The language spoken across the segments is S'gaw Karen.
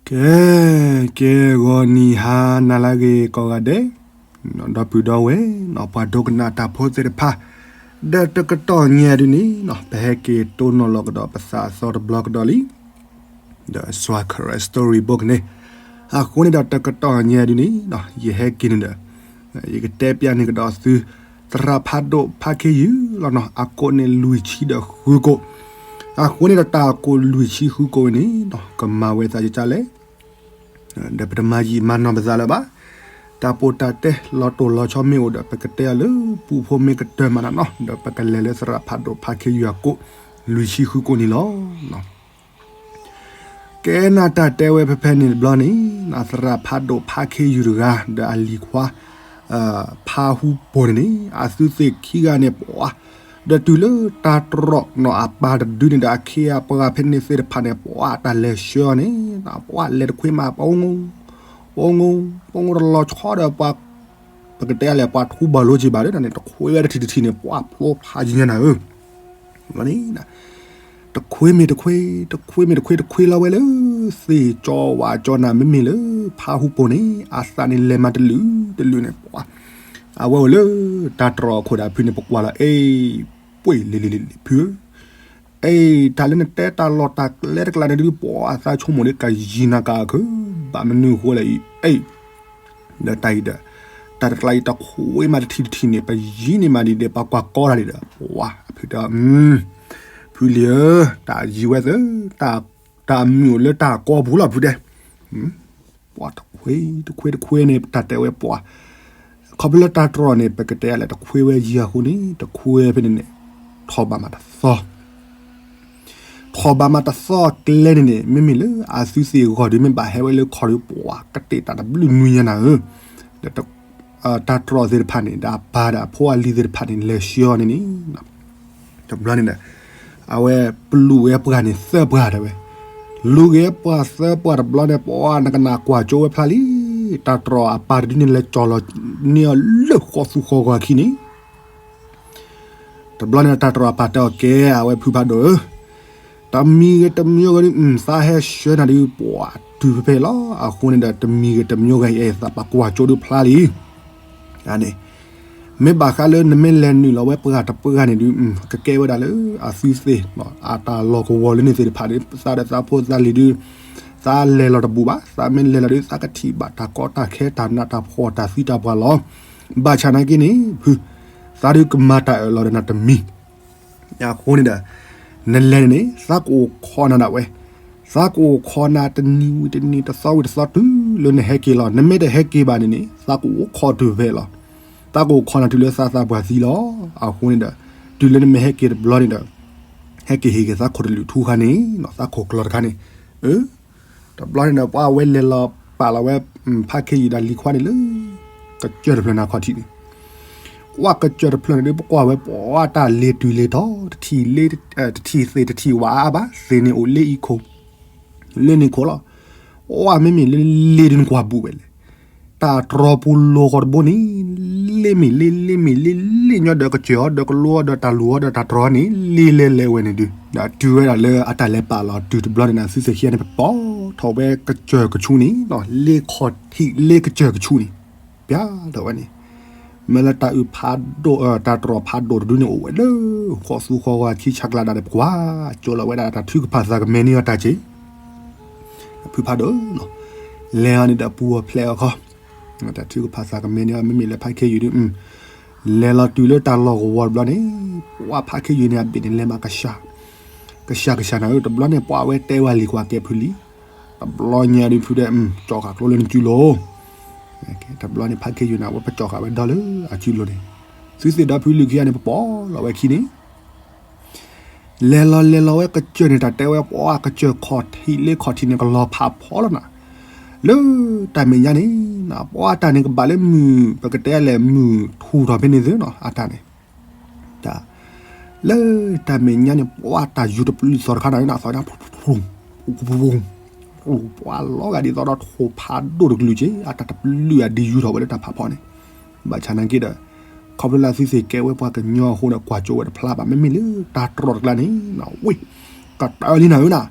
ကဲ ကဲ ဂီၤနံၤဟါနၤလၢအဂ့ၤကိးဂၤဒဲး, ဒီပုၢ်ဒီဝဲၢ် ပှၤဒိကနၣ်တၢ်ဖိသ့ၣ်တဖၣ်, ဒီးတကတီၢ်ညါဒုန့ၣ် ပဟဲက့ၤတိၢ်နီၣ်လီၤကဒီးပသးအသီတဘျီကဒီးလံ ဒီး Swa Karen Story Book န့ၣ်, အဃိန့ၣ်ဒီးတကတီၢ်ညါဒုန့ၣ် ယဟဲက့ၤန့ၣ်ဒီး ယကတဲပျးန့ၢ်ကဒီးသု သရၣ်ဖးဒိၣ်ဖးခ့ယုၢ်လီၤနီၤ, အကိးန့ၣ်လွံၢ်ဆံဒီးဃုကိး, အဃိန့ၣ်ဒီးတၢ်ကိးလွံၢ်ဆံဃုကိးဝဲန့ၣ် ကမၤဝဲသးကကၢ်လဲၣ်, ဒီးပတမၤယံာ်မၤနီၢ်ပသးလၢၤဘၣ်, တၢ်ပီးတၢ်တဲလီၤတိၢ်လီၤဆီမ့ၢ်အိၣ်ဒီး ပကတဲအီၤလၢပူဖိမ့ၢ်ကတၢၢ်မးနီၤနီၤ, ဒီးပကလဲၤလၢသရၣ်ဖးဒိၣ်ဖးခ့ယုၢ်အကိး လွံၢ်ဆံဃုကိးန့ၣ်လီၤ. ကဲနၤတၢ်တဲဝဲဖဲဖဲန့ၣ်တဘျီန့ၣ် သရၣ်ဖးဒိၣ်ဖးခ့ယုၢ်တဂၤ ဒီးအလံၤခွါ ဖးဟူပိၢ်န့ၣ်န့ၣ် အသုသ့ၣ်ခံဂၤန့ၣ် ပှၤ ဒီးတုၤလၢတၢ်တြီၢ်နီၤ အပၢ်တဒုန့ၣ်ဒီးအခ့အပှၤဖဲန့ၣ်သ့ၣ်တဖၣ်န့ၣ် ပှၤတၢ်လဲၤဆှၢအီၤန့ၣ် ပှၤလဲၤတခွ့မး ပှၤအိၣ်ငိၢ် ပှၤအိၣ်ငိၢ် ပှၤအိၣ်တလီၤဆီဒီးပှၤ ပကတဲလဲၣ် ပှၤထူဘၣ်လိက့ၤဘၣ်ဒီးန့ၣ် တခွ့ဝဲတထံၣ်တထံၣ်န့ၣ် ပှၤဖျိဖးယံၤညါနၤဧၢ တခွ့မ့ၢ်တခွ့ တခွ့မ့ၢ်တခွ့ တခွ့လီၤဝဲလၢ သ့ၣ်ကၠီဝၣ်ကၠီနၤ မ့မ့ၢ်လၢ ဖးဟူပိၢ်န့ၣ် အသးန့ၣ်လဲၤမးတလုာ်တလုာ်န့ၣ် ပှၤ အဝဲအိၣ်လၢ တၢ်တြီၢ်အခိၣ်ဒီးဖုန့ၣ် ပကွၢ်လီၤ အ့ ပှ့ၤလံလံလံလံ ဖုဧၢ အ့ တၢ်လၢနတဲတၢ်လီၢ်တၢ်ကျဲတကျါန့ၣ်ဒုး ပှၤအသးဆိကမိၣ်ဒ်ကယံၤနၤကၤအီၤခု ဘၣ်မနုၤဃိလဲၣ်အံၤ အ့ ဒီးတၢ်အံၤဒီး တၢ်တကျါအံၤတခွ့မးတထံၣ်တထံၣ်န့ၣ် ပယံၤန့ၢ်မးဒ်ဒီး ပှၤကွၢ်ကီတၢ်ဒ်ဒီး ပှၤ အဖုတဲ ဖုလံၤဧၢ တၢ်ယံၤဝဲသၢ တၢ်အမုာ်အိၣ်လၢတၢ်ကီပူၤလီၤ ဖုတဲ ပှၤတခွ့ တခွ့တခွ့န့ၣ် တၢ်တဲဝဲပှၤ ခီဖျိလၢတၢ်တြီၢ်န့ၣ် ပကတဲလဲၣ် တခွ့ဝဲယံၤအဃိန့ၣ် တခွ့ဖဲန့ၣ်န့ၣ် ထီၣ်ဘၣ်မးတသီ ထီၣ်ဘၣ်မးတသီကျဲန့ၣ်န့ၣ် မ့မ့ၢ်လၢအသုသ့ၣ်အဂီၢ်ဒုး မ့ၢ်ဘၣ်ဟဲဝဲလၢခီၣ်ဒုး ပှၤကတ့ၢ်တၢ်တဘျုးနွံညါနၤဧၢ ဒီး တၢ်တြီၢ်သ့ၣ်တဖၣ်န့ၣ် ဒီးအပၢ်ဒီးအဖိအလံၤသ့ၣ်တဖၣ်န့ၣ် လဲၤဆှၢအီၤန့ၣ်န့ၣ် တဘျီန့ၣ်ဒီး အဝဲပလူၤဝဲပှၤန့ၣ်သၢပှၤတဲဝဲ လူၤက့ၤပှၤသၢပှၤတဘျီန့ၣ် ပှၤနကနၣ်ကွၢ်ကၠိဝဲဖျါလံ တၢ်တြီၢ်အပၢ်တဒုန့ၣ် လဲၤကၠီၤလီၤန့ၢ်အီၤလၢဃီသူဃီဂီၤခံန့ၣ် တဘျီန့ၣ် တၢ်တြီၢ်အပၢ်တဲအီၤ ကဲ အဝဲဖုဖးဒိၣ်ဧၢ တမံၤဂ့ၤတမံၤဂ့ၤဒုး သးဟဲဆှၢနၤဒုး ပှၤတုၤဖဲဖဲလီၤ. အဃိန့ၣ်ဒီး တမံၤဂ့ၤတမံၤဂ့ၤအံၤ သးပှၢ်ကွၢ်ကၠိဒုးဖျါလံ. န့ၣ် မ့ၢ်ဘၣ်ဃးလၢနမ့ၢ်လဲၤနုာ်လီၤဝဲပှၤတပှၢ်န့ၣ်ဒုး ကကဲဝဲဒၣ်လၢအသုသ့ၣ် အတၢ်လီၢ်ကဝီၤလၢန့ၣ်သ့ၣ်တဖၣ်ဒီး သးဒီးသးဖိသးလံၤဒုး သးလဲၤလီၤတဘူးဘၣ်. သးမ့ၢ်လဲၤလီၤဒုး သးကထံၣ်ဘၣ်တၢ်ကီတၢ်ခဲတၢ်နးတၢ်ဖှီၣ်တၢ်သံတၢ်ပှၢ်လီၤ. ဘၣ်ဆၣ်နာ်က့န့ၣ် ဖု သးဒုးကမၤတၢ်အၢၣ်လီၤဒီးနၤတမံၤ အဃိန့ၣ်ဒီး နလဲၤန့ၣ်န့ၣ် သးကအိၣ်ခိးနၤဒၣ်ဝဲ, သးကအိၣ်ခိးနၤတနံၤဝံၤတနံၤ တသီဝံၤတသီ တုၤလၢနဟဲက့ၤလီၤ. နမ့ၢ်တဟဲက့ၤဘၣ်န့ၣ်န့ၣ် သးကအိၣ်ခိးတုၤဖဲလီၤ. သးကအိၣ်ခိးနၤတုၤလၢသးသးပှၢ်သံလီၤ. အဃိန့ၣ်ဒီး တုၤလၢနမ့ၢ်ဟဲက့ၤတဘျီန့ၣ်ဒီး ဟဲက့ၤဟ့ၣ်က့ၤသးခိၣ်တလုာ်ထူခါန့ၣ် သးခိၣ်ကျီၤတခါန့ၣ် အ တဘျီန့ၣ်ဒီး ပှၤဝဲလဲၤလီၤပာ်လီၤဝဲ ဖးခ့ယုၢ်ဒီးလံၤခွါန့ၣ်လၢ ကစၢၢ်တဖျၢၣ်န့ၣ်အခီၣ်ထံးန့ၣ်, ကွၢ်ကစၢၢ်တဖျၢၣ်န့ၣ်ဒုး ပကွၢ်ဝဲပှၤတၢ်လ့ၤတုၤလ့ၤတီၤ တထံၣ်လ့ တထံၣ်သ့ၣ်တထံၣ်ဝးအါဘၣ် သ့ၣ်န့ၣ်အိၣ်လ့အံၤခိၣ် လ့န့ၣ်ခိၣ်လီၤ. ပှၤမ့မ့ၢ်လ့လ့ဒုးနကွၢ်ဘူးဝဲလဲၣ် တၢ်တြီၢ်ပူၤလိာ်ဃီတဘိန့ၣ် လ့မ့ၢ်လ့ လ့မ့ၢ်လ့ လ့ညီဒီးကစၢၢ်အီၤဒီးကလိအီၤဒီးတၢ်လူၤအီၤဒီးတၢ်တြီၢ်န့ၣ် လ့လဲၤလဲၤဝဲန့ၣ်ဒုး ဒီးတုၤဝဲဒၣ်လၢအတၢ်လဲၤပာ်လီၤတုၤတဘျီန့ၣ် အသုသ့ၣ်ခံဂၤန့ၣ် ပပိာ်ထီၣ်ဝဲကစၢၢ်ကဆူန့ၣ် လ့ခီၣ်ထံးလ့ကစၢၢ်ကဆူန့ၣ် ပျၢ်ထီၣ်ဝဲန့ၣ် မ့ၢ်လၢတၢ်အုၣ်ဖးဒိၣ် တၢ်တြီၢ်ဖးဒိၣ်တဒုန့ၣ်အိၣ်ဝဲလၢ ဃီသူဃီဝါခံဆးကျးဒၣ်ဒီးပကွၢ် ကၠိလီၤဝဲဒၣ်တၢ်ထုကဖၣ်သးကမဲန့ၢ်အီၤတၢ်စ့ၢ် ဖုဖးဒိၣ် လဲၤအီၤန့ၣ်ဒီးပူၤအီၤဖျဲးအီၤခီ တၢ်ထုကဖၣ်သးကမဲန့ၢ်အီၤ မ့မ့ၢ်လၢဖးခ့ယုၢ်ဒုး လဲၤလီၤတုၤလၢတၢ်လီၢ်ကဝီၤတဘျီန့ၣ် ပှၤဖးခ့ယုၢ်န့ၣ် အဘ့ၣ်န့ၣ်လဲၤမးကစှၤ ကစှၤကစှၤနၤဧၢ တဘျီန့ၣ် ပှၤဝဲတဲဝဲလံၤကွၢ်ကဲဖုလံၤ တဘျီညါဒုးဖုတဲ ကၠီဃာ်ကျိလၢနစုလိၤ တဘျီန့ၣ် ဖးခ့ယုၢ်န့ၣ် အဝဲပကၠီဃာ်ဝဲဒီလၢအစုလိၤန့ၣ် သုသ့ၣ်ဒီဖုလုၢ်ခံဂၤန့ၣ် ပပိာ်လီၤဝဲခံန့ၣ် လဲၤလီၤလဲၤလီၤဝဲကစၢၢ်န့ၣ် တၢ်တဲဝဲပှၤကစၢၢ်ခီၣ်ထံးလ့ခီၣ်ထံးန့ၣ် ကလီၤဖးဖီလီၤနၤ လၢတၢ်မဲာ်ညါန့ၣ် ပှၤတၢ်န့ၣ်ကဘၣ်လၢမုၢ် ပကတဲလဲၣ်မုၢ်ထူၣ်ထီၣ်ဖဲန့ၣ်သ့နီၤ အတၢ်န့ၣ် တၢ် လၢတၢ်မဲာ်ညါန့ၣ် ပှၤတၢ်ယူၤတပျုၢ်သီတခါနၤ သီညါ ပှၤလီၤဂာ်ဒ်သိးဒီးထိၣ်ဖးဒိၣ်တကလုာ်က့ အတၢ်တပျုၢ်အဒုးယူၤထီၣ်ဝဲလၢတၢ်ဖးဖီန့ၣ် ဘၣ်ဆၣ်နာ်က့ဒီး ခီဖျိလၢသုသ့ၣ်ကဲဝဲပှၤကညီအဃိဒီး ကွၢ်ကၠိဝဲတဖျါဘၣ် မ့မ့ၢ်လၢတၢ်တြီၢ်တကျါန့ၣ် ဝ့ၢ် ကတၢၢ်လံနၤဧၢနၤ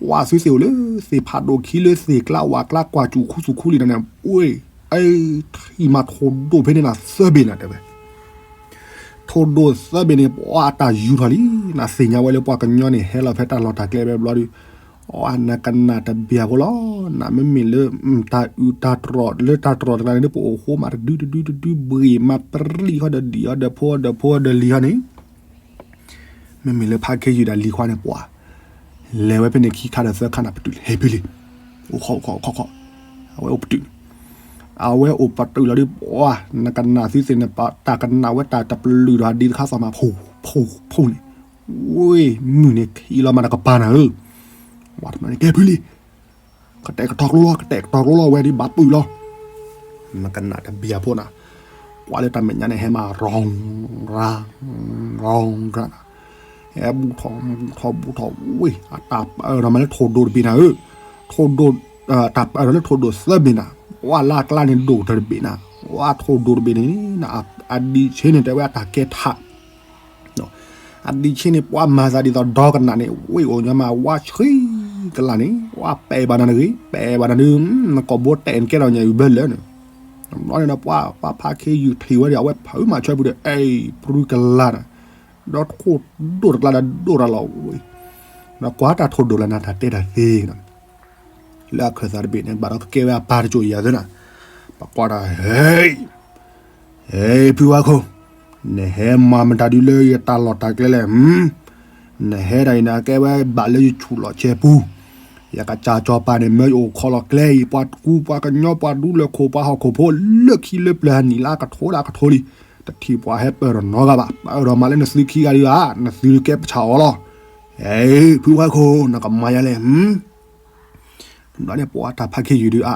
ဝါ သုသ့ၣ်အိၣ်လၢသ့ၣ်ဖးဒိၣ်ခံ လၢသ့ၣ်ကျါဝၣ်ကျါ ကွၢ်စူၣ်ခူသူၣ်ခူလံာ်နၤန့ၣ်, အ့, ထံၣ်မးထိၣ်ဒိၣ်ဖဲန့ၣ်နၤ သၢဘ့ၣ်နၤတဲဝဲ. ထိၣ်ဒိၣ်သၢဘ့ၣ်န့ၣ် ပှၤအတၢ်ယူၤထီၣ်လံနၤ, သ့ၣ်ညါဝဲလၢပှၤကညီန့ၣ် ဟဲလီၤဖဲတၢ်လီၢ်တၢ်ကျဲဘဲဘျီဒီး, အနကနၣ်တဘၣ်ဖိလီၤနၤ, မ့မ့ၢ်လၢ တၢ်အုၣ်တၢ်တြီၣ် လၢတၢ်တြီၣ်တဂၤန့ၣ် ပအိၣ်ဃိမးတဒုတဒုတဒု ဘှ့ၣ်မးပြံၣ်ဃီဒီးဒံၣ်အီၤဒီးဖိဒီးဖိဒီးလံၤဃီန့ၣ် မ့မ့ၢ်လၢဖါခ့ယုၢ်ဒီးလံၤခွါန့ၣ် ပှၤ လဲၤဝဲဖဲန့ၣ်ခံခါဒီးသၢခါနၤ ပတုာ်လံ ဟဲဖုလံ, အိၣ်ခီအိၣ်ခီအိၣ်ခီခီ, အဝဲအိၣ်ပတုာ်န့ၣ်, အဝဲအိၣ်ပတုာ်လီၤဒီး ပှၤ နကနၣ်သုသ့ၣ်န့ၣ် တၢ်ကနၣ်ဝဲတၢ်တပျုာ်ဒီးဒံးတခါသီၣ်မး ဖူဖူဖူန့ၣ်, ဝ့ၢ် မုၢ်န့ၣ်ခံးလီၤမးတကပၤနၤဧၢ, ဝဲန့ၣ်ကဲဖုလံ ကတဲာ်ကတီၤကျိလီၤ ကတဲာ်ကတီၤကျိလီၤ ဝဲဒ်ဘၣ်ပုာ်လီၤ, နကနၣ်တဘၣ်ဖိနၤ, ကွၢ်လၢတၢ်မဲာ်ညါန့ၣ် ဟဲမး ရီၣ်ရၣ် ရီၣ်ရၣ်နၤ, ဟဲဘူၣ်ထီၣ်ဘူၣ်ထီၣ်ဘူၣ်ထီၣ် ဝ့ၢ် အတၢ်ပၢၢ်ထီၣ်မးလၢထိၣ်ဒိၣ်တဘ့ၣ်နၤဧၢ, ထိၣ်ဒိၣ်, တၢ်ပၢၢ်ထီၣ်လၢထိၣ်ဒိၣ်သၢဘ့ၣ်နၤ, ဝဲလၢအကျါန့ၣ်ဒိၣ်တဘ့ၣ်နၤ, ဝဲထိၣ်ဒိၣ်တဘ့ၣ်န့ၣ် အဒံးဆ့န့ၣ် တဲဝဲအတၢ်ကဲထး အဒံးဆ့န့ၣ် ပှၤမၤသးဒ်သိးဒီကနၣ်န့ၣ် ဝ့ၢ်အိၣ်ညီမး ဝါဆှံကလၢ်န့ၣ် ဝါပဲာ်ဘၣ်နၤတဂ့ၤ ပဲာ်ဘၣ်နၤဒုး နကိာ်ဘိတဲာ်နကဲထီၣ်ညါအံၤဘၢလၢာ်န့ၣ်, တဘျီန့ၣ်ဒီး ပှၤဖါခ့ယုၢ်ထံၣ်ဝဲဒီး အဝဲဖုးမၤဆၢဖုးဒီး အဲၣ် ပြူကလၢ်န့ၣ်, ဒီးထိၣ်ဒိၣ်တကျါဒီးဒိၣ်တၢ်လီၤဝဲ, ဒီးကွၢ်တၢ်ထိၣ်ဒိၣ်လၢနၤတၢ်တဲတၢ်သ့ လၢအခၢၣ်သးတဘ့ၣ်န့ၣ် ဘၣ်ဒီးကကဲဝဲအပၢ်တစိၢ်အံၤယၤသ့နၤ, ပကွၢ်ဒီး ဟဲ ဟဲ ဖုဝါခိၣ်, နဟဲမၤမတၤဒုလၢယတၢ်လီၢ်တၢ်ကျဲလဲၣ်, နဟဲဒၣ်အံၤန့ၣ် အကဲဝဲဘၣ်လၢယဆူၣ်လီၤစဲပူၤ, ယကစၢ်စီၤပၤန့ၣ် မၢယအိၣ်ခီလီၤကျဲအံၤ ပှၤတကူ ပှၤကညီပှၤဒူလၢၢ်ခိၣ် ပှၤဟီၣ်ခိၣ်ဖိ လၢခံလၢပျၢၤအနံၣ်လၢအကထိဒီးအကထိလံ, တထံၣ်ပှၤဟဲပၢၢ်ထီၣ်နီတဂၤဘၣ်, ပၢၢ်ထီၣ်မးလၢနသုခံဂၤဒုဧါ, နသုကဲပဆၣ်အီၤလီၤ, ဟဲ ဖုဝါခိၣ် နကမၤယၤလဲၣ် တဘျီန့ၣ် ပှၤတၢ်ဖါခ့ယုၢ်ဒုးအါ,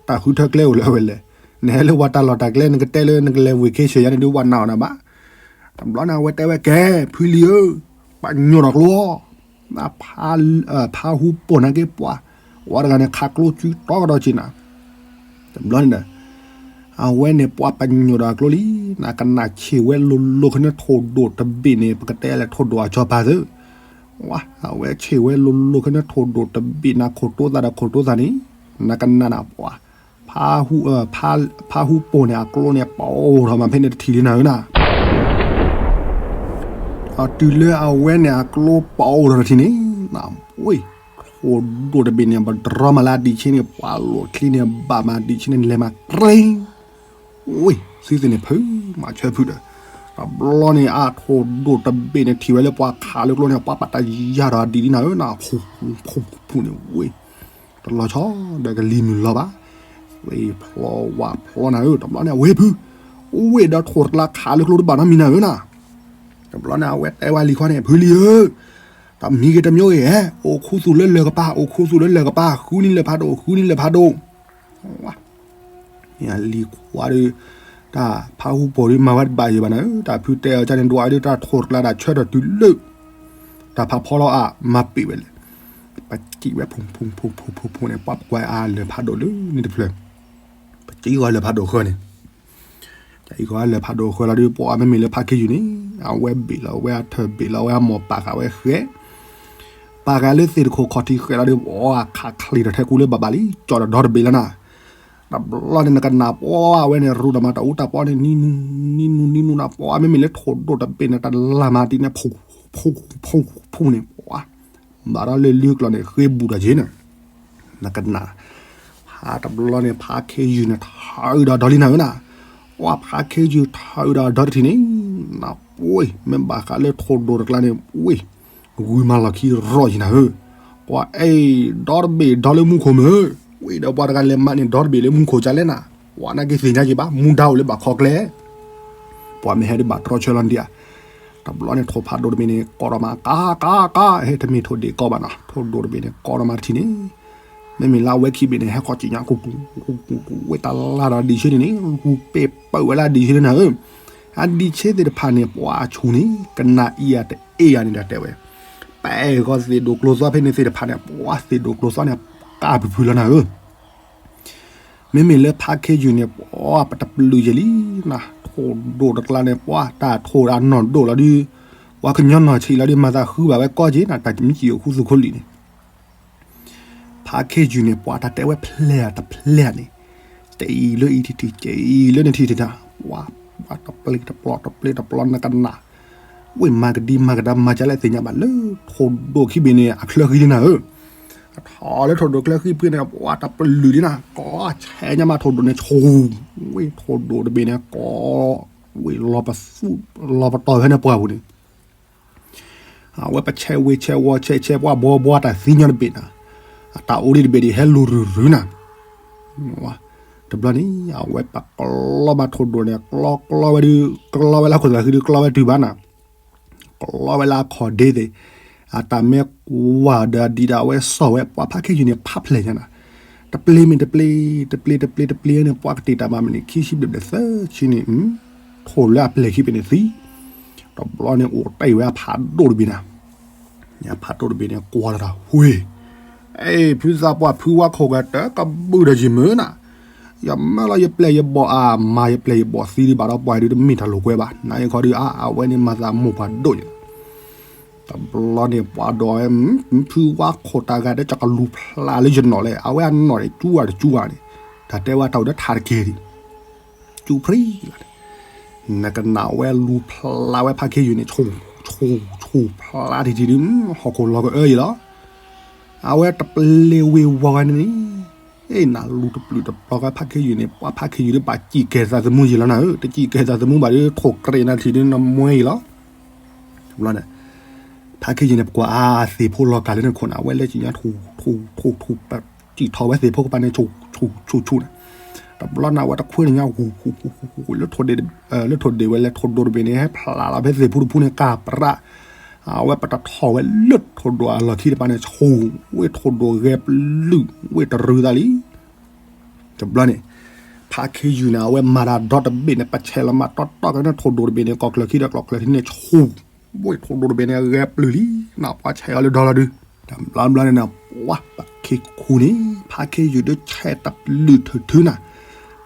တၢ်ဃုထၢကျဲအိၣ်လၢအဝဲလဲၣ်, နဟဲလၢပှၤတၢ်လီၢ်တၢ်ကျဲ နကတဲလၢနကလဲၤဝ့ၢ်ခ့ဆၢၣ်ယါန့ၣ်ဒုး ပှၤနာ်အီၤနၤဘၣ်, တဘျီန့ၣ် အဝဲတဲဝဲကဲ ဖုလံဧၢ, ပှၤညိၣ်ထီၣ်ကျိ, ဖါဟူပိာ်နၤက့ၤပှၤ, ဝဲတဂၤန့ၣ် ခးကျိစုတီကဒီးက့ၤနၤ တဘျီန့ၣ်ဒီး အဝဲန့ၣ်ပှၤပညိၣ်ဒီးအကျိလံ, နကနၣ်ဆ့ၣ်ဝဲလိၤလိၤခဲန့ၣ်ထိၣ်ဒိၣ်တဘ့ၣ်န့ၣ် ပကတဲလဲၣ်ထိၣ်ဒိၣ်အစီၤပၤသ့, ဝါ အဝဲဆ့ၣ်ဝဲလိၤလိၤခဲန့ၣ်ထိၣ်ဒိၣ်တဘ့ၣ်နၤခိၣ်တိသးဒီးခိၣ်တိသးန့ၣ်, နကနၣ်နၤပှၤ, ဖါဟူပိာ်န့ၣ်အကျိန့ၣ် ပအိၣ်ထီၣ်မးဖဲန့ၣ်တထံၣ်လံနၤဧၢနၤ အတုၤလၢအဝဲန့ၣ်အကျိပအိၣ်ထီၣ်တထံၣ်န့ၣ်, ဝ့ၢ် ထိၣ်ဒိၣ်တဘ့ၣ်န့ၣ် ပတြီမးလၢအဒံးဆ့န့ၣ် ပှၤလိာ်ချံန့ၣ် ဘၣ်မးဒံးဆ့န့ၣ် လဲၤမးတရ့, ဝ့ၢ် သုသ့ၣ်န့ၣ်ဖုးမၤဆၢဖုးဒီး, တဘျီန့ၣ် အထိၣ်ဒိၣ်တဘ့ၣ်န့ၣ် ထံၣ်ဝဲလၢပှၤခးလၢကျိန့ၣ် ပှၤပာ်တၢ်ယၢ်ဒီးအဒံးဒ်နၤဧၢနၤ ဖူဖူဖူန့ၣ် ဝ့ၢ် တလီၤဆီဒီးကလံၤမုၢ်လီၤဘၣ်, ဝ့ၢ်ဖျီဝါဖျီနၤဧၢ တဘျီန့ၣ် အဝဲဖုး, ဝ့ၢ်ဒီးထိၣ်တကျါခးလၢကျိတဘၣ်နီတမံၤနၤဧၢနၤ, တဘျီန့ၣ် အဝဲတဲဝဲလံၤခွါန့ၣ် ဖုလံၤဧၢ, တမံၤဂ့ၤတမံၤဂ့ၤဧဲ, အိၣ်ခူသူၣ်လၢလၢၢ်ကပၤ အိၣ်ခူသူၣ်လၢလၢၢ်ကပၤ ဃုနံၤလၢၢ်ဖးဒိၣ် ဃုနံၤလၢၢ်ဖးဒိၣ်, လံၤခွါဒီး တၢ်ဖးဟူပိာ်ဒီးမၤဝဲတဘၣ်ယံၤဘၣ်နၤဧၢ, တၢ်ဖုတဲအီၤကန့ၣ် ဒွးဒီးတၢ်ထိၣ်တကျါဒၣ်ဆၢထီၣ်တုၤလၢ တၢ်ဖးဖီလီၤအါ မၤပံာ်ဝဲလဲၣ်, ပစံးဝဲဖူဖူဖူဖူဖူန့ၣ် ပှၤပကွၢ်အါလၢၢ်ဖးဒိၣ်လၢန့ၣ်တဖျၢၣ်, ပစံးဃီလၢၢ်ဖးဒိၣ်ဃၢန့ၣ် အံၤဃီလၢၢ်ဖးဒိၣ်ဃၢလီၤဒီး ပှၤမ့မ့ၢ်လၢဖါခ့ယုၢ်န့ၣ် အဝဲဘ့ၣ်လီၤဝဲအထၢၣ်ဘ့ၣ်လီၤဝဲအမိၢ်ပာ်ဃာ်ဝဲဃဲ, ပာ်ဃာ်လၢသ့ၣ်တခိၣ်ခီၣ်ထံးဃဲလီၤဒီး ပှၤခးချံးထီၣ်ထဲကူလၢဘၣ်ဘၣ်လံ ကၠီၣ်ဒီးဒီတဘ့ၣ်လီၤနၤ, တဘျီန့ၣ် နကနၣ်ပှၤဝဲန့ၣ် ရူးဒီးမၤတၢ်အူတၢ်ပီန့ၣ် နံၤနူၤနံၤနူၤနံၤနူၤနၤ ပှၤမ့မ့ၢ်လၢထိၣ်ဒိၣ်တဘ့ၣ်န့ၣ် တလၢ်မၤဒ်န့ၣ် ဖူဖူဖူဖူန့ၣ် ပှၤ ဘၣ်ဒီးလၢလၢကျီၢ်န့ၣ် ဃ့ဘူးဒီးက့ၤန့ၣ်, နကနၣ်, ဖါတဘျီန့ၣ် ဖါခ့ယုၢ်န့ၣ် ထးအုးဒီးဒီလံနၤဧၢနၤ, ပှၤဖါခ့ယုၢ်ထးအုးဒီးဒီတထံၣ်န့ၣ်, နပှ့ၤ မ့ၢ်ဘၣ်ဃးလၢထိၣ်ဒိၣ်တကျါန့ၣ် ဝ့ၢ် ဂုၤမၤလီၢ်ခံရီၣ်ယံၤနၤဧၢ, ပှၤအဲၣ် ဒီတဘ့ၣ်ဒီလၢမူခိၣ်မ့ၢ်ဧၢ, ဝ့ၢ်ဒီးပှၤတဂၤလဲၤမးန့ၣ် ဒီတဘ့ၣ်လၢမူခိၣ်ကလဲၣ်နၤ, ပှၤနာ်က့သ့ၣ်ညါက့ၤဘၣ် မူဒါအိၣ်လၢဘၣ်ခီကျဲ ပှၤမ့ၢ်ဟဲဒုးဘၣ်တြီဆၢလီၤဒံးဧါ, တဘျီန့ၣ်ထိၣ်ဖးဒိၣ်တဘ့ၣ်န့ၣ် ကိးထီၣ်မး ကါ ကါ ကါ ဟဲတမ့ၢ်ထိၣ်ဒ့ၣ်ကိးဘၣ်နီၤ ထိၣ်ဒိၣ်တဘ့ၣ်န့ၣ် ကိးထီၣ်မးတထံၣ်န့ၣ်, မ့မ့ၢ်လၢအဝဲခံဘ့ၣ်န့ၣ် ဟဲဃီၤစံၣ်ညါ ကူကူကူကူ ဝဲတၢ်လၢ်ဒီးဒံးဆ့န့ၣ်န့ၣ် ကူပ့ၢ်ပၢၢ်ဝဲလၢအဒံးဆ့န့ၣ်နၤဧၢ, အဒံးဆ့သ့ၣ်တဖၣ်န့ၣ် ပှၤအဆူၣ်န့ၣ် ကနၣ်အံၤယၤတအ့ၣ်ယၤန့ၣ်ဒီးတဲဝဲ, ပအဲၣ်ဂီၤသ့ၣ်ဒိၣ်ကျိသီဖဲန့ၣ်သ့ၣ်တဖၣ်န့ၣ် ပှၤသ့ၣ်ဒိၣ်ကျိသီန့ၣ် ကါပူၤဖုလီၤနၤဧၢ မ့မ့ၢ်လၢဖါခ့ယုၢ်န့ၣ် ပှၤပတပျုာ်ယဲၢ်လံနၤ, ထိၣ်ဒိၣ်တကျါန့ၣ် ပှၤတၢ်ထိၣ်အနီၢ်ဒိၣ်လီၤဒုး, ပှၤကညီနီၢ်ဆံးလီၤဒုး မၤသးဃုဘၣ်ဝဲကီၢ်က့ၤနၤ တၢ်တမံၤကံၣ်အိၣ်ခူသူၣ်ခူလံၤန့ၣ်, ဖါခ့ယုၢ်န့ၣ် ပှၤတၢ်တဲဝဲဖျဲၣ်တဖျဲၣ်န့ၣ်, တအံၤလၢအံၤထံထံ တအံၤလၢန့ၣ်ထံထံတၢ်, ပှၤ ပှၤတပျ့ၤတပျီၤ တပျ့ၤတပျီၤနကနၣ်, ဝ့ၢ်မၤကဒံမၤကဒါမၤကလဲၣ်သ့ၣ်ညါဘၣ်လၢ ထိၣ်ဒိၣ်ခံဘ့ၣ်န့ၣ် အချၢဃံဒ်နၤဧၢ, အထီၣ်လၢထိၣ်ဒိၣ်ချၢဃံဖုန့ၣ် ပှၤတပလုာ်ဒ်နၤ, ကီဆဲးညါမးထိၣ်ဒိၣ်န့ၣ်ဆူၣ်, ဝ့ၢ်ထိၣ်ဒိၣ်တဘ့ၣ်န့ၣ် ကီ ဝ့ၢ်လီၤပသူ လီၤပတီၢ်ဖဲန့ၣ်ပှၢ်ပူၤန့ၣ် အဝဲပဆဲးဝ့ၤဆဲးဝီၤဆဲးဆဲးပှၢ်ဘီဘီတၢ်သံညီတဘ့ၣ်နၤ, အတၢ်အိၣ်ဒံးတဘ့ၣ်ဒံးဟဲလူၤရုၤရုၤနၤ, တဘျီန့ၣ် အဝဲပကျီဘၣ်ထိၣ်ဒိၣ်န့ၣ် ကျီကျီဝဲဒုး ကျီဝဲလၢခိၣ်သးဃံဒုးကျီဝဲတုၤဘၣ်နၤ, ကျီဝဲလၢအခီၣ်ဒ့သ့ၣ်, အတၢ်မဲာ်ကွၢ်ဒီးဒံးဒၣ်ဝဲစီၢ်ဝဲ ပှၤဖါခ့ယုၢ်န့ၣ် ဖးဖျဲၣ်ညါနၤ, တပျ့ၤမ့ၢ်တပျ့ၤ တပျ့ၤတပျ့ၤတပျ့ၤန့ၣ် ပှၤကတ့ၢ်တၢ်မၤမနုၤ ခံဆံဘျဲၣ်ဘျဲၣ်သၢဆံန့ၣ် ထိၣ်လၢအပျဲၢ်ခံဘ့ၣ်န့ၣ်သံ, တဘျီန့ၣ်အိၣ်တ့ၢ်ဝဲအဖးဒိၣ်တဘ့ၣ်နၤ, အဖးဒိၣ်တဘ့ၣ်န့ၣ် ကွၢ်လီၤတၢ်ဝ့ၢ်, အ့ ဖုသးပှၢ်ဖုဝါခိၣ်ဂၤတကဘူၣ်ဒီးယမုၢ်နၤ, ယမၢလီၤယပျဲၢ်ယဘီၣ်အါ မၤယပျဲၢ်ယဘီၣ်သံဒံးဘၣ်ဒီးပှၤဒုးတမ့ၢ်တၢ်လိာ်ကွဲဘၣ် နၤအံၤခီဒုးအါ အဝဲန့ၣ်မၤသးမိၢ်ပှၢ်ဒိၣ်ယၤ တဘျီန့ၣ်ပှၤဒီးဝဲ ဖုဝါခိၣ်တဂၤဒီး ကကလူၤဖျးလၢယနီၣ်လဲၣ် အဝဲအနီၣ်န့ၣ် ကၠူဝါတကၠူဝါန့ၣ်, တၢ်တဲဝဲတၢ်အိၣ်ဒီးထးတက့ၢ်ဒံး, ကၠူဖရံလီၤန့ၣ်, နကနၣ်ဝဲလူၤဖျးဝဲဖါခ့ယုၢ်န့ၣ် ဆူၣ် ဆူၣ် ဆူၣ်ဖျးထံထံဒုး ဟီၣ်ခိၣ်လီၤကအၢယံၤလီၤ, အဝဲတပျ့ၤဝ့ၤဝီၤဝဲန့ၣ်န့ၣ်, အ့ နလူၤတပျုာ်တပျီၤဝဲဖါခ့ယုၢ်န့ၣ် ပှၤဖါခ့ယုၢ်ဒုးဘၣ်စံၣ်ကဲၤသးသမူယံၤလီၤနၤဧၢ, တစံၣ်ကဲၤသးသမူဘၣ်ဒုး ထိၣ်ကြ့းနၤထံၣ်ဒုးနမွဲယံၤလီၤ တဘျီန့ၣ် ဖါခ့ယုၢ်န့ၣ် ပကွၢ်အါ သ့ၣ်ဖိလီၤကၢ်လၢနခိၣ်န့ၣ် အဝဲလဲၤစံၣ်ညါထူၣ်ထူၣ်ထူၣ်ထူၣ် စံၣ်ထီၣ်ဝဲသ့ၣ်ဖိကပၤန့ၣ် ဆူၣ်ဆူၣ်ဆူၣ်ဆူၣ်န့ၣ်, တဘျီန့ၣ် အဝဲတခွ့န့ၣ်ညါ ဟူၣ်ဟူၣ်ဟူၣ်ဟူၣ် လၢထိၣ်ဒ့ဝဲလဲၤ ထိၣ်ဒိၣ်တဘ့ၣ်န့ၣ် ဟဲဖျးလီၤဖဲသ့ၣ်ဖိတဖုန့ၣ် ကၢ်ပြး, အဝဲပတထီၣ်ဝဲလၢထိၣ်ဒိၣ်အလီၢ်ခံတပၤန့ၣ် ဆူၣ် ဝ့ၢ်ထိၣ်ဒိၣ်ဂဲၤပျုၢ် ဝ့ၢ်တရုၤသးလံ တဘျီန့ၣ် ဖါခ့ယုၢ်န့ၣ် အဝဲမၤတၢ်ဒီတဘ့ၣ်န့ၣ် ပဆဲးလီၤမးတီတီကန့ၣ် ထိၣ်ဒိၣ်တဘ့ၣ်န့ၣ် ကီၢ်ချၢခံဒီးကီၢ်ချၢခံန့ၣ် ဆူၣ် ဝ့ၢ်ထိၣ်ဒိၣ်တဘ့ၣ်န့ၣ် ဂဲၤပျုၢ်လံ နပှၤဆဲးအီၤလၢဒီလီၤဒုး, တဘျီဘျီန့ၣ် ပှၤပှၤခ့ခူန့ၣ် ဖါခ့ယုၢ်ဒုးဆဲးတပျုာ်ထုးထုးနၤ,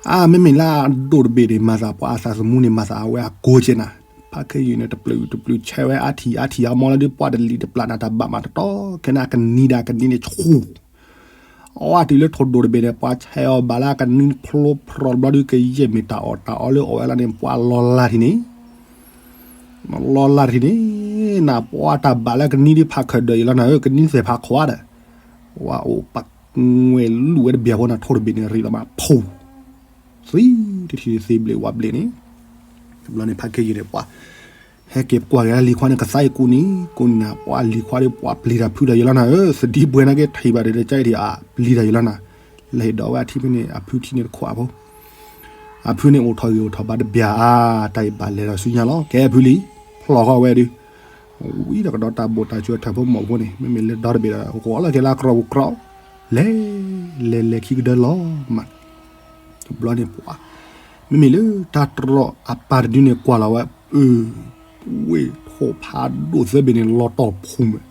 အါ မ့မ့ၢ်လၢအဒိၣ်တဘ့ၣ်န့ၣ် မၤသးပှၤအသးသမူန့ၣ် မၤသးအဝဲအကိးကဲနၤ, ဖါခ့ယုၢ်န့ၣ် တပျုာ်တပျုာ်ဆဲးဝဲအထံၣ်အထံၣ်အမီလီၤဒုး ပှၤတလံၣ်တပျၢ်နၤတၢ်ဘၣ်မးတတီ ခဲန့ၣ် အကနံၤဒီးအကနံၤန့ၣ်ဆူၣ် အီၣ်တုၤလၢထိၣ်ဒိၣ်တဘ့ၣ်န့ၣ် ပှၤဆဲးအီၤဘၣ်လၢအကနံၤဖျိဖျိတဘျီဒုး ကယဲၢ်မ့ၢ်တၢ်အီၣ်တၢ်အီလၢအီၣ်ဝဲလီၤန့ၣ် ပှၤလီၤလၢ်ထံၣ်န့ၣ်, လီၤလၢ်ထံၣ်န့ၣ်, နပှၤတၢ်ဘၣ်လၢကနံၤဒုးဖးခၢၣ်ဒၢးအံၤလီၤနၤဧၢ ကနံၤသဲးဖးခွါဒီး, ပှၤအိၣ်ပှၤငွဲၢ်လူၢ်ဝဲတဘျီဖိန့ၣ် ထိၣ်တဘ့ၣ်န့ၣ် ရံးလီၤမး ဖူၣ် သံတထံၣ်သ့ဘျ့းဝးဘျ့းန့ၣ်, တဘျီန့ၣ် ဖါခ့ယုၢ်န့ၣ် ပှၤ ဟဲက့ၤပကွၢ်က့ၤလံၤခွါန့ၣ် ကသါအံၤကူနံၤ ကူနံၤနၤ ပှၤလံၤခွါဒီး ပှၤပျံၤတၢ်ဖုးတၢ်ယံၤလီၤနၤဧၢ သဒံဘှဲနာ်က့ထံၣ်ဘၣ်ဒီး တကဲအံၤဒံး အပျံၤတၢ်ယံၤလီၤနၤ, လဲၤဟ့ၣ်ဒီးဝဲအထံဖုန့ၣ် အဖုထံန့ၣ်တခွးဖိ အဖုန့ၣ်အိၣ်ထီၣ်ဂ့ၤအိၣ်ထီၣ်ဘၣ်တဘျီဧါ, တၢ်အံၤဘၣ်လဲၤဒီးဆူညါလီၤ ကဲဖုလံၤ, ဖျီၣ်ဃီဝဲဒုး, ဝံၤဒီးကဒီးတၢ်ဘိၣ်တၢ်စၢၤထၢၣ်ဖိမီၢ်ဖိန့ၣ် မ့မ့ၢ်လၢဒီတဘ့ၣ်ဒီး ဂီၤလီၤက့ၤလၢအကြီပူၤကြီ, လဲၤ လဲၤလဲၤခံကဒၢလီၤမး တဘျီန့ၣ်ပှၤ, မ့မ့ၢ်လၢတၢ်တြီအပၢ်တဒုန့ၣ်ကွၢ်လီၤဝဲ, အၢ, ဝ့ၢ်ထိၣ်ဖးဒိၣ်သၢဘ့ၣ်န့ၣ် လီၤတီၢ်ဖူးမး,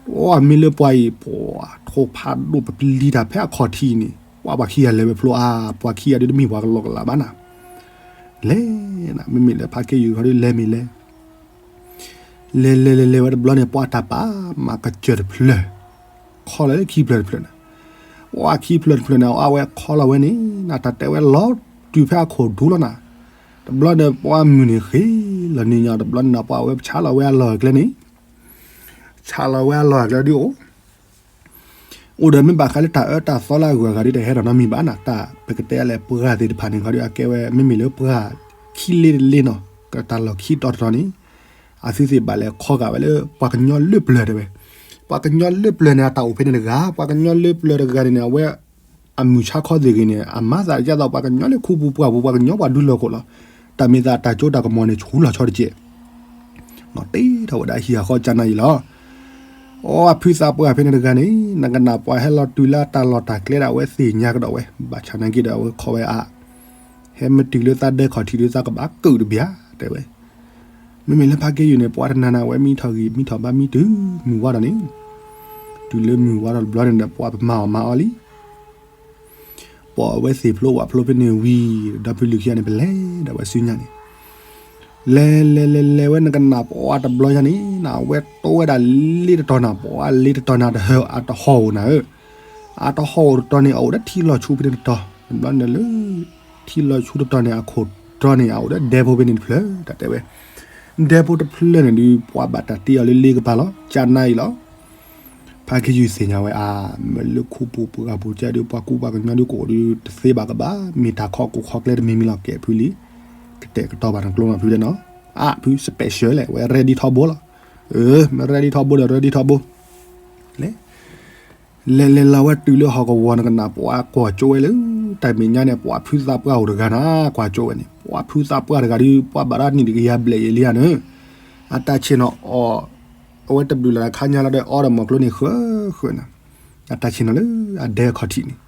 ပှၤမ့ၢ်လၢပှၤအံၤ ပှၤ ထိၣ်ဖးဒိၣ်ပပျံၤတၢ်ဖဲအခီၣ်ထံးန့ၣ် ပှၤပှၤခံဂၤလဲၤဝဲဖျိအါ, ပှၤခံဂၤဒုးတမ့ၢ်ပှၤကလီကလးဘၣ်နၤ, လဲၤနၤ မ့မ့ၢ်လၢဖါခ့ယုၢ်ခီဒုးလဲၤမ့ၢ်လဲၤ လဲၤလဲၤလဲၤလဲၤဝဲတဘျီန့ၣ် ပှၤတၢ်ပာ်မၤကစၢၢ်တဖျၢၣ်, ခီလီၤလၢခံဖျၢၣ်တဖျၢၣ်န့ၣ်, ပှၤခံဖျၢၣ်တဖျၢၣ်န့ၣ် အဝဲခီလီၤဝဲန့ၣ် နတၢ်တဲဝဲလီၤတုၤဖဲအခိၣ်ဒူလီၤနၤ, တဘျီန့ၣ် ပှၤမုၢ်န့ၣ်ဃ့လီၤန့ၣ်ညီ တဘျီန့ၣ် ပှၤဝဲဆါလီၤဝဲအလီၢ်အကျဲန့ၣ်, ဆါလီၤဝဲအလီၢ်အကျဲဒုးအိၣ် အိၣ်ဒီးမ့ၢ်ဘၣ်ဃးလၢတၢ်အၢတၢ်သီလၢအဂုၤအဂၤဒုး တဟဲဒီးနီတမံၤဘၣ်နၤ, တၢ်ပကတဲလဲၣ် ပှၤသ့ၣ်တဖၣ်န့ၣ်ခီဒုး အကဲဝဲ မ့မ့ၢ်လၢပှၤခံလ့တလ့နီၤ, ကတၢ်လီၢ်ခံတီၤတတီၤန့ၣ်, အသုသ့ၣ်ဘၣ်လဲၤခီဂာ်ဝဲလၢ ပှၤကညီလၢပျၢၤတဲဝဲ, ပှၤကညီလၢပျၢၤန့ၣ် အတၢ်အိၣ်ဖဲန့ၣ်တဂၤ, ပှၤကညီလၢပျၢၤတဂၤန့ၣ်န့ၣ် အဝဲ အမုၢ်ဆါခီသ့ၣ်ဂ့ၤန့ၣ် အမၤသးဒ်သိးပှၤကညီလၢခူပူၤပှၢ်ပူၤ ပှၤကညီပှၤဒူလီၢ်ခိၣ်လီၤ, တၢ်မ့ၢ်သးတၢ်ကၠိတၢ်ကမီၤန့ၣ် ဆူလီၤဆီတကဲး နီၢ်တ့ထီၣ်ဝဲဒၣ်ဟံၣ်အဃီကၢ်နၢ်ယံၤလီၤ. အိ အဖုသးပှၢ်ဖဲန့ၣ်တဂၤန့ၣ် နကနၣ်ပှၤဟဲလီၤတုၤလၢတၢ်လီၢ်တၢ်ကျဲဒၣ်ဝဲသ့ၣ်ညါကဒီးဝဲ ဘၣ်ဆၣ်နာ်က့ဒီးအဝဲခီဝဲအါ, ဟဲမ့ၢ်တုၤလၢသးဒဲခီၣ်ထံးဒုးသးကဘၣ်ကုာ်တဘျီ တဲဝဲ. မ့မ့ၢ်လၢဖါခ့ယုၢ်န့ၣ် ပှၤတနၤနၤဝဲမံထီၣ်ဂံၢ်မံထီၣ်ဘါမံတုၤမုၢ်ဝါထီၣ်န့ၣ်, တုၤလၢမုၢ်ဝါထီၣ်တဘျီန့ၣ်ဒီး ပှၤပမၤအီၣ်မၤအီလံ ပိာ်အဝဲသ့ၣ်ဖျိဝးဖျိဖဲန့ၣ်ဝံၤ ဒီဖုလုၢ်ခံဂၤန့ၣ် ပလဲၤဒၣ်ဝဲဆူညါန့ၣ်, လဲၤလဲၤလဲၤလဲၤဝဲနကနၣ်ပှၤတဘျီညါန့ၣ် နဝဲတိဝဲဒၣ်လ့တတီၤနၤ ပှၤလ့တတီၤနၤတဟၢအတဟီၣ်ဧိၤနၤဧၢ, အတဟီၣ်အိၣ်တတီၤန့ၣ် အအိၣ်ဒီးထံလီၤဆူဖဲန့ၣ်တတီၤ, တဘျီန့ၣ်လၢ ထံလီၤဆူတတီၤန့ၣ် အခိၣ်တီန့ၣ် အအိၣ်ဒီးဒဲဖိဖဲန့ၣ်တဖျၢၣ် တၢ်တဲဝဲ. ဒဲဖိတဖျၢၣ်န့ၣ်ဒုး ပှၤဘၣ်တၢ်တ့အီၤလၢလ့ကပၤလီၤ, ကနါအံၤလီၤ. ဖါခ့ယုၢ်သ့ၣ်ညါဝဲအါ, မ့ၢ်လၢခူပူၤပှၢ်ပူၤကဲဒုး ပှၤကူပှၤကညီဒုးကအိၣ်ဒုးတသ့ဘၣ်ကဘၣ်, မ့ၢ်တၢ်ခီၣ်ကိၣ်ခီၣ်ကျဲတမံၤမံၤလီၤ ကဲဖုလံ, ကတဲာ်ကတီၤဘၣ်နကျိမးဖုတဲနီၤ, အါဖု special လဲၣ် ဝဲ ready ထီဘိလီၤ. မ့ၢ် ready ထီဘိဒီး ready ထီဘိ လဲၣ် လဲၤလဲၤလီၤဝဲတုၤလၢဟီၣ်ကဝီၤနကနၣ် ပှၤကွၢ်ကၠိဝဲလၢ တၢ်မဲာ်ညါန့ၣ် ပှၤဖုသးပှၢ်အိၣ်တဂၤနၤ ကွၢ်ကၠိဝဲန့ၣ် ပှၤဖုသးပှၢ်တဂၤဒုး ပှၤဘၣ်ဒၣ်နံၣ်တကယၤဘျဲၣ်ယဲၢ်လံဧါန့ၣ်, အတၢ်ဆ့ၣ်နီၤအီၣ်, အဝဲတဘျုးလၢ်ခါညါလီၤဒီး အီဒီးမီၤကျိန့ၣ်ဃၢဃၢနၤ, အတၢ်ဆ့ၣ်နီၤလၢအဒဲခီၣ်ထံးန့ၣ်,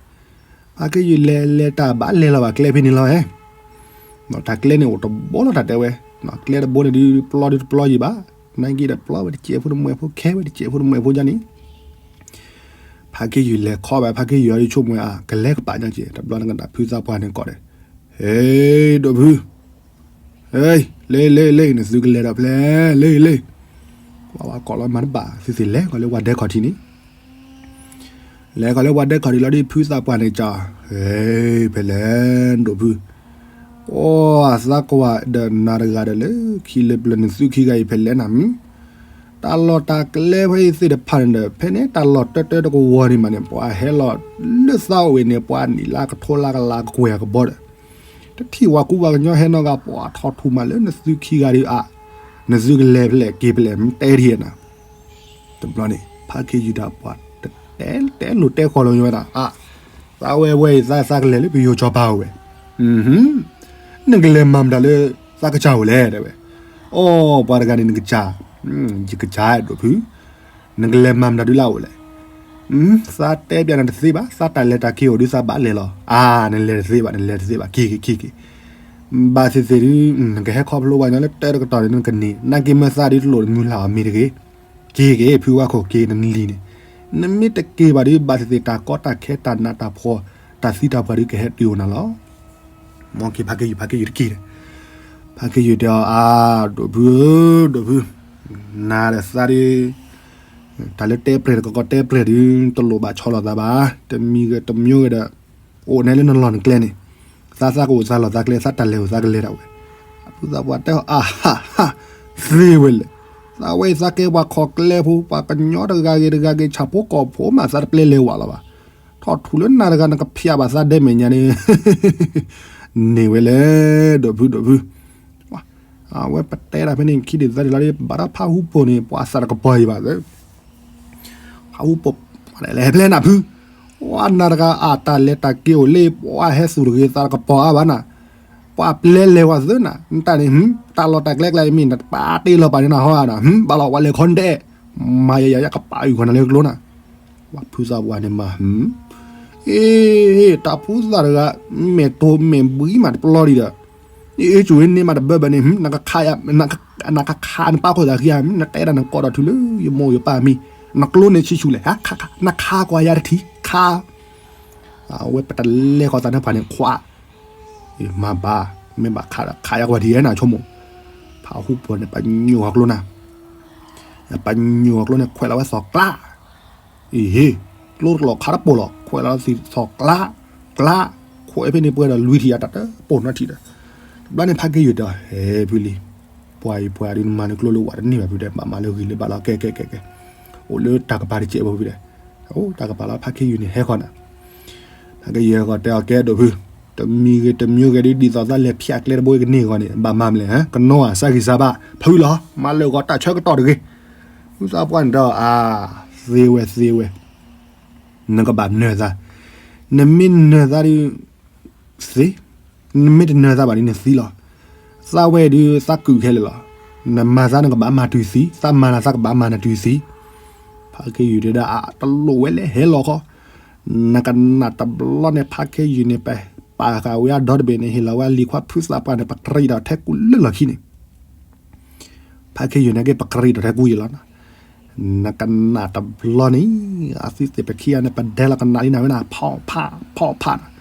ဖါခ့ယုၢ်လဲၤလဲၤတၢ်ဘၣ်လဲၤလီၤဘၣ်ကျဲဖဲန့ၣ်လီၤဧါ တၢ်ကျဲန့ၣ်အိၣ်တဘိလီၤ တၢ်တဲဝဲ, ကျဲတဘိန့ၣ်ဒုး ပျီဒုးတပျီယံၤဘၣ်, နာ်က့ဒီးပျီဝဲတစဲးဖိတမှဲးဖိ ခဲဝဲတစဲးဖိတမှဲးဖိဒ်န့ၣ်, ဖါခ့ယုၢ်လဲၤခီဘၣ် ဖါခ့ယုၢ်အီၤဒုးဆိကမိၣ်ဝဲအါ ကလဲၤကပာ်ညီက့ၤ တဘျီနကနၣ်ဖုသးပှၢ်န့ၣ်ကိးဒီး, ဟ့ၣ် ဒိၣ်ဖု ဟ့ၣ် လ့လ့လ့ နသုကလဲၤဒီးဖဲလဲၣ် လ့လ့, ကွၢ်ဝဲကိးလီၤမၤတဘၣ် သုသ့ၣ်လဲၤကီးလၢပှၤဒဲခီၣ်ထံးန့ၣ် လဲၤကီးလၢပှၤဒဲခီၣ်ထံးလီၤဒုး ဖုသးပှၢ်န့ၣ်ကီး, ဟ့ၣ် ဖဲလဲၣ် ဒိၣ်ဖု, အိ သးကွၢ်ဒီးနၤတဂၤဒီးလၢခံလၢပျၢၤ နသုခံဂၤအံၤဖဲလဲၣ်နၤ, တၢ်လီၢ်တၢ်ကျဲဖဲအံၤသ့ၣ်တဖၣ်န့ၣ်ဒီး ဖဲန့ၣ်တၢ်လီၢ်တၢတၢတကဝီၤန့ၣ်မးန့ၣ် ပှၤဟဲလီၤလၢသးအိၣ်ဝဲန့ၣ် ပှၤနံၣ်လၢကထိလၢကလးကကွဲၢ်အကဘီဒီး တထံၣ်ဝဲကူပှၤကညီဟဲနီတဂၤ ပှၤထီၣ်ထူၣ်မးလၢနသုခံဂၤဒုးအါ, နသုကလဲၤဖဲလဲၣ်က့ၤဖဲလဲၣ် မ့ၢ်တဲဒ်ယဲၢ်နၤ, တဘျီန့ၣ် ဖါခ့ယုၢ်ဒီးပှၤ တဲတဲလိာ်တဲဃီလိာ်ညီဝဲဒၣ်, အါ, သးဝဲဝဲအံၤ သးသးကလဲၤလၢပယိၤကၠီၤပၤအိၣ်ဝဲ, နကလဲၤမၤမတၤလၢ သးကစၢ်အိၣ်လဲၣ် တဲဝဲ, အိ ပှၤတဂၤန့ၣ် နကစၢ်, ယကစၢ်ဒိၣ်ဖု နကလဲၤမၤမတၤဒုးလၢအအိၣ်လဲၣ်, သးတဲပျးနၤတသ့ဘၣ် သးတၢ်လဲၤတၢ်က့ၤအိၣ်ဒုးသးဘၣ်လဲၤလီၤ, အါ နလဲၤတသ့ဘၣ် နလဲၤတသ့ဘၣ် က့ၤက့ၤက့ၤက့ၤ, ဘၣ်သ့ၣ်သ့ၣ်ဒုး နကဟဲခီဖျိပှၤကညီလၢတၢတကတီၢ်န့ၣ် နကန့ၢ် နာ်က့မ့ၢ်သးဒုးတလိၣ်တမုၢ်လၢ်အီၤမ့ၢ်တဂ့ၤ, က့ၤက့ၤ ဖုဝါခိၣ်က့ၤနလံၤန့ၣ်, နမ့ၢ်တက့ၤဘၣ်ဒုး ဘၣ်သ့ၣ်သ့ၣ်တၢ်ကီတၢ်ခဲတၢ်နးတၢ်ဖှီၣ် တၢ်သံတၢ်ပှၢ်ဒုးကဟဲတုၤအိၣ်နၤလီၤ မ်က့ၤဖါခ့ယုၢ် ဖါခ့ယုၢ်တက့ၤဒီး, ဖါခ့ယုၢ်တဲအီၤ အါ, ဒိၣ်ဖုဧၢ, ဒိၣ်ဖု, နၤဒီးသးဒုး, တၢ်လၢတဲပျဲၢ်တကီကီတဲပျဲၢ်ဒုး တလိၣ်ဘၣ်ဆီလီၤသးဘၣ်, တမံၤဂ့ၤတမံၤဂ့ၤဒီး, အိၣ်နဲလၢနလီၢ်နကျဲန့ၣ်, သးသးကအိၣ်သးလီၢ်သးကျဲ သးတၢ်လဲၤအိၣ်သးကလဲၤဒၣ်ဝဲ, အဖုသးပှၢ်တဲအီၤ အါဟးဟး, သ့ဝဲလဲၣ်, သးဝဲအံၤသးကဲပှၤခီၣ်ကျဲဖိ ပှၤကညီတဂၤဂ့ၤတဂၤဂ့ၤ ဆၣ်ဖိကီၢ်ဖိမး သးတပျဲလဲၤဝဲလီၤဘၣ် ထီၣ်ထူၣ်လၢနၤတဂၤ နကဖျးဘၣ်သးဒဲမဲာ်ညါန့ၣ်, န့ၢ်ဝဲလဲၣ်, ဒိၣ်ဖု ဒိၣ်ဖု, အဝဲပတဲတၢ်ဖဲန့ၣ် ခံဒုးသၢဒုးလီၤဒီး ဘၣ်ဒီးဖးဟူပိာ်န့ၣ် ပှၤသးတကပီၤအံၤဘၣ်သၢ, ဖးဟူပိာ်, လဲၤဖဲလဲၣ်နၤဖု, ပှၤနၤတဂၤအတၢ်လဲၤတၢ်က့ၤအိၣ်လၢ ပှၤဟဲသူၣ်တဂ့ၤသးတကပီၤအါဘၣ်နၤ, ပှၤပျဲလဲၤဝဲသၢနၤ, နတၢ်န့ၣ် တၢ်လီၢ်တၢ်ကျဲကျါအံၤမ့ၢ် နတပာ်တ့ၢ်လီၤပာ်န့ၢ်နၤဟီဧါနၤ, ဘၣ်လီၤပှၤလဲၤခီနတဲ, မၤယၤယၤယကပာ်အုၣ်ကီးနၤလၢကျိနၤ ပှၤဖုသးပှၢ်န့ၣ်မၤ, အ့, တၢ်ဖုသးတဂၤ, မဲာ်တိၢ်မဲာ်ဘှံးမးတပျီဒံးဒီး, အ့ၣ်ကၠူဝဲန့ၢ်မးတဘၢဘၢန့ၣ်, နကခးနပာ်ခိၣ်သးခံဂၤ, နတဲဒၣ်နကိးဒီးထူလၢယမိၢ်ယပၢ်မံၤ, နကျိန့ၣ်ဆံးဆူၣ်လဲၣ်, နခါကွၢ်ယၤတထံး, ခါ, အဝဲပတလဲၤဃီၤသးန့ၣ်ဖးန့ၣ်ခွါ မၤဘၣ်, မ့ၢ်ဘၣ်ခးဒီးခးယၤကွၢ်ထံၣ်နၤဆိကမိၣ်, ဖးဟူပိာ်န့ၣ် ပညိၣ်ဃီၤကျိနၤ, ပညိၣ်ဃီၤကျိန့ၣ် ခွဲးလီၤဝဲသီၣ်ကျါ, အ့ဟ့, ကျိတလီၤခးတပိာ်လီၤ ခွဲးလီၤသီၣ်ကျါ, ကျါ, ခွဲးဖဲန့ၣ်ပှဲၤဒီးလွံၢ်ထံၣ်အတၢ်တပိာ်နီတထံၣ်ဒီး, တဘျီန့ၣ်ဖးက့ယုၢ်တဲအီၤ ဟဲဖုလံ, ပှၤအံၤပှၤဒုးနမၤနကျိလၢဝဲတန့ၢ်ဘၣ်ဖုတဲ ဘၣ်မၤလၢဂ့ၤလၢဘၣ်လီၤ ကဲကဲကဲကဲ, အိၣ်လၢတၢ်ကပၤတစဲးဖိဖုတဲ, အိၣ်တၢ်ကပၤလီၤဖးက့ယုၢ်န့ၣ်ဟဲဃီၤနၤ ဖးက့ယုၢ်ဟဲဃီၤတဲအီၤ ကဲဒိၣ်ဖု, တမံၤဂ့ၤတမံၤဂ့ၤဒုး ဒ်သိးသးလဲၤဖျးကျဲတဘိကန့ၢ်အဂီၢ်န့ၣ် ဘၣ်မၤမလဲၣ်, ကနီၤဧါ စၢ်ဂံၢ်စၢ်ဘါ, ဖုလီၤ, မၤလၢာ်ဂီၤတၢ်ဆၢကတီၢ်တဂ့ၤ, ဖုသးပှၢ်န့ၣ်တဲအီၤ အါ, သ့ဝဲသ့ဝဲ, နကဘၣ်နၢၤသး, နမ့ၢ်နၢၤသးဒုး, သ့, နမ့ၢ်တနၢၤသးဘၣ်ဒုးနသံလီၤ, သးဝဲဒုးသးကုၢ်ခဲလၢာ်လီၤ, နမၤသးနကဘၣ်မၤတုၤသံ, သးမၤနၤသးကဘၣ်မၤနၤတုၤသံ, ဖးက့ယုၢ်တဲဒၣ် အါ တလိၣ်ဝဲလဲၣ် ဟဲလီၤခီ, နကနၣ်တဘျီန့ၣ် ဖးက့ယုၢ်န့ၣ် ပပာ်ဃာ်ဝဲအဒီတဘ့ၣ်န့ၣ် ဟ့ၣ်လီၤဝဲအလံၤခွါဖုသးပှၢ်န့ၣ် ပကရံးဒီးထဲကူလၢလီၢ်ခံန့ၣ် ဖးက့ယုၢ်န့ၣ်က့ၤ ပကရံးဒီးထဲကူယံာ်လီၤနၤ, နကနၣ်တဘျီန့ၣ်, အသုသ့ၣ်ပခံဂၤန့ၣ် ပဒဲလီၤကနၣ်လံနၤဝဲနၤ ဖီၣ်ဖး, ဖီၣ်ဖးနၤ,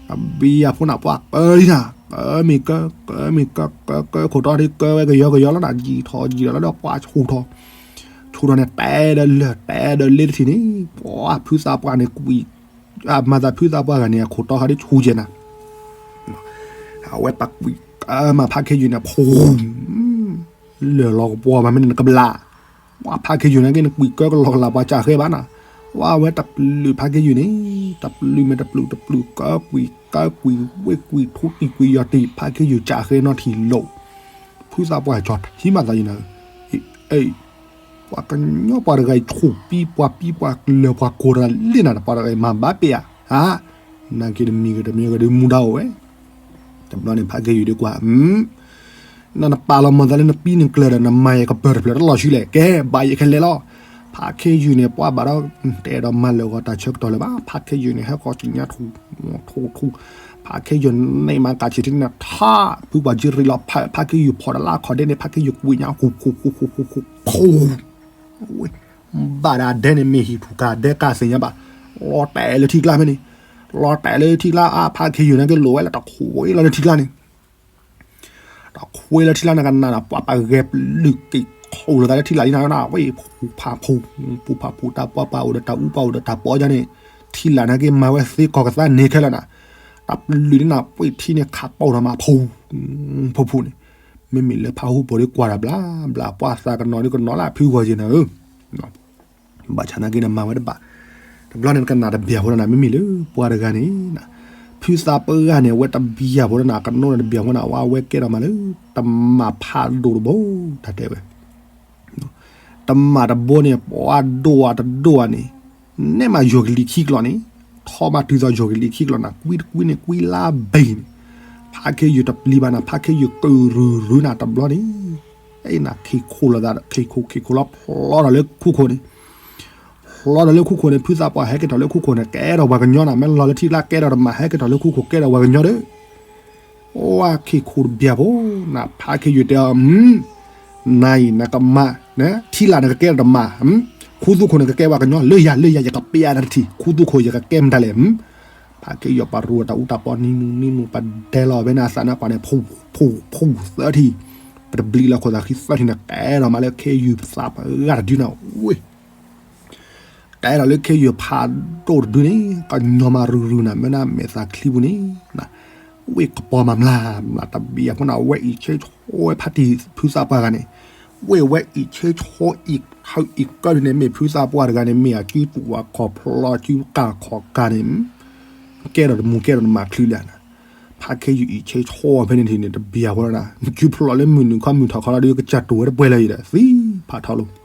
တဘံယၤဖိနၤ ပှၤကၢလံနၤ, ကၢမ့ၢ်ကၢ, ကၢမ့ၢ်ကၢ, ကၢကၢခိၣ်တီဒ်ကၢဝဲကယီကယီလီၤနၤ, ယံာ်ထီၣ်ယံာ်လီၤလီၤဒီး ပှၤဆူၣ်ထီၣ်, ဆူၣ်ထီၣ်န့ၣ် တဲဒီးလၢၢ် တဲဒီးလ့တထံၣ်န့ၣ်, ပှၤဖုသးပှၢ်န့ၣ်ကွံာ် မၤသးဖုသးပှၢ်ဂၤန့ၣ် အခိၣ်တီဃာ်ဒ်ဆူၣ်ကဲနၤ, အဝဲတၢ်ကွံာ်ကမၤဖးခ့ယုၢ်န့ၣ် ဖိ လၢာ်လီၤကပီၤမၤမ့ၢ်န့ၣ်နကဘျး, ပှၤဖးခ့ယုၢ်န့ၣ်က့ နကွံာ်ကၢကလီကလးပှၤကၢဃဲဘၣ်နၤ, ဝဲတပျုာ်ဖးခ့ယုၢ်န့ၣ်, တပျုာ်မ့ၢ်တပျုာ်တပျုာ် ကၢကွံာ်ကၢကွံာ် ဝ့ၢ်ကွံာ်ထူတံၢ်ကွံာ်ယီၤတံၢ် ဖးခ့ယုၢ်ကၢဃဲနီထံၣ်လိာ်, ဖုသးပှၢ်ကၠီထံမၤသးယံၤနၤ, အ့ ပှၤကညီပှၤတဂၤအံၤ ဆူၣ်ပံပှၤပံပှၤလၢာ်ပှၤကိးတဂၤလံနၤ ပှၤတဂၤအံၤမၤဘၣ်ပ့ၤဧါ, နာ်က့တမံၤဂ့ၤတမံၤဂ့ၤဒုးမူဒါအိၣ်ဝဲ, တဘျီန့ၣ် ဖးခ့ယုၢ်ဒုးကွၢ် နနပာ်လီၤမၤသးလၢနပံနကျၢၤဒီး နမၤယကပၢၤတဖျၢၣ်တလီၤဆံလဲၣ်, ကဲ ဘၣ်ယကလဲၤလီၤ, ဖးခ့ယုၢ်န့ၣ် ပှၤဘၣ်ဒီး တအဲၣ်ဒိးမၤလၢာ်ဂီၤတၢ်ဆၢကတီၢ်လၢၤဘၣ်, ဖးခ့ယုၢ်န့ၣ် ဟဲဃီၤစံၣ်ညါထူၣ် ထူၣ်ထူၣ်, ဖးခ့ယုၢ်န့ၣ်မၤကၢ်ဆံးထံန့ၣ် ထး ဖုပှၤကံရံလီၤဖး ဖးခ့ယုၢ်ဖီၣ်တလါခီၣ်ဒဲန့ၣ် ဖးခ့ယုၢ်ကွံာ်ညါ ဃူဃူဃူဃူဃူဃူဃူ ဘၣ်ဒၣ်ဒဲန့ၣ် မ့ၢ်ဟံၣ်ထူၣ်ကၢ်ဒဲကၢ်သ့ၣ်ညါဘၣ်, လီၤတဲာ်လၢထံကျါဖဲန့ၣ်, လီၤတဲာ်လၢထံကျါ အါ ဖးခ့ယုၢ်န့ၣ်က့လိာ်ဝဲလၢတၢ်ခွဲးလီၤလၢထံကျါန့ၣ် တၢ်ခွဲးလီၤထံကျါန့ၣ် ကနၣ်ဒီး ပှၤပှၤဂဲၤပျုၢ်က့ၤခိၣ်လိာ်သးလၢထံလာ် လံနၤဝဲနၤ ဝဲဖူဖးဖူ, ဖူဖးဖူ တၢ်ပှၤပှၤအိၣ်ဒီးတၢ်အူ ပှၤအိၣ်ဒီးတၢ်ပီအီၤန့ၣ်, ထံလာ်န့ၣ်က့မၤဝဲသ့ကီၢ်ကသးန့ၣ်ခဲလၢာ်နၤ, တၢ်ပျုၢ်န့ၣ်နၤ ပှ့ၤထံန့ၣ်ခးပိာ်ထီၣ်မးဖူ ဖူဖူန့ၣ်, မ့မ့ၢ်လၢဖးဟူဖိးဒီးကွၢ်တၢ်ဘျါဘျါ ပှၤသးကနီၤဒီးကနီၤလၢဖုဂီၢ်ယဲၢ်နၤဧၢ ဘၣ်ဆၣ်နာ်က့န့ၣ်မၤဝဲတဘၣ်, တဘျီန့ၣ်ကနၣ်တဘျီဖိလၢနၤ မ့မ့ၢ်လၢပှၤတဂၤန့ၣ်, ဖုသးပှၢ်ဂၤန့ၣ် အဝဲတဘျီဖိလၢနၤ ကနိၣ်န့ၣ်တဘျီဖိနၤ ဝဲအဝဲကဲထီၣ်မးလၢ တမၤဖးဒိၣ်တဘိ တၢ်တဲဝဲ, တမၤတဘိန့ၣ် ပှၤဒိၣ်ဝဲတဒိၣ်ဝဲန့ၣ်, နဲမးယီၢ်ကလံၤခံကျီၢ်န့ၣ်, ထီမးတုၤသိးယီၢ်ကလံၤခံကျီၢ်နၤ ကွံတကွံန့ၣ် ကွံလါဘ့ၣ်န့ၣ်, ဖးခ့ယုၢ်တပျံၤဘၣ်နၤ ဖးခ့ယုၢ်ကရုၢ်ရုၢ်နၤတဘျီန့ၣ်, အဲၣ်နၤခ့ခိၣ်လိာ်သး ခ့ခိၣ်ခ့ခိၣ်လီၤဖျီဒီးလၢခိၣ်ခိၣ်န့ၣ် ဖျီဒီးလၢခိၣ်ခိၣ်န့ၣ် ဖုသးပှၢ်ဟဲက့ၤထီၣ်လၢခိၣ်ခိၣ်န့ၣ် ကဲထီၣ်ပှၤကညီနၤ မ့ၢ်လီၤလၢထံကျါကဲထီၣ်တမၤ ဟဲက့ၤထီၣ်လၢခိၣ်ခိၣ်ကဲထီၣ်ပှၤကညီဒီး, အိၣ်ဝဲခ့ခိၣ်တဘျီဖိ, နဖးခ့ယုၢ်တဲအီၤ, နၤအံၤနကမၤ, ထံလာ်နကကဲထီၣ်တမၤ, ခူသူၣ်ခိၣ်နကကဲပှၤကညီ လၢယၤလၢယၤ ယကပျဲနတထံၣ် ခူသူၣ်ခိၣ်ယကကဲမတၤလဲၣ်, ဖးခ့ယုၢ်ပှၤရူတၢ်အူတၢ်ပီနံၤနူနံၤနူ ပဒဲလီၤဖဲန့ၣ်အသးန့ၣ်ကွၢ်န့ၣ် ဖူဖူဖူသၢထံၣ်, ပတဘျံးလီၤခိၣ်သးခံသၢထံၣ်န့ၣ် ကဲထီၣ်မးလၢခ့ယုၢ်သးပှၢ်ဂၤတဒုနၤ, ဝ့ၢ် ကဲထီၣ်လၢခ့ယုၢ်ဖးဒိၣ်တဒုန့ၣ် ကညီမးရုၢ်ရုၢ်နၤ မ့ၢ်နမဲာ်သးချံပူၤန့ၣ်, ဝ့ၢ်ကပီၤမးမျးမျးတဘျီဖိနၤ ဝဲအံၤဆ့ဆိဝဲဖးတံၢ်ဖုသးပှၢ်ဂၤန့ၣ်, ဝ့ၢ်ဝဲအံၤဆ့ဆိအံၤထၢအံၤကၢဒုန့ၣ် မ့ၢ်ဖုသးပှၢ်တဂၤန့ၣ် မ့ၢ်အစုတူၢ်ဝဲခီၣ်ဖျီစုကၢ်ခီၣ်ကၢ်န့ၣ်, ကဲထီၣ်တမူကဲထီၣ်တမၤချုးလၢနၤ, ဖးခ့ယုၢ်အံၤဆ့ဆိဝဲဖဲန့ၣ်ထံၣ်န့ၣ် တဘျီဖိနၤ စုဖျိးလၢမုၢ်နုာ်ခီမုၢ်ထီၣ်ခီလီၤဒီး ကစၢ်တူၢ်ဝဲတပှဲၤလၢၤအံၤဒီး သံဖးထီလီၤ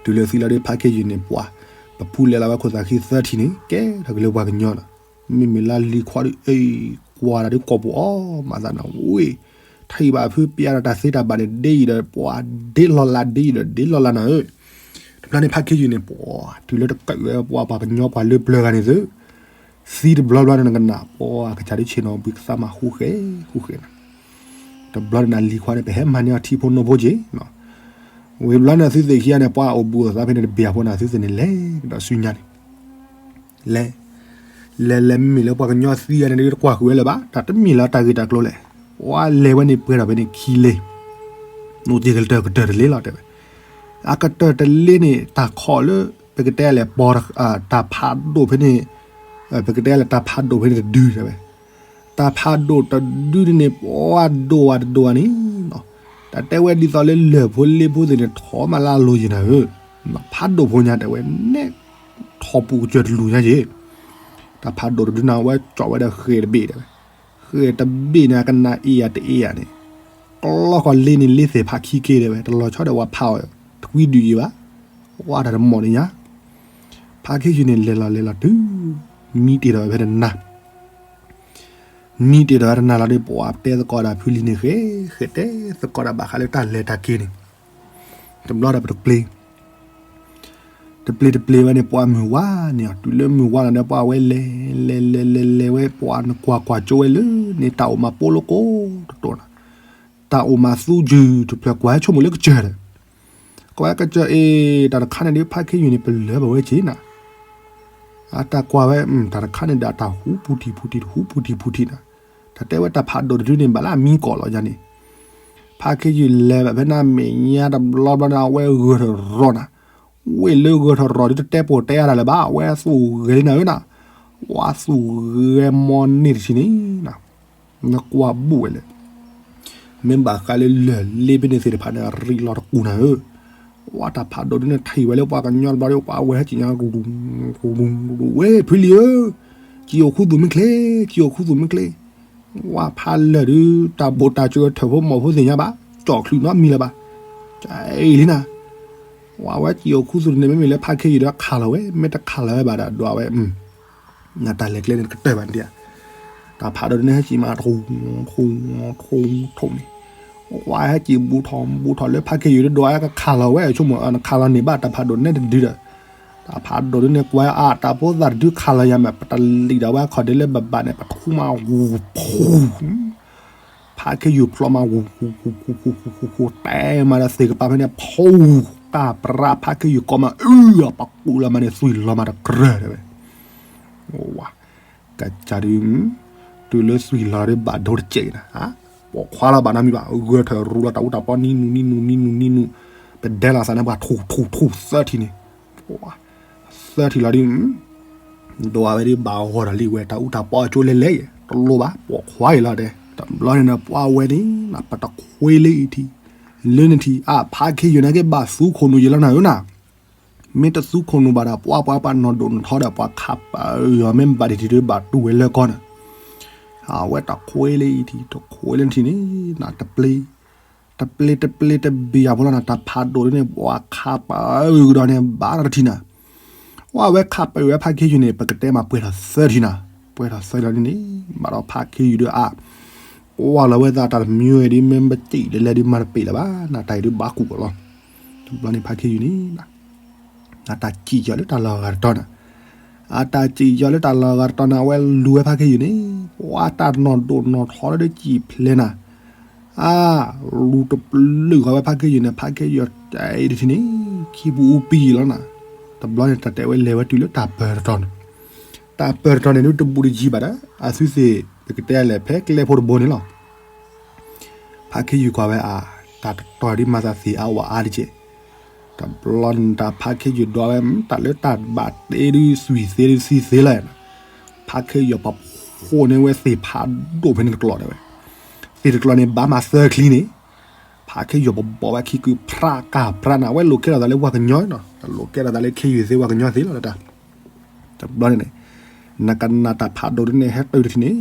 တုၤလၢသံလီၤဒီး ဖးခ့ယုၢ်န့ၣ် ပှၤ ပပူၤလဲၤလီၤဝဲခိၣ်သးခံသၢထံၣ်န့ၣ် ကဲထီၣ်က့ၤလၢပှၤကညီလီၤ. မ့မ့ၢ်လၢလံၤခွါဒီး အ့ၣ် ကွၢ်တၢ်ဒ်ကိာ်ပူၤအီၤ မၤသးနၤ ဝ့ၢ် ထံၣ်ဘၣ်ဖုပျဲဒီးတၢ်သ့တၢ်ဘၣ်န့ၣ် ဒ်အံၤဒီး ပှၤဒ့လီၤလး ဒ်အံၤဒီး ဒ့လီၤလးနၤဧၢ. တဘျီန့ၣ် ဖးခ့ယုၢ်န့ၣ် ပှၤ တုၤလၢတကးဝဲ ပှၤပှၤကညီပှၤလၢပျၢၤဂၤန့ၣ်သု သံတဘျီဘျီန့ၣ် နကနၣ် ပှၤကစၢ်ဒုးဆ့ၣ်နီၤဘှံးကသးမး ဃူဃဲဃူဃဲနၤ တဘျီန့ၣ်နၤ လံၤခွါန့ၣ် ပဟဲမၤန့ၢ်အီၤထံဖိနိဖိက့ၤ ဝံၤဘျီန့ၣ် သုသ့ၣ်ခံဂၤန့ၣ် ပှၤအိၣ်ဘူးအိၣ်သးဖဲန့ၣ်တဘ့ၣ်အဖိန့ၣ် သုသ့ၣ်န့ၣ် လဲၤကဒီးဆူညါန့ၣ် လဲၤ လဲၤလဲၤမ့မ့ၢ်လၢပှၤကညီသံဂၤန့ၣ် တကွၢ်ဃုာ်ဝဲလၢၤဘၣ် တၢ်တမ့ၢ်လၢတၢ်ဂ့ၢ်တၢ်ကျိၤလဲၣ် ပှၤလဲၤဝဲန့ၣ်ပှဲၤဒီးဖဲန့ၣ်ခံလ့ အိၣ်က့ၤကတၢၢ်ကတၢၢ်တလ့လီၤတဲဝဲ အကတၢၢ်တလ့န့ၣ် တၢ်ခီၣ်လၢ ပကတဲလဲၣ် ပီ တၢ်ဖးဒိၣ်ဖဲန့ၣ် ပကတဲလဲၣ် တၢ်ဖးဒိၣ်ဖဲန့ၣ်တဒုတဲဝဲ တၢ်ဖးဒိၣ်တဒုန့ၣ်န့ၣ် ပှၤဒိၣ်ဝဲတဒိၣ်ဝဲန့ၣ် တၢ်တဲဝဲဒ်သိးလၢလၢၢ်ဖိလ့ဖိသ့ၣ်န့ၣ် ထီၣ်မးလၢအလိၤယံၤနၤဧၢ ဖးဒိၣ်ဖိညါတဲဝဲ နဲ ထီၣ်ပူၤကစၢၢ်တလူၤညါက့ၤ တၢ်ဖးဒိၣ်တဒုန့ၣ် အဝဲကၠီၣ်ဝဲဒီးဃဲၢ်တဘ့ၣ်တဲဝဲ ဃဲၢ်တဘ့ၣ်န့ၣ် အကနၣ်အ့ၣ်ယၤတအ့ၣ်ယၤန့ၣ် ကလီကီၢ်လ့န့ၣ် လ့သ့ၣ်ဖးခံက့ၤတဲဝဲ တလီၤဆီဒီးဝဲဖးအီၤ တကွံဒုးယံၤဘၣ် ဝါတၢ်တမီၣ်န့ၣ်ညါ ဖးခ့ယုၢ်န့ၣ် လဲၤလီၤလဲၤလီၤတုၤ မံတ့ၢ်ဒီးဝဲဖဲတနၤ မံတ့ၢ်ဒီးဝဲတနၤလီၤဒီး ပှၤတဲသကိးဒၣ်ဖုလံၤန့ၣ် ဃဲဃဲတဲသကိးဒၣ်ဘၣ်ဃးလၢတၢ်လဲၤတၢ်က့ၤန့ၣ် တဘျီဒီးပတပျ့ၤ တပျ့ၤတပျ့ၤဝဲန့ၣ် ပှၤမုၢ်ဝါန့ၣ် တုၤလၢမုၢ်ဝါလီၤဒီး ပှၤဝဲလဲၤ လဲၤလဲၤလဲၤလဲၤဝဲ ပှၤနကွၢ်ကွၢ်ကၠိဝဲလၢန့ၣ် တၢ်အိၣ်မးပိလိကိတတိၢ်နၤ တၢ်အိၣ်မးသူယုၢ်တဖျၢၣ် ကွၢ်ဟဲဆိကမိၣ်လၢကစၢၢ်ဒီး ကွၢ်ဝဲကစၢၢ်အ့ၣ် တၢ်တခါန့ၣ်ဒီး ဖးခ့ယုၢ်န့ၣ် ပလၢၢ်ဘၣ်ဝဲက့ၤနၤ အတၢ်ကွၢ်ဝဲ တၢ်တခါန့ၣ်ဒီး အတၢ်ဟူပူၤထံၣ်ပူၤထံၣ် တဟူပူၤထံၣ်ပူၤထံၣ်နၤ တၢ်တဲဝဲတၢ်ဖးဒိၣ်တဒုန့ၣ် ဘၣ်လၢအမံကီၢ်လီၤယၤန့ၣ် ဖးခ့ယုၢ်လဲၤဘၣ်ဖဲန့ၣ် မဲာ်ညါတဘျီဘျီန့ၣ် အဝဲဂၢၢ်တရီၤနၤ ဝ့ၢ်လၢဂၢၢ်ထီၣ်ရီၣ်ဒုးတတဲပိာ်တဲအါတၢ်လၢၤဘၣ်, အဝဲသူၣ်ဂဲၤလံနၤဧၢနၤ, ဝါသူၣ်ဂဲၤမီၢ်န့ၢ်တထံၣ်န့ၣ်နၤ, နကွၢ်ဘူးဝဲလဲၣ် မ့ၢ်ဘၣ်ဃးလၢလၢၢ်လ့ဖဲန့ၣ်သ့ၣ်တဖၣ်န့ၣ် ရံးလီၤတကူၣ်နၤဧၢ, ဝါတၢ်ဖးဒိၣ်ဒုးန့ၣ်ထံၣ်ဝဲလၢပှၤကညီတဘျီဒီး ပှၤဝဲဟဲက့ၤညါ ဝ့ၢ်ဖုလံဧၢ, ကၠံၣ်အိၣ်ခူသူၣ်မ့ၢ်ချ့, ကၠံၣ်အိၣ်ခူသူၣ်မ့ၢ်ချ့, ဝါဖးလၢာ်ဒုး တၢ်ဘိၣ်တၢ်စၢၤထၢၣ်ဖိမီၢ်ဖိသ့ၣ်ညါဘၣ်, ကၠီၣ်ချုးနီတမံၤလၢၤဘၣ်, ကလံနၤ, ဝဲကၠံၣ်အိၣ်ခူသူၣ်န့ၣ် မ့မ့ၢ်လၢဖးခ့ယုၢ်ဒီးခးလီၤဝဲ, မ့ၢ်တခးလီၤဝဲဘၣ်ဒီးဒွးဝဲ, နတၢ်လဲၤကျဲန့ၣ်ကတၢၢ်ဘၣ်န့ၣ်ဧါ, တၢ်ဖးဒိၣ်ဒုးန့ၣ်ဟဲက့ၤမး ထိၣ်ထိၣ်ထိၣ်ထိၣ်န့ၣ်, ဝဲဟဲက့ၤဘူးထီၣ်ဘူးထီၣ်လၢဖးခ့ယုၢ်ဒီးဒွးဝဲကခးလီၤဝဲ, ဆိကမိၣ်နခးလီၤန့ၢ်ဘၣ်တၢ်ဖးဒိၣ်န့ၣ်တဒုဒီး, တၢ်ဖးဒိၣ်ဒုးန့ၣ်ကွၢ်အါ တၢ်ဖိသၣ်တဒုခးလီၤယၤမး ပတလံာ်ဒၣ်ဝဲအခီၣ်ဒ့လၢဘၣ်ဘၣ်န့ၣ် ပထူမးဂူၤဖူ ဖးခ့ယုၢ်ဖျိမး ဂူၤဂူၤဂူၤဂူၤဂူၤဂူၤဂူၤဂူၤ တဲမးဒီးသ့ၣ်ကပၤဖဲန့ၣ် ဖူ ကၢ်ပြး ဖးခ့ယုၢ်ကိးမး အု ပှၤကူးလီၤမးန့ၣ် သွံၣ်လီၤမးတကြၢးတဲဝဲ, ဝါ ကစၢ်ဒုး တုၤလၢသွံၣ်လီၤဒီးဘၣ်ဒိတစဲးနၤ, ပိာ်ခွါလီၤဘၣ်နီတမံၤဘၣ် ဂၢၢ်ထၢၣ်ရူလီၤတၢ်အူတၢ်ပီနံနူနံနူနံနူနံနူ, ပဒဲလီၤသးန့ၣ်ပှၤထူၣ်ထူၣ်ထူၣ်သၢထံၣ်န့ၣ်, ဝါ သၢထံၣ်လီၤဒုး ဒွးဝဲဒုးဘၣ်ဂီၢ်ဒီးလံဝဲ တၢ်အူတၢ်ပီအကၠိလဲၤလဲၤယဲ တလိၣ်ဘၣ် ပိာ်ခွါအံၤလီၤတဲ, တဘျီန့ၣ်ဒီးပှၤဝဲန့ၣ် ပတခွ့လၢအံၤထံး, လၢနထံး အါ ဖးခ့ယုၢ်နာ်က့ဘၣ်သူခိၣ်နူာ်ယဲလီၤနၤဧၢနၤ, မ့ၢ်တသူခိၣ်နူာ်ဘၣ်ဒီး ပှၤပှၤပှၤနီၢ်ဒိၣ်နီၢ်ထီဒီး ပှၤခးပာ်အၢအီၤ မ့ၢ်ဘၣ်ဒံးထံးဒုးဘၣ်တူၢ်ဝဲလၢကီၢ်နၤ, အဝဲတခွ့လၢအံၤထံး တခွ့လၢနထံးန့ၣ် နတပျ့ တပျ့တပျ့တဘ့ၣ်အဖိလီၤနၤ တၢ်ဖးဒိၣ်ဒုးန့ၣ် ပှၤခးပာ်အၢကဒီးန့ၣ် ဘၣ်ဒီးတထံးနၤ, ဝဲအဝဲခးပာ်အၢဝဲဖးခ့ယုၢ်န့ၣ် ပကတဲမးပှဲၤထီၣ်သၢထံးနၤ, ပှဲၤထီၣ်သၢထံးလီၤဒုးန့ၣ် ဘၣ်ဒီးဖးခ့ယုၢ်ဒုးအါ, ကွၢ်လီၤဝဲသးတၢ်တမံၤဝဲဒုး မ့ၢ်ပစံၣ်လၢလဲၤဒုးမၤတပ့ၢ်လၢၤဘၣ် နတၢ်အံၤဒုးဘၣ်ကူၣ်ကီးလီၤ, တဘျီန့ၣ်ဖးခ့ယုၢ်န့ၣ် အတၢ်စံၣ်ယီၤလၢတၢ်လီၢ်ဂၤတတီၤနၤ, အတၢ်စံၣ်ယီၤလၢတၢ်လီၢ်ဂၤတတီၤနၤ အဝဲလူၤဝဲဖးခ့ယုၢ်န့ၣ် ပှၤတၢ်နီၢ်ဒိၣ်နီၢ်ထီလၢဒုးစံၣ်ဖျဲးနၤ, အါ လူၤတပျုာ်ဃီဝဲဖးခ့ယုၢ်န့ၣ် ဖးခ့ယုၢ်တၢ်အံၤတထံးန့ၣ် ခံပူၤအူပံၤလီၤနၤ, တဘျီန့ၣ် တၢ်တဲဝဲလဲၤဝဲတုၤလၢတၢ်ပၢၤတတီၤန့ၣ်, တၢ်ပၢၤတတီၤန့ၣ် ဒုးတဘူးတယံၤဘၣ်ဒီး အသုသ့ၣ် ပကတဲလဲၣ် ဖဲကျဲဖိတဘိန့ၣ်လီၤ. ဖးခ့ယုၢ်ကွၢ်ဝဲအါ, တၢ်တတီၤဒ်မၤသးသ့ၣ်အါဝဲအါတက့ၢ်. တဘျီန့ၣ်တၢ်ဖးခ့ယုၢ်ဒွးဝဲ တၢ်လၢတၢ်ဘၣ်တ့ဒုးသွံၣ်သ့ဒုးသံသ့လီၤ. ဖးခ့ယုၢ်ပှၤဖိးန့ၢ်ဝဲသ့ၣ်ဖးဒိၣ်ဖဲန့ၣ်တကျိၤဒၣ်ဝဲ, သ့ၣ်တကျိၤန့ၣ် ဘၣ်မးသၢချံန့ၣ်, ဖးခ့ယုၢ်ပဘီဝဲခံကုပြးကၢ်ပြးနၤ အဝဲလိာ်ကဲထီၣ်သးလၢပှၤကညီနီၤ, တလိာ်ကဲထီၣ်သးလၢခ့ယုၢ်သ့ပှၤကညီသ့လီၤတၢ် တဘျီန့ၣ်န့ၣ်, နကနၣ်တၢ်ဖးဒိၣ်ဒ်န့ၣ် ဟဲတုၤတထံၣ်န့ၣ်,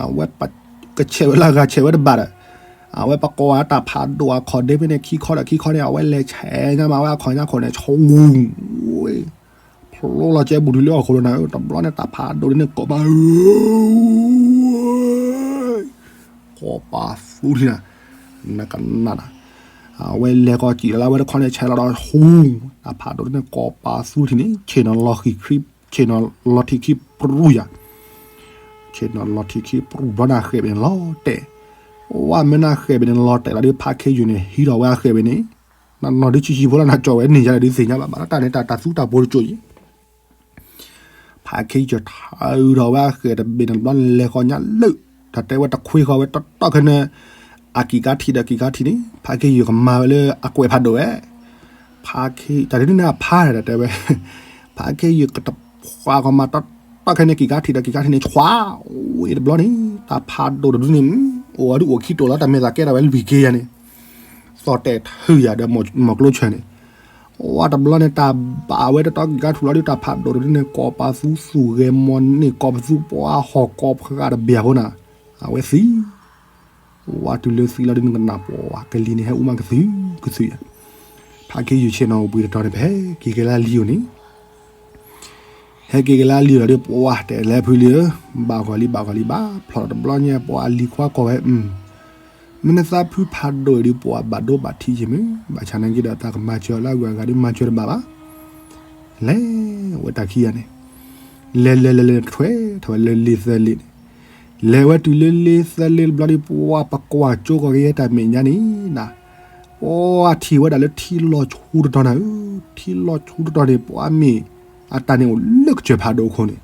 အဝဲကဆဲးဝဲလၢအဂၤဆဲးဝဲတဘၣ်ဒီး, အဝဲပကွၢ်တၢ်ဖးဒိၣ်အခီၣ်ဒ့ဖဲန့ၣ် ခံခီဒီးခံခီန့ၣ် အဝဲလဲၤဆဲးညါမးဝဲအခီၣ်ညါခိၣ်န့ၣ် ဆူ, ဖျိလီၤကဲဘူးတုၤလၢဟီၣ်ခိၣ်လီၤနၤ, တဘျီန့ၣ်တၢ်ဖးဒိၣ်ဒ်န့ၣ် ကိးပၤ ကိးပၤသူထံၣ်နၤ, နကနၣ်နၤ, အဝဲလဲၤကီၢ်စံၣ်လီၤလၢအဝဲတခီန့ၣ် ဆဲးလီၤဒီးဟူ, တၢ်ဖးဒိၣ်ဒ်န့ၣ် ကိးပၤသူထံၣ်န့ၣ် ဆ့ၣ်နီၤလီၤထံခံ, ဆ့ၣ်နီၤလီၤထံခံပြူယၤ, ဆ့ၣ်နီၤလီၤထံခံပြူဘျီန့ၣ် အဃဲးဘ့ၣ်န့ၣ်လီၤတဲာ်, ဝဲမ့ၢ်နဃဲးဘ့ၣ်န့ၣ်လီၤတဲာ်လီၤဒီး ဖးခ့ယုၢ်န့ၣ် ဟံးထီၣ်ဝဲအဃဲးဘ့ၣ်န့ၣ်, နီၢ်ဒုးဆံးဆံးဖိလီၤ နကၠီၣ်ဝဲန့ၣ်ယၤဒီးဒုးသ့ၣ်ညါဘၣ် ဘၣ်လီၤတၢ်န့ၣ် တၢ်သူတၢ်ပီၤတကၠိၣ်အံၤ ဖးခ့ယုၢ်ထါအုးထီၣ်ဝဲအဃဲးတဘ့ၣ်န့ၣ်တဘျီန့ၣ် လဲၤဃီၤညါလၢ, တၢ်တဲဝဲတခွ့ဃီၤဝဲတီတီခဲန့ၣ်, အကံၣ်ကါထံးဒီးကံၣ်ကါထံးန့ၣ် ဖးခ့ယုၢ်ကမၤဝဲလၢအကွဲးဖးဒိၣ်ဝဲ, ဖးခ့, တၢ်ဒ်န့ၣ်အဖါတၢ်တဲဝဲ, ဖးခ့ယုၢ်ကတဖှးဃီၤမးတီတီခဲန့ၣ် ကံၣ်ကါထံးဒီးကံၣ်ကါထံးန့ၣ် ဆွး, ဝံၤတဘျီန့ၣ် တၢ်ဖးဒိၣ်တဒုန့ၣ်, အိၣ်ဝဲဒုးအိၣ်ခံတိာ်လီၤ တၢ်မဲာ်သးကဲထီၣ်ဝဲလွံၢ်က့ယၤန့ၣ် သီၣ်တဲာ်ထုးယၤဒီးမီၢ်ကျိဆၢန့ၣ်, ဝဲတဘျီန့ၣ် တၢ်ဘၣ်ဝဲတတီကံၣ်ကါထံးလီၤဒုး တၢ်ဖးဒိၣ်တဒုန့ၣ် ကိးပၤသူသူၣ်ဂဲၤမီၢ်န့ၢ် ကိးပသူပှၤဟီၣ်ကိးပဃးတဘ့ၣ်အဃိနၤ, အဝဲသံ, ဝဲတုၤလၢသံလီၤဒုးနကနၣ်ပှၤ ကလံၤန့ၣ် ဟဲအူမးကသုၣ်ကသုၣ်ယၤ, ဖးခ့ယုၢ်ဆ့ၣ်နီၤအိၣ်ဘှံးတတီၤန့ၣ် ပဟဲက့ၤက့ၤလၢလံၤအိၣ်န့ၣ် ဟဲက့ၤက့ၤလၢလံၤအိၣ်ဒီး ပှၤတဲလၢဖုလံဧၢ, ဘၣ်ဂီၤလံ ဘၣ်ဂီၤလံ ဘၣ်ဖျိးတဘျီညါ ပှၤလံၤခွါကိးဝဲ, မ့ၢ်နသးဖုဖးဒိၣ်အံၤဒုး ပှၤဘၣ်ဒိဘၣ်ထံးယံာ်မုၢ်, ဘၣ်ဆၣ်နာ်က့ဒီး တၢ်ကမၤစၢၤလၢအဂၤဂၤဒုး မၤစၢၤတဘၣ်ဘၣ်, လဲၤဝဲတၢ်ခံဂၤန့ၣ်, လဲၤလဲၤလဲၤလဲၤ ထွဲထီၣ်ဝဲလၢလ့သၢလ့န့ၣ်, လဲၤဝဲတုၤလၢလ့သၢလ့တဘျီဒီး ပှၤပကွၢ်ကၠိကီၢ်က့ၤတၢ်မဲာ်ညါန့ၣ်နၤ, ပှၤထံၣ်ဝဲဒၣ်လၢထံလီၤဆူတတီၤနၤဧၢ, ထံလီၤဆူတတီၤန့ၣ် ပှၤမ့ၢ် အတၢ်န့ၣ်အိၣ်လၢကစၢၢ်ဖးဒိၣ်အခိၣ်န့ၣ်,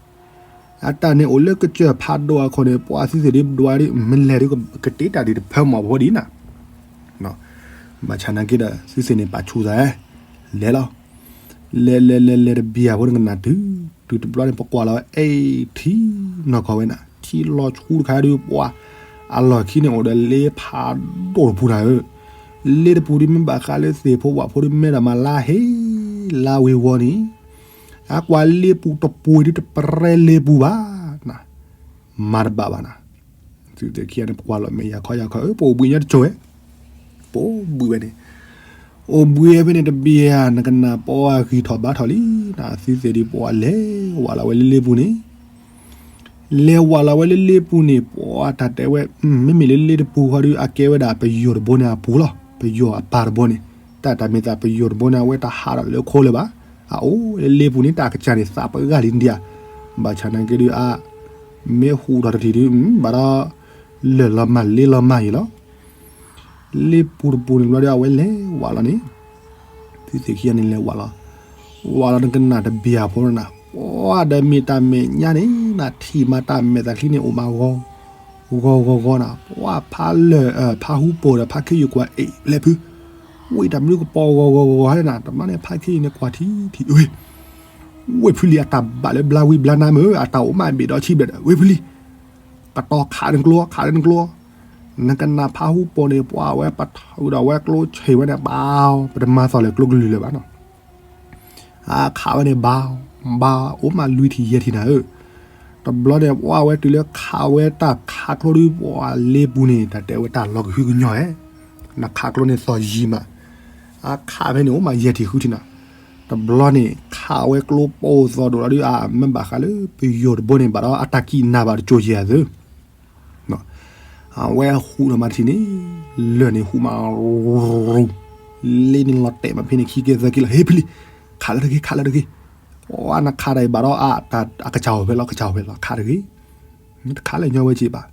အတၢ်န့ၣ်အိၣ်လၢကစၢၢ်ဖးဒိၣ်အခိၣ်န့ၣ် ပှၤသုသ့ၣ်ဒုးဒွးဒုး မ့ၢ်လဲၤဒုးကတ့တၢ်ဒံးတဖၢမီၢ်ဖိဒံးနၤ, ဘၣ်ဆၣ်နာ်က့ဒီး သုသ့ၣ်န့ၣ် ပာ်ဆူၣ်သး လဲၤလီၤ, လဲၤလဲၤလဲၤလဲၤတဘျီဖိန့ၣ်ကနၣ်တုၤ တုၤတဘျီန့ၣ် ပကွၢ်လီၤဝဲ အဲၣ်ထံနီၢ်ကီၢ်ဝဲနၤ ထံလီၤဆူတခါဒုး ပှၤ အလီၢ်ခံန့ၣ်အိၣ်ဒီးလ့ဖးဒိၣ်တပူၤနၤဧၢ, လ့တပူၤဒုး မ့ၢ်ဘၣ်ဃးလၢသ့ၣ်ဖိဝၣ်ဖိဒုး မဲဒီးမၤလါဟ့ လါဝ့ၤဝီၤန့ၣ် အကွၢ်လ့ပူၤတပူၤဒုး တပရဲလ့ပူၤဘၣ် နၤ မၤတဘၣ်ဘၣ်နၤ, သုသ့ၣ်ခံဂၤန့ၣ် ပကွၢ်လီၤမဲာ်ယၤခီယၤခီ ပအိၣ်ဘှံးညါတစိၤဝဲ, ပအိၣ်ဘှံးဝဲန့ၣ်, အိၣ်ဘှံးဝဲဖဲန့ၣ်တဘျီ နကနၣ်ပှၤဂံၢ်ထီၣ်ဘါထီၣ်လံ နသုသ့ၣ်ဒုး ပှၤလဲၤဝးလီၤဝဲလၢလ့ပူၤန့ၣ်, လဲၤဝးလီၤဝဲလၢလ့ပူၤန့ၣ် ပှၤတၢ်တဲဝဲ မ့မ့ၢ်လၢလ့တပူၤဃီဒုး အကဲဝဲဒၣ်ပယီၤတဘိန့ၣ်အပူၤလီၤ, ပယီၤအပၢ်တဘိန့ၣ်, တၢ်တၢ်မ့ၢ်သးပယီၤတဘိန့ၣ် အဝဲတဟးထီၣ်လၢခိလၢၤဘၣ်, အအိၣ်လၢလ့ပူၤန့ၣ် တၢ်ကစၢ်န့ၣ်သးပှၢ်ဂၤလံဒံးဧါ, ဘၣ်ဆၣ်နာ်က့ဒုးအါ မ့ၢ်ဟူးထီၣ်တထံၣ်ဒုး ဘၣ်ဒီး လၢာ်လီၤမၢ်လ့လီၤမၢ်အံၤလီၤ, လ့ပူၤတပူၤန့ၣ်ဘျီဒီး အဝဲလဲၤဝးလီၤန့ၣ်, သုသ့ၣ်ခံဂၤန့ၣ်လဲၤဝးလီၤ, ဝးလီၤနကနၣ်တဘျီဖိနၤ, ပှၤဒီးမ့ၢ်တၢ်မဲာ်ညါန့ၣ် နထံၣ်မးတၢ်မဲာ်သးချံန့ၣ်အိၣ်မးဂီၤ ဂီၤဂီၤဂီၤနၤ, ပှၤဖးလၢာ် ဖးဟူပိာ်ဒီးဖးခ့ယုၢ်ကွၢ်အ့ၣ်လဲၤဖု, ဝံၣ်တၢ်မနုၤကပီၤဂီၤဂီၤဂီၤဂီၤဟဲနၤ, တဘျီန့ၣ် ဖးခ့ယုၢ်န့ၣ်ကွၢ်ထံထံၣ် ဝ့ၢ်ဖုလံ အတၢ်ဘၣ်လၢဘျါဝံၤဘျါနါမ့ၢ် အတၢ်အိၣ်မးဘ့ၣ်ဒီးဆံဘျဲၣ်ဒီး ဝ့ၢ်ဖုလံ ကတီၤခးန့ၣ်ကျိ ခးန့ၣ်ကျိ, နကနၣ်ဖးဟူပိာ်န့ၣ် ပှၤဝဲပထုးဒီးဝဲကျိဆံးဝဲန့ၣ် ဘၣ် ပတမၤသီၣ်လၢကျိကလုၢ်လၢၤဘၣ်နီၤ, အခးဝဲန့ၣ် ဘၣ် ဘၣ် အိၣ်မးလွံၢ်ထံၣ်ယဲၢ်ထံၣ်နၤဧၢ, တဘျီန့ၣ် ပှၤဝဲတုၤလၢခးဝဲတၢ်ခးကျိဒုး ပှၤလ့ပူၤန့ၣ် တၢ်တဲဝဲတၢ်လီၤကဟုကညီဧဲ, နခးကျိန့ၣ်သီၣ်ယံၤမး, အခးဖဲန့ၣ် အိၣ်မးယဲၢ်ထံၣ်ဃုထံၣ်နၤ, တဘျီန့ၣ် ခးဝဲကျိပိာ်သီၣ်ဒိၣ်လီၤဒုး အမ့ၢ်ဘၣ်ဃးလၢပယီၤတဘိန့ၣ် ဘၣ်ဒီးအတၢ်ကံၣ်နၤဘၣ်တကၠိယဲၢ်အသု အဝဲဟူးထီၣ်မးတထံၣ်န့ၣ်, လၢၢ်န့ၣ်ဟူးမးရူၤ, လ့န့ၣ်လီၤတဲာ်မးဖဲန့ၣ် ခံကဲသၢက့လီၤ, ဟ့ၣ်ဖုလံ, ခးလၢတဂ့ၤ ခးလၢတဂ့ၤ, အနခးတၢ်အံၤဘၣ်ဒီး အကစၢ်အိၣ်ဖဲလီၤ ကစၢ်အိၣ်ဖဲလီၤ ခးတဂ့ၤ, တခးလၢညီဝဲက့ၤဘၣ်,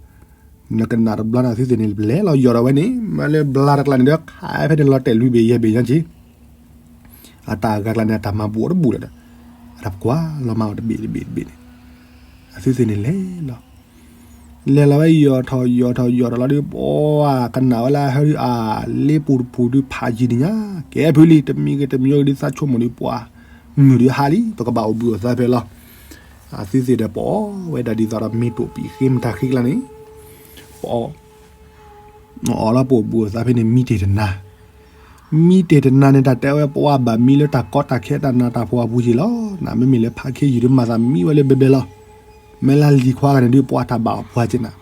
နကနၣ်တဘျီန့ၣ် သုသ့ၣ်န့ၣ် လဲၤလီၤယီၢ်ဒီးဝဲန့ၣ် မ့ၢ်လၢဘျါတကျါန့ၣ်ဒီး ခးဖဲန့ၣ်လီၤတဲာ်လွံၢ်ဘ့ၣ်ယဲၢ်ဘ့ၣ်ညါက့ၤ အတၢ်ဂၤကျါန့ၣ် အတၢ်မၤဘူးအီၤတဘူးလၢၤဒီး အတၢ်ပကွၢ်လီၤမၢ်အီၤတဘ့ၣ်တဘ့ၣ်တဘ့ၣ်န့ၣ်, အသုသ့ၣ်န့ၣ်လဲၤလီၤ, လဲၤလီၤဝဲယီၢ်ထီၣ်ယီၢ်ထီၣ်ယီၢ်ထီၣ်လီၤဒုး ပှၤကနၣ်ဝဲလၢဟဲဒုး အလ့ပူၤတပူၤဒုးဖးယံၤဒံးညါ, ကဲဖုလံ တမံၤဂ့ၤတမံၤဂ့ၤဒုး သးဆိကမိၣ်ဒုးပှၤ မုၢ်ဒုးဟါလံ ပကဘၣ်အိၣ်ဘှံးအိၣ်သါဖဲလီၤ, အသုသ့ၣ်ဒီးပအီၣ်ဝဲဒၣ်ဒ်သိးဒီးမ့ၢ်တိၢ်ပံာ်ဃ့မတၤဃ့ကျါန့ၣ်, ပအီၣ် အီၣ်လီၤပအိၣ်ဘှံးအိၣ်သါဖဲန့ၣ် မံတ့ၢ်တနၤ, မံတ့ၢ်တနၤန့ၣ် တၢ်တဲဝဲပှၤဘၣ်မံလၢတၢ်ကီတၢ်ခဲတၢ်နးတၢ်ဖှီၣ်အပူၤက့ၤလီၤ, နမ့မ့ၢ်လၢဖးခ့ယုၢ်ဒုးမၤသးမံဝဲလၢဘဲဘဲလီၤ, မ့ၢ်လၢလံၤခွါဂၤန့ၣ်ဒုး ပှၤတၢ်ဘၣ်အီၣ်ပှၤက့ၤနၤ,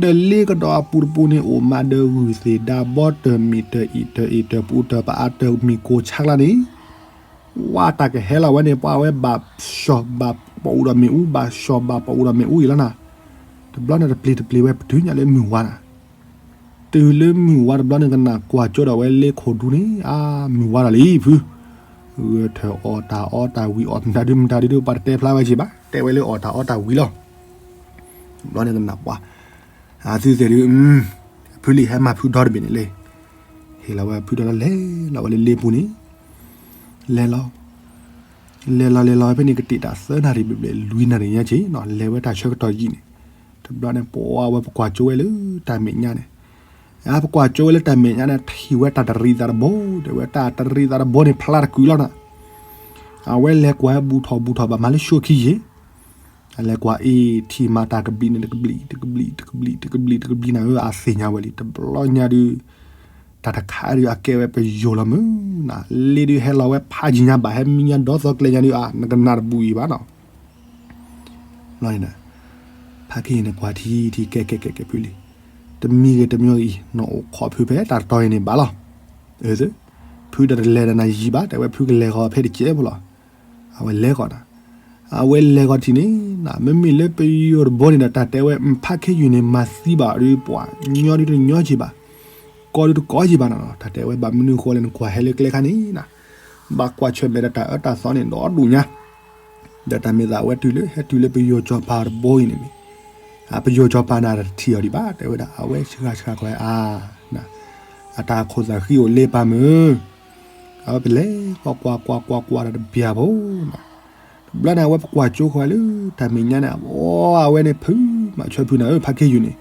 ဒီးလ့ကဒီးအပူၤတပူၤန့ၣ် အိၣ်မးဒီးဂုၢ်သ့ၣ်ဒါဘီတၢၢ်မ့ၢ်တၢၢ်အံၣ်တၢၢ်အ့ၣ်တၢၢ်ပူၤတၢၢ်ပအါတၢၢ်မံၤကိးဆါကျါန့ၣ် ဝါတၢ်ကဟဲလီၤဝဲန့ၣ် ပှၤဝဲဘၣ်ဆှီၣ်ဘၣ်ပအိၣ်ဒီးမ့ၣ်အူ ဘၣ်ဆှီၣ်ဘၣ်ပအိၣ်ဒီးမ့ၣ်အူအံၤလီၤနၤ, တဘျီန့ၣ်တပျံၤတပျံၤဝဲပတုၤညါလၢမုၢ်ဝါနၤ, တုၤလၢမုၢ်ဝါတဘျီန့ၣ် ကနၣ်ကွၢ်ကၠိဒီးဝဲလ့ခိၣ်ဒူန့ၣ် အါ မုၢ်ဝါဒီးလံဖု, ဂဲၤထၢၣ်အီၣ်တၢ်အီတၢ်ဝံၤအီၣ်မတၤဒုမတၤဒုဒုး ပှၤတတဲဖျါဝဲက့ၤဘၣ် တဲဝဲလၢအီၣ်တၢ်အီတၢ်ဝံၤလီၤ, တဘျီန့ၣ်ကနၣ်ပှၤ အသုသ့ၣ်ဒုး ဖုလံဟဲမၤဖုဒီတဘ့ၣ်န့ၣ်လံ, ဟ့ၣ်လီၤဝဲဖုဒီလီၤ လဲၤလီၤဝဲလၢလ့ပူၤန့ၣ်, လဲၤလီၤ, လဲၤလီၤလဲၤလီၤဖဲန့ၣ် ကတ့ၢ်တၢ်သၢနၣ်ရံၣ်ဘျဲၣ်ဘျဲၣ်လွံၢ်နၣ်ရံၣ်ညါက့ၤနီၤ လဲၤဝဲတၢ်ဆၢကတီၢ်ယံာ်န့ၣ်, တဘျီန့ၣ် ပဝဲပကွၢ်ကၠိဝဲလၢတၢ်မဲာ်ညါန့ၣ်, အပကွၢ်ကၠိဝဲလၢတၢ်မဲာ်ညါန့ၣ် ထံၣ်ဝဲတၢ်တရံးသးတဘိ တဲဝဲတၢ်တရံးသးတဘိန့ၣ် ဖျါတကုာ်လီၤနၤ, အဝဲလဲၤကွၢ်ဟဲဘူၣ်ထီၣ်ဘူၣ်ထီၣ်ဘၣ်မၤလၢၡိခံယ့ၣ် အလဲၤကွၢ်အ့ၣ်ထံၣ်မးတၢ်ကဘျံးန့ၣ် တကဘျံး တကဘျံး တကဘျံး တကဘျံး တကဘျံးနၤဧၢ အသ့ၣ်ညါဝဲလံ တဘျီညါဒုး တၢ်တခါဒုးအကဲဝဲပယိၤလီၤမုၢ်နၤ လ့ဒုးဟဲလီၤဝဲဖးယံၤညါဘၣ် ဟဲမံညါဒီသီကျဲညါဒုး အါ နကနၣ်တဘူးအံၤဘၣ်နီၤ ဘျီန့ၣ် ဖးက့ၤန့ၣ်ကွၢ်ထံထံကဲကဲကဲကဲဖုလံ တမံၤဂ့ၤတမံၤဂ့ၤအံၤ နအိၣ်ခိးဖုဖဲတၢ်တတီၤအံၤန့ၣ်ဘၣ်လီၤ ဖုဒီးတလဲၤဒီးနၤယံၤဘၣ် တဲဝဲဖုကလဲၤဃီၤဖဲတကဲဖိလီၤ အဝဲလဲၤဃီၤနၤ အဝဲလဲၤဃီၤထံၣ်န့ၣ် မ့မ့ၢ်လၢပယိၤတဘိန့ၣ်ဒီး တၢ်တဲဝဲ ဖးခ့ယုၢ်န့ၣ် မၤသံဘၣ်ဒုးပှၤ ညီဒုးတညီက့ၤဘၣ် ကီဒုးတကီက့ၤဘၣ်နီၤ တၢ်တဲဝဲဘၣ်မနုၤအဃိလဲၣ် နကွၢ်ဟဲလၢကျဲခါန့ၣ်နၤ ဘၣ်ကွၢ်ဆၢၣ်မဲာ်ဒီးတၢ်အၢတၢ်သီန့ၣ် ဒီဒူၣ်ညါ ဒီးတၢ်မ့ၢ်သးအဝဲတုၤလၢ ဟဲတုၤလၢပယိၤစီၤပၤတဘိအံၤန့ၣ်န့ၣ် ပယိၤစီၤပၤန့ၣ်တထံၣ်အီၤဒံးဘၣ် တဲဝဲဒၣ် အဝဲစှၤစှၤကွၢ်အါ အတၢ်ခိၣ်သးဃံအိၣ်လ့ပၢ်မုၢ် အဝဲပလဲၤကွၢ်ကွၢ်ကွၢ်ကွၢ်ကွၢ်ဒီးတဘျီဖိနီၤ တဘျီန့ၣ် အဝဲပကွၢ်ကၠိဃီၤလၢတၢ်မဲာ်ညါန့ၣ် အဝဲန့ၣ်ဖုမၤဆၢဖုနၤဧၢ ဖးခ့ယုၢ်န့ၣ်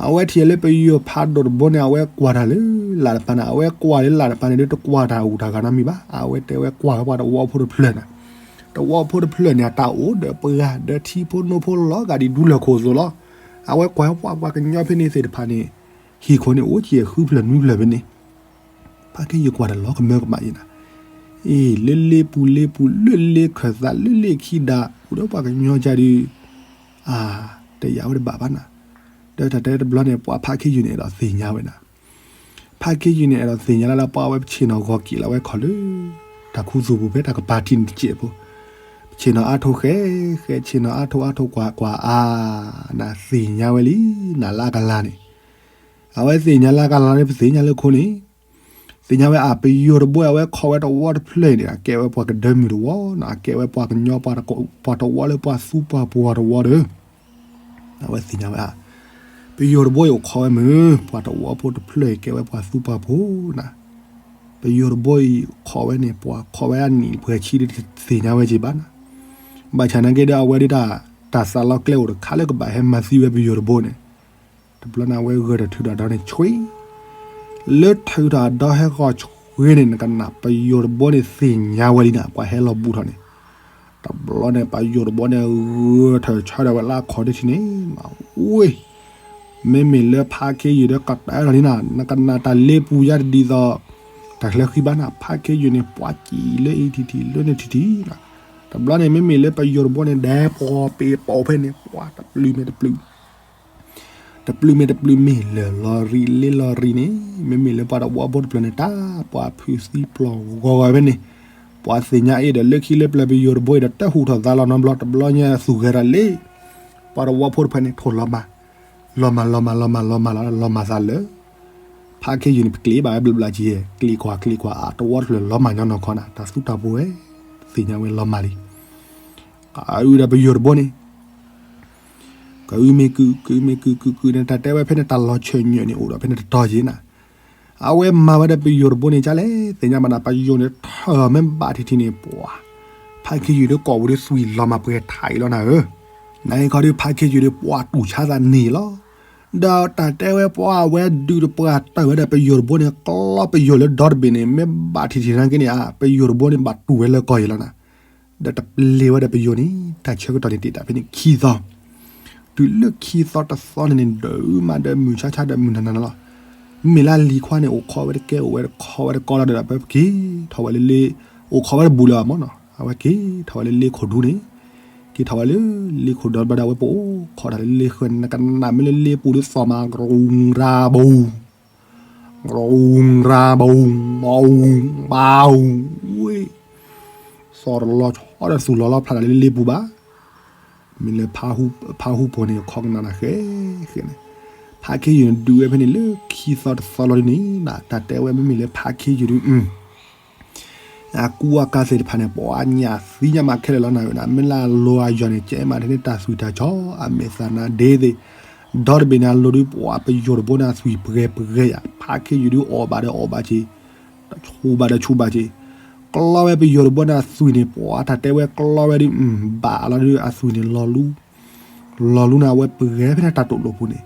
အဝဲထံၣ်လၢပယိၤဖးဒိၣ်တဘိန့ၣ် အဝဲကွၢ်တၢ်လၢလၢ်တပၤန့ၣ်, အဝဲကွၢ်လၢလၢ်တပၤန့ၣ်ဒီး တကွၢ်တၢ်အူတၢ်ဂၤနီတမံၤဘၣ်. အဝဲတဲဝဲကွၢ်ဝဲပှၤတဝီဖိတဖျၢၣ်န့ၣ်, တဝီဖိတဖျၢၣ်န့ၣ် အတၢ်အိၣ်ဒီးပှၤဒီးထံဖိနိဖိလီၤဂာ်ဒ်ဒူလၢၢ်ခိၣ်အသိးလီၤ. အဝဲကွၢ်ဝဲပှၤပှၤကညီဖဲန့ၣ်သ့ၣ်တဖၣ်န့ၣ် ဟံၣ်ခိၣ်န့ၣ်အိၣ်က့ၤဃုဖျၢၣ်နွံဖျၢၣ်ဖဲန့ၣ်, ဖါခ့ယုၢ်ကွၢ်တၢ်လီၤကမၢကမၣ်ယဲနၤ, အ့ၣ် လၢလ့ပူၤလ့ပူၤ လၢလ့ခၢၣ်သး လၢလ့ခံဒး အိၣ်ဒီးပှၤကညီကဒုး အါ တယာ်ဝဲတဘၣ်ဘၣ်နၤ, ဒီးတၢ်တဲတဘျီန့ၣ် ပှၤဖါခ့ယုၢ်န့ၣ် အဲၣ်ဒိးသ့ၣ်ညါဝဲနၤ, ဖါခ့ယုၢ်န့ၣ် အဲၣ်ဒိးသ့ၣ်ညါလၢလၢပှၤဝဲပဆ့ၣ်နီၤဂီၤက့ၤလီၤဝဲခီၣ်လၢ တၢ်ခူသူၣ်ပူၤဖဲတၢ်ကပၤထံၣ်န့ၣ်တစဲးဖိ, ပဆ့ၣ်နီၤအါထိၣ်ဃဲဃဲ ဆ့ၣ်နီၤအါထိၣ်အါထိၣ်ကွၢ်ကွၢ်အါ, နၤသ့ၣ်ညါဝဲလံ နၤလၢအကလၤန့ၣ်, အဝဲသ့ၣ်ညါလၢအကလၤန့ၣ် ပသ့ၣ်ညါလၢခိန့ၣ် သ့ၣ်ညါဝဲအါ ပယိၤတဘိအဝဲခီဝဲတဝီတဖျၢၣ်န့ၣ် အကဲဝဲပှၤကဒၢမုၢ်တဝီနၤ, အကဲဝဲပှၤကညီ ပှၤတဝီလၢပှၤသူပှၤပှီၤတဝီဒီး, အဝဲသ့ၣ်ညါဝဲအါ ပယိၤတဘိအံၤအိၣ်ခီဝဲမုၢ် ပှၤတဝီဖိတဖျၢၣ်အံၤကဲဝဲပှၤသူပှၤပှီၤနၤ, ပယိၤတဘိအံၤခီဝဲန့ၣ် ပှၤခီဝဲအနံၣ်ပှဲၤဆံဒီးတသ့ၣ်ညါဝဲက့ၤဘၣ်နၤ, ဘၣ်ဆၣ်နာ်က့ဒီးအဝဲဒၣ် တၢ်သးလီကျဲအိၣ်တခါလၢကဘၣ်ဟဲမၤသံဝဲပယိၤတဘိန့ၣ် တဘျီန့ၣ် အဝဲဂဲၤထီၣ်ထုးထီၣ်ဒီးန့ၣ်ဆွ့, လၢထုးထီၣ်ဒီးဟဲဃီၤဆွ့န့ၣ် နကနၣ်ပယိၤတဘိန့ၣ်သ့ၣ်ညါဝဲလံနၤ ပှၤဟဲလီၤဘူးထီၣ်န့ၣ်, တဘျီန့ၣ် ပယိၤတဘိန့ၣ် ဂဲၤထီၣ်ဆါဒီးဝဲလၢအခီၣ်ထံးန့ၣ်, မၤဝ့ၢ်, မ့မ့ၢ်လၢဖါခ့ယုၢ်ဒီးကတဲထီၣ်လံနၤ နကနၣ်တၢ်လ့ပူၤယါတဒ်သိး တၢ်ချၢဃံဘၣ်နၤ ဖါခ့ယုၢ်န့ၣ် ပှၤစံၣ်လၢအံၤထံၣ်ထံၣ်လၢန့ၣ်ထံၣ်ထံၣ်, တဘျီန့ၣ် မ့မ့ၢ်လၢပယိၤတဘိန့ၣ် ဒဲးပှီၤပ့ၤပိာ်ဖဲန့ၣ် ပှၤတပျုၤမ့ၢ်တပျုၤ တပျုၤမ့ၢ်တပျုၤမ့ၢ်လၢာ်လီၤရံလ့လီၤရံန့ၣ်, မ့မ့ၢ်လၢပှၤတဝီဖိတဖျၢၣ်န့ၣ် တၢ်ပှၤဖုးသံပျီၢ်ဂီၤဂီၤဖဲန့ၣ်, ပှၤသ့ၣ်ညါအ့ၣ်ဒီးလၢခံလၢပျၢၤပယိၤတဘိအံၤဒီးတဟူးထီၣ်သါလီၤနီတဘျီ တဘျီညါသူၣ်ဂဲၤတၢ်လ့, ပှၤတဝီဖိတဖျၢၣ်န့ၣ် ထိၣ်လီၤမၢ်, လီၤမၢ်လီၤမၢ်လီၤမၢ်လီၤမၢ်လီၤ လီၤမၢ်သးလၢ ဖါခ့ယုၢ်န့ၣ် ပကျ့ဘၣ်ဝဲဘျီဘျီက့ၤ ကျ့ကွၢ်ကျ့ကွၢ်အတဝီတဖျၢၣ်လီၤမၢ်ညီနီၢ်ခီနၤ တၢ်သူတၢ်ပှီၤဝဲ, သ့ၣ်ညါဝဲလီၤမၢ်လံ အအုဒီးပယိၤတဘိန့ၣ် ကအုမ့ၢ်ကုာ် ကုာ်မ့ၢ်ကုာ် ကုာ်ကုာ်န့ၣ် တၢ်တဲဝဲဖဲန့ၣ် တၢ်လီၤဆၢၣ်ညၣ်န့ၣ် အိၣ်ဒီးဖဲန့ၣ်တတီၤက့ၤနၤ, အဝဲမၤဝဲဒီးပယိၤတဘိန့ၣ်ကလဲၣ် သ့ၣ်ညါဘၣ်နၤ ပယိၤန့ၣ်ထၢၣ်မ့ၢ်ဘၣ်ထံထံန့ၣ် ပှၤ ဖါခ့ယုၢ်ဒီးကိာ်ပူၤဒီးသွံၣ်လီၤမၢ်ပှဲၤထးအံၤလီၤနၤဧၢ, နအံၤခီဒီးဖါခ့ယုၢ်ဒီးပှၤတူၢ်ဆါသးန့ၣ်လီၤ, ဒီးတၢ်တဲဝဲပှၤအဝဲဒုးတပှၢ်တၢၢ်ဝဲဒီးပယိၤတဘိန့ၣ် ကျီပယိၤလၢဒီတဘ့ၣ်န့ၣ် မ့ၢ်ဘၣ်ထံထံနာ်က့န့ၣ်ဧါ ပယိၤတဘိန့ၣ်ဘၣ်တူၢ်ဝဲလၢကီၢ်အံၤလီၤနၤ ဒီးတပျ့ၤဝဲဒီးပယိၤန့ၣ် တၢ်ဆၢကတီၢ်န့ၣ်တ့ၢ်တၢ်ဖဲန့ၣ်ခံသီ, တုၤလၢခံသီတသီန့ၣ်န့ၣ် ဒုးမးဒီးမုၢ်ဆါဆါဒီးမုၢ်နၤနၤလီၤ, မ့မ့ၢ်လၢလံၤခွါန့ၣ် အိၣ်ခိးဝဲတကဲအိၣ်ဝဲတခီဝဲတကီလီၤဒီး အဝဲက့ၤထီၣ်ဝဲလၢလ့, အိၣ်ခိးဝဲတဘူးလၢၤဘၣ်မ့ၢ်နီၤ အဝဲက့ၤထီၣ်ဝဲလၢလ့ခိၣ်ဒူန့ၣ်, က့ၤထီၣ်ဝဲလၢလ့ခိၣ်ဒီဘျီဒီး အဝဲပအိၣ်ခိးတၢ်လၢလ့ဃၢၤန့ၣ် နကနၣ်မ့ၢ်လၢလ့ပူၤဒီးသီၣ်မး ရူၤရၤဘူၤ ရူၤရၤဘူၤ မူၤ မူၤ ဝ့ၢ်, သီၣ်တလီၤဆီဒီးသူၣ်လီၤလီၤဖျါတၢ်လၢလ့ပူၤဘၣ်, မ့ၢ်လၢဖါဟူဖိန့ၣ် ခီကနၣ်နၤဃဲဃဲန့ၣ်, ဖါခ့ယုၢ်န့ၣ် ဒုးဝဲဖဲန့ၣ်လၢခံသီတသီလီၤဒ်န့ၣ် တၢ်တဲဝဲမ့မ့ၢ်လၢဖါခ့ယုၢ်ဒုး အကူအကၤသ့ၣ်တဖၣ်န့ၣ် ပှၤညၣ်သံညၣ်မးခဲလၢာ်လီၤနၤဧၢ, မ့ၢ်လၢအလိၤအယီၤန့ၣ် ကဲမးထဲန့ၣ်တၢ်သွံၣ်တၢ်ဆီ အမဲာ်သၣ်နါဒ့သ့ၣ်, ဒီတဘ့ၣ်န့ၣ် အလိၤဒုးပှၤပယိၤတဘိန့ၣ် အသွံၣ်ပှဲၤပှဲၤယၤ ဖါခ့ယုၢ်ဒုးအီၣ်ဘၣ်ဒီးအီၣ်ဘၣ်က့ၤ, ဆူၣ်ဘၣ်ဒီးဆူၣ်ဘၣ်က့ၤ, ကျီဝဲပယိၤတဘိန့ၣ်အသွံၣ်န့ၣ် ပှၤတၢ်တဲဝဲကျီဝဲဒုး ဘၣ်လီၤဒုးအသွံၣ်န့ၣ် လီၤလူ လီၤလူန့ၣ် အဝဲပှဲၤဖဲန့ၣ်တၢ်တိာ်လိာ်ပူၤန့ၣ်,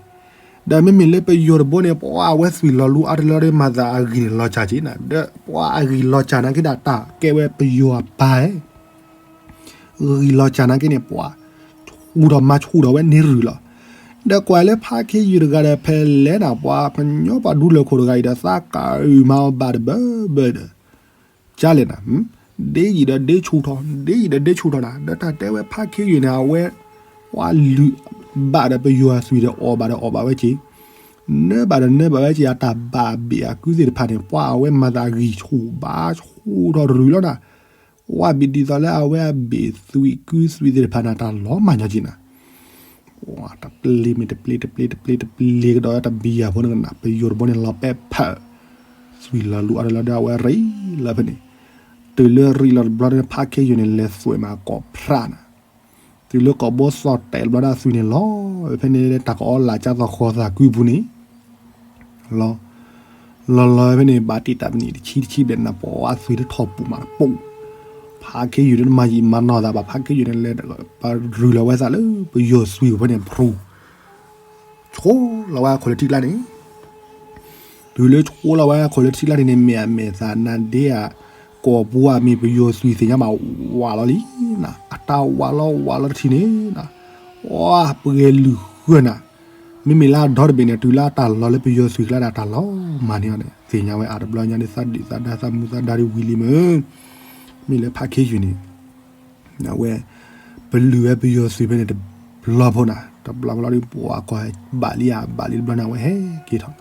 ဒီးမ့မ့ၢ်လၢပယိၤတဘိန့ၣ် ပှၤအဝဲသွံၣ်လီၤလူအါတလီၤဒီး မၤသးအဂံၢ်န့ၣ်လီၤစၢ်က့ၤနၤ, ဒီးပှၤအဂံၢ်လီၤစၢ်နာ်က့ဒီး တၢ်ကဲဝဲပယိၤအပၢ်ဧၢ ဂံၢ်လီၤစၢ်နာ်က့န့ၣ် ပှၤဆူၣ်ထီၣ်မၤဆူၣ်ထီၣ်ဝဲန့ၢ်ရုၢ်လီၤ. ဒီးကွၢ်လၢဖါခ့ယုၢ်တဂၤဒီး ဖဲလဲၣ်နၤ ပှၤကညီပှၤဒူလၢၢ်ခိၣ်တဂၤအံၤဒီး သးကၤအုၣ်မၤအီၤဘၣ်တဘၢဘၢဒီး ကၢ်လဲၣ်နၤ, ဒ့ယံာ်ဒီးဒ့ဆူၣ်ထီၣ် ဒ့ယံာ်ဒီးဒ့ဆူၣ်ထီၣ်နၤ, ဒီးတၢ်တဲဝဲဖါခ့ယုၢ်န့ၣ် အဝဲ ပှၤလုၢ်ဘၣ်ဒီးပယိၤအသွံၣ်ဒီး အီၣ်ဘၣ်ဒီးအီၣ်ဘၣ်ဝဲက့ၤ, နၢဘၣ်ဒီးနၢဘၣ်ဝဲက့ၤ အတၢ်ဘၣ်ဘ့ၣ်အကုသ့ၣ်တဖၣ်န့ၣ် ပှၤအဝဲမၤသးဂံၢ်ဆူၣ်ဘၣ်ဆူၣ်ထီၣ်တရုၢ်လီၤနၤ, ဝဲဘ့ၣ်ဒ်သိးလၢအဝဲအဘ့ၣ်သွံၣ်ကုသွံၣ်သ့ၣ်တဖၣ်န့ၣ် တၢ်လီၤမၢ်ညီက့ၤနၤ တပျ့ၤမ့ၢ်တပျ့ၤ တပျ့ၤ တပျ့ၤ တပျ့ၤကဒီးတဘံယၤဖိန့ၣ်ကနၣ် ပယိၤတဘိန့ၣ်လီၤပဲာ်ဖၢး, သွံၣ်လီၤလူအါတလီၤဒီး အဝဲရ့လီၤဖဲန့ၣ်, တုၤလၢရ့လီၤတဘျီန့ၣ် ဖါခ့ယုၢ်န့ၣ် လဲၤသွဲၣ်မးကိးဖြးနၤ, တုၤလၢကိာ်ဘိသီၣ်တဲာ်တဘျီဒီး အသွံၣ်န့ၣ်လီၤဖဲန့ၣ် တၢ်ကအီလၢ်ကၢ်သီၣ်ဃီသးကုပူၤန့ၣ် လီၤ လီၤလီၤဖဲန့ၣ် ဘၣ်တ့ၢ်တၢ်ပနံၣ်တဆံတဆံဘျဲၣ်နၤ ပှၤအသွံၣ်တထီၣ်ပူၤမးတပူၤ, ဖါခ့ယုၢ်န့ၣ် တမၤယံာ်မၤနီၢ်သးဘၣ် ဖါခ့ယုၢ်န့ၣ် လဲၤပရုၢ်လီၤဝဲသးလၢပယိၤသွံၣ်ဖဲန့ၣ် ဖြူၣ် ဆိလီၤဝဲအခိၣ်လၢထံကျါန့ၣ်, တုၤလၢဆိလီၤဝဲအခိၣ်လၢထံကျါန့ၣ်န့ၣ် မ့ၢ်အမဲာ်သၣ်နါဒ့ဧါ, ကိာ်ပူၤဧါ မ့ၢ်ပယီၤသွံၣ်သ့ၣ်ညါဘၣ်ဝးလီၤလံ, အတၢ်ဝးလီၤဝးလီၤတထံၣ်န့ၣ်, အပှဲၤလုၢ်ဃၢၤနၤ, မ့မ့ၢ်လၢအဒီတဘ့ၣ်န့ၣ် တုၤလၢအတၢ်လီၤလၢပယီၤသွံၣ်ကျါဒီး အတၢ်လီၤမၤန့ၢ်အီၤန့ၣ် သ့ၣ်ညါဝဲအတဘျီညါဒီး သးဒုၣ်သးဒါသးမူသးဒါဒီးဝံၤလံမ့ၢ်, မ့ၢ်လၢဖးခ့ယုၢ်န့ၣ် အဝဲ ပလုၢ်ဝဲပယီၤသွံၣ်ဖဲန့ၣ်တဘျီဖိနၤ, တဘျီဖိလီၤဒီး ပှၤကွၢ်ဘၣ်လံဧါ, ဘၣ်လံတဘျီန့ၣ် အဝဲဟဲက့ၤထီၣ်နၤ,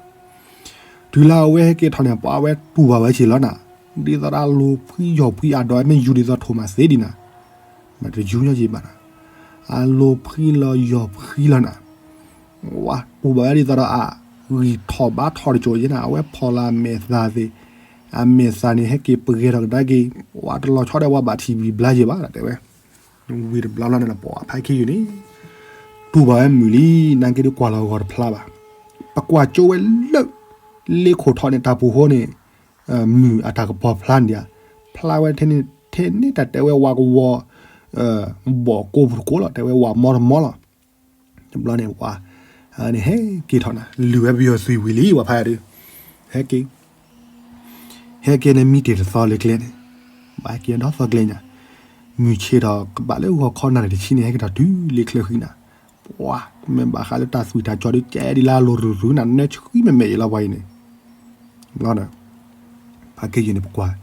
တုၤလၢအဝဲဟဲက့ၤထီၣ်န့ၣ် ပှၤအဝဲတူၢ်ဘၣ်ဝဲက့ၤလီၤနၤ, ဒ်သိးဒီးအလိၤဖှံယီၤဖှံအဒိးမ့ၢ်ယူၤဒ်သိးထိၣ်မးသ့ဒံးနၤ, တယူၤညီက့ၤဘၣ်နၤ, အလိၤဖှံလီၤယီၤဖှံလီၤနၤ ဝါ တူၢ်ဘၣ်ဝဲဒ်သိးဒီးအဂံၢ်ထီၣ်ဘါထီၣ်တစိၤယဲနၤ, အဝဲဖီၣ်လီၤအမဲာ်သၣ်သ့ၣ်, အမဲာ်သၣ်န့ၣ် ဟဲက့ၤပဂဲၤထီၣ်ကဒါက့ၤ, ဝါ တလီၤဆီဒီးပှၤဘၣ်ထံၣ်ဘံၣ်ဘျါယဲဘၣ် တဲဝဲ, ဝံၤတဘျီလီၤန့ၣ် ပှၤဖးခ့ယုၢ်န့ၣ် တူၢ်ဘၣ်ဝဲမုာ်လံ, နာ်က့ဒီးကွၢ်လီၤဂီၤတဖျါဘၣ်, ပကွၢ်ကၠိဝဲလၢ လ့ခိၣ်ထီၣ်န့ၣ် တၢ်ပူၤဃိန့ၣ်, မုၢ်အတၢ်ကပီၤဖျါန့ၣ်ဒံးဧါ, ဖျါဝဲထဲန့ၣ် ထဲန့ၣ်တၢ်တဲဝဲဝၤကဝီၤ ဘီၣ်ကိးပူၤတကိးလီၤ, တဲဝဲဝၤမီတမီလီၤ. တဘျီန့ၣ်ဝၤန့ၣ် ဟဲက့ၤထီၣ်နၤ, လုၢ်ဝဲပယီၤသွံၣ်ဝံၤလံ ပှၤဖးယၤဒုး, ဟဲက့ၤ ဟဲက့ၤန့ၣ်မံတ့ၢ်တသီလၢကျဲန့ၣ်, ဘၣ်ဟဲက့ၤဒီသီကျဲညါ, မုၢ်ဆ့ၣ်ထီၣ်ကဘၣ်လၢဂီၤခီနၣ်ရံၣ်တဆံန့ၣ် ဟဲက့ၤထီၣ်တုၤလၢချၢဃံနၤ, ပှၤ မ့ၢ်ဘၣ်ဃးလၢတၢ်သွံၣ်တၢ်ကၠီၤဒုး ကဲဒ်လၢအလိၤရုၢ်ရုၢ်နၤ နၢဆှံမဲာ်မဲာ်အံၤလီၤပှၤအံၤန့ၣ်, ဘျီဒီး ဖးခ့ယုၢ်န့ၣ် ပကွၢ်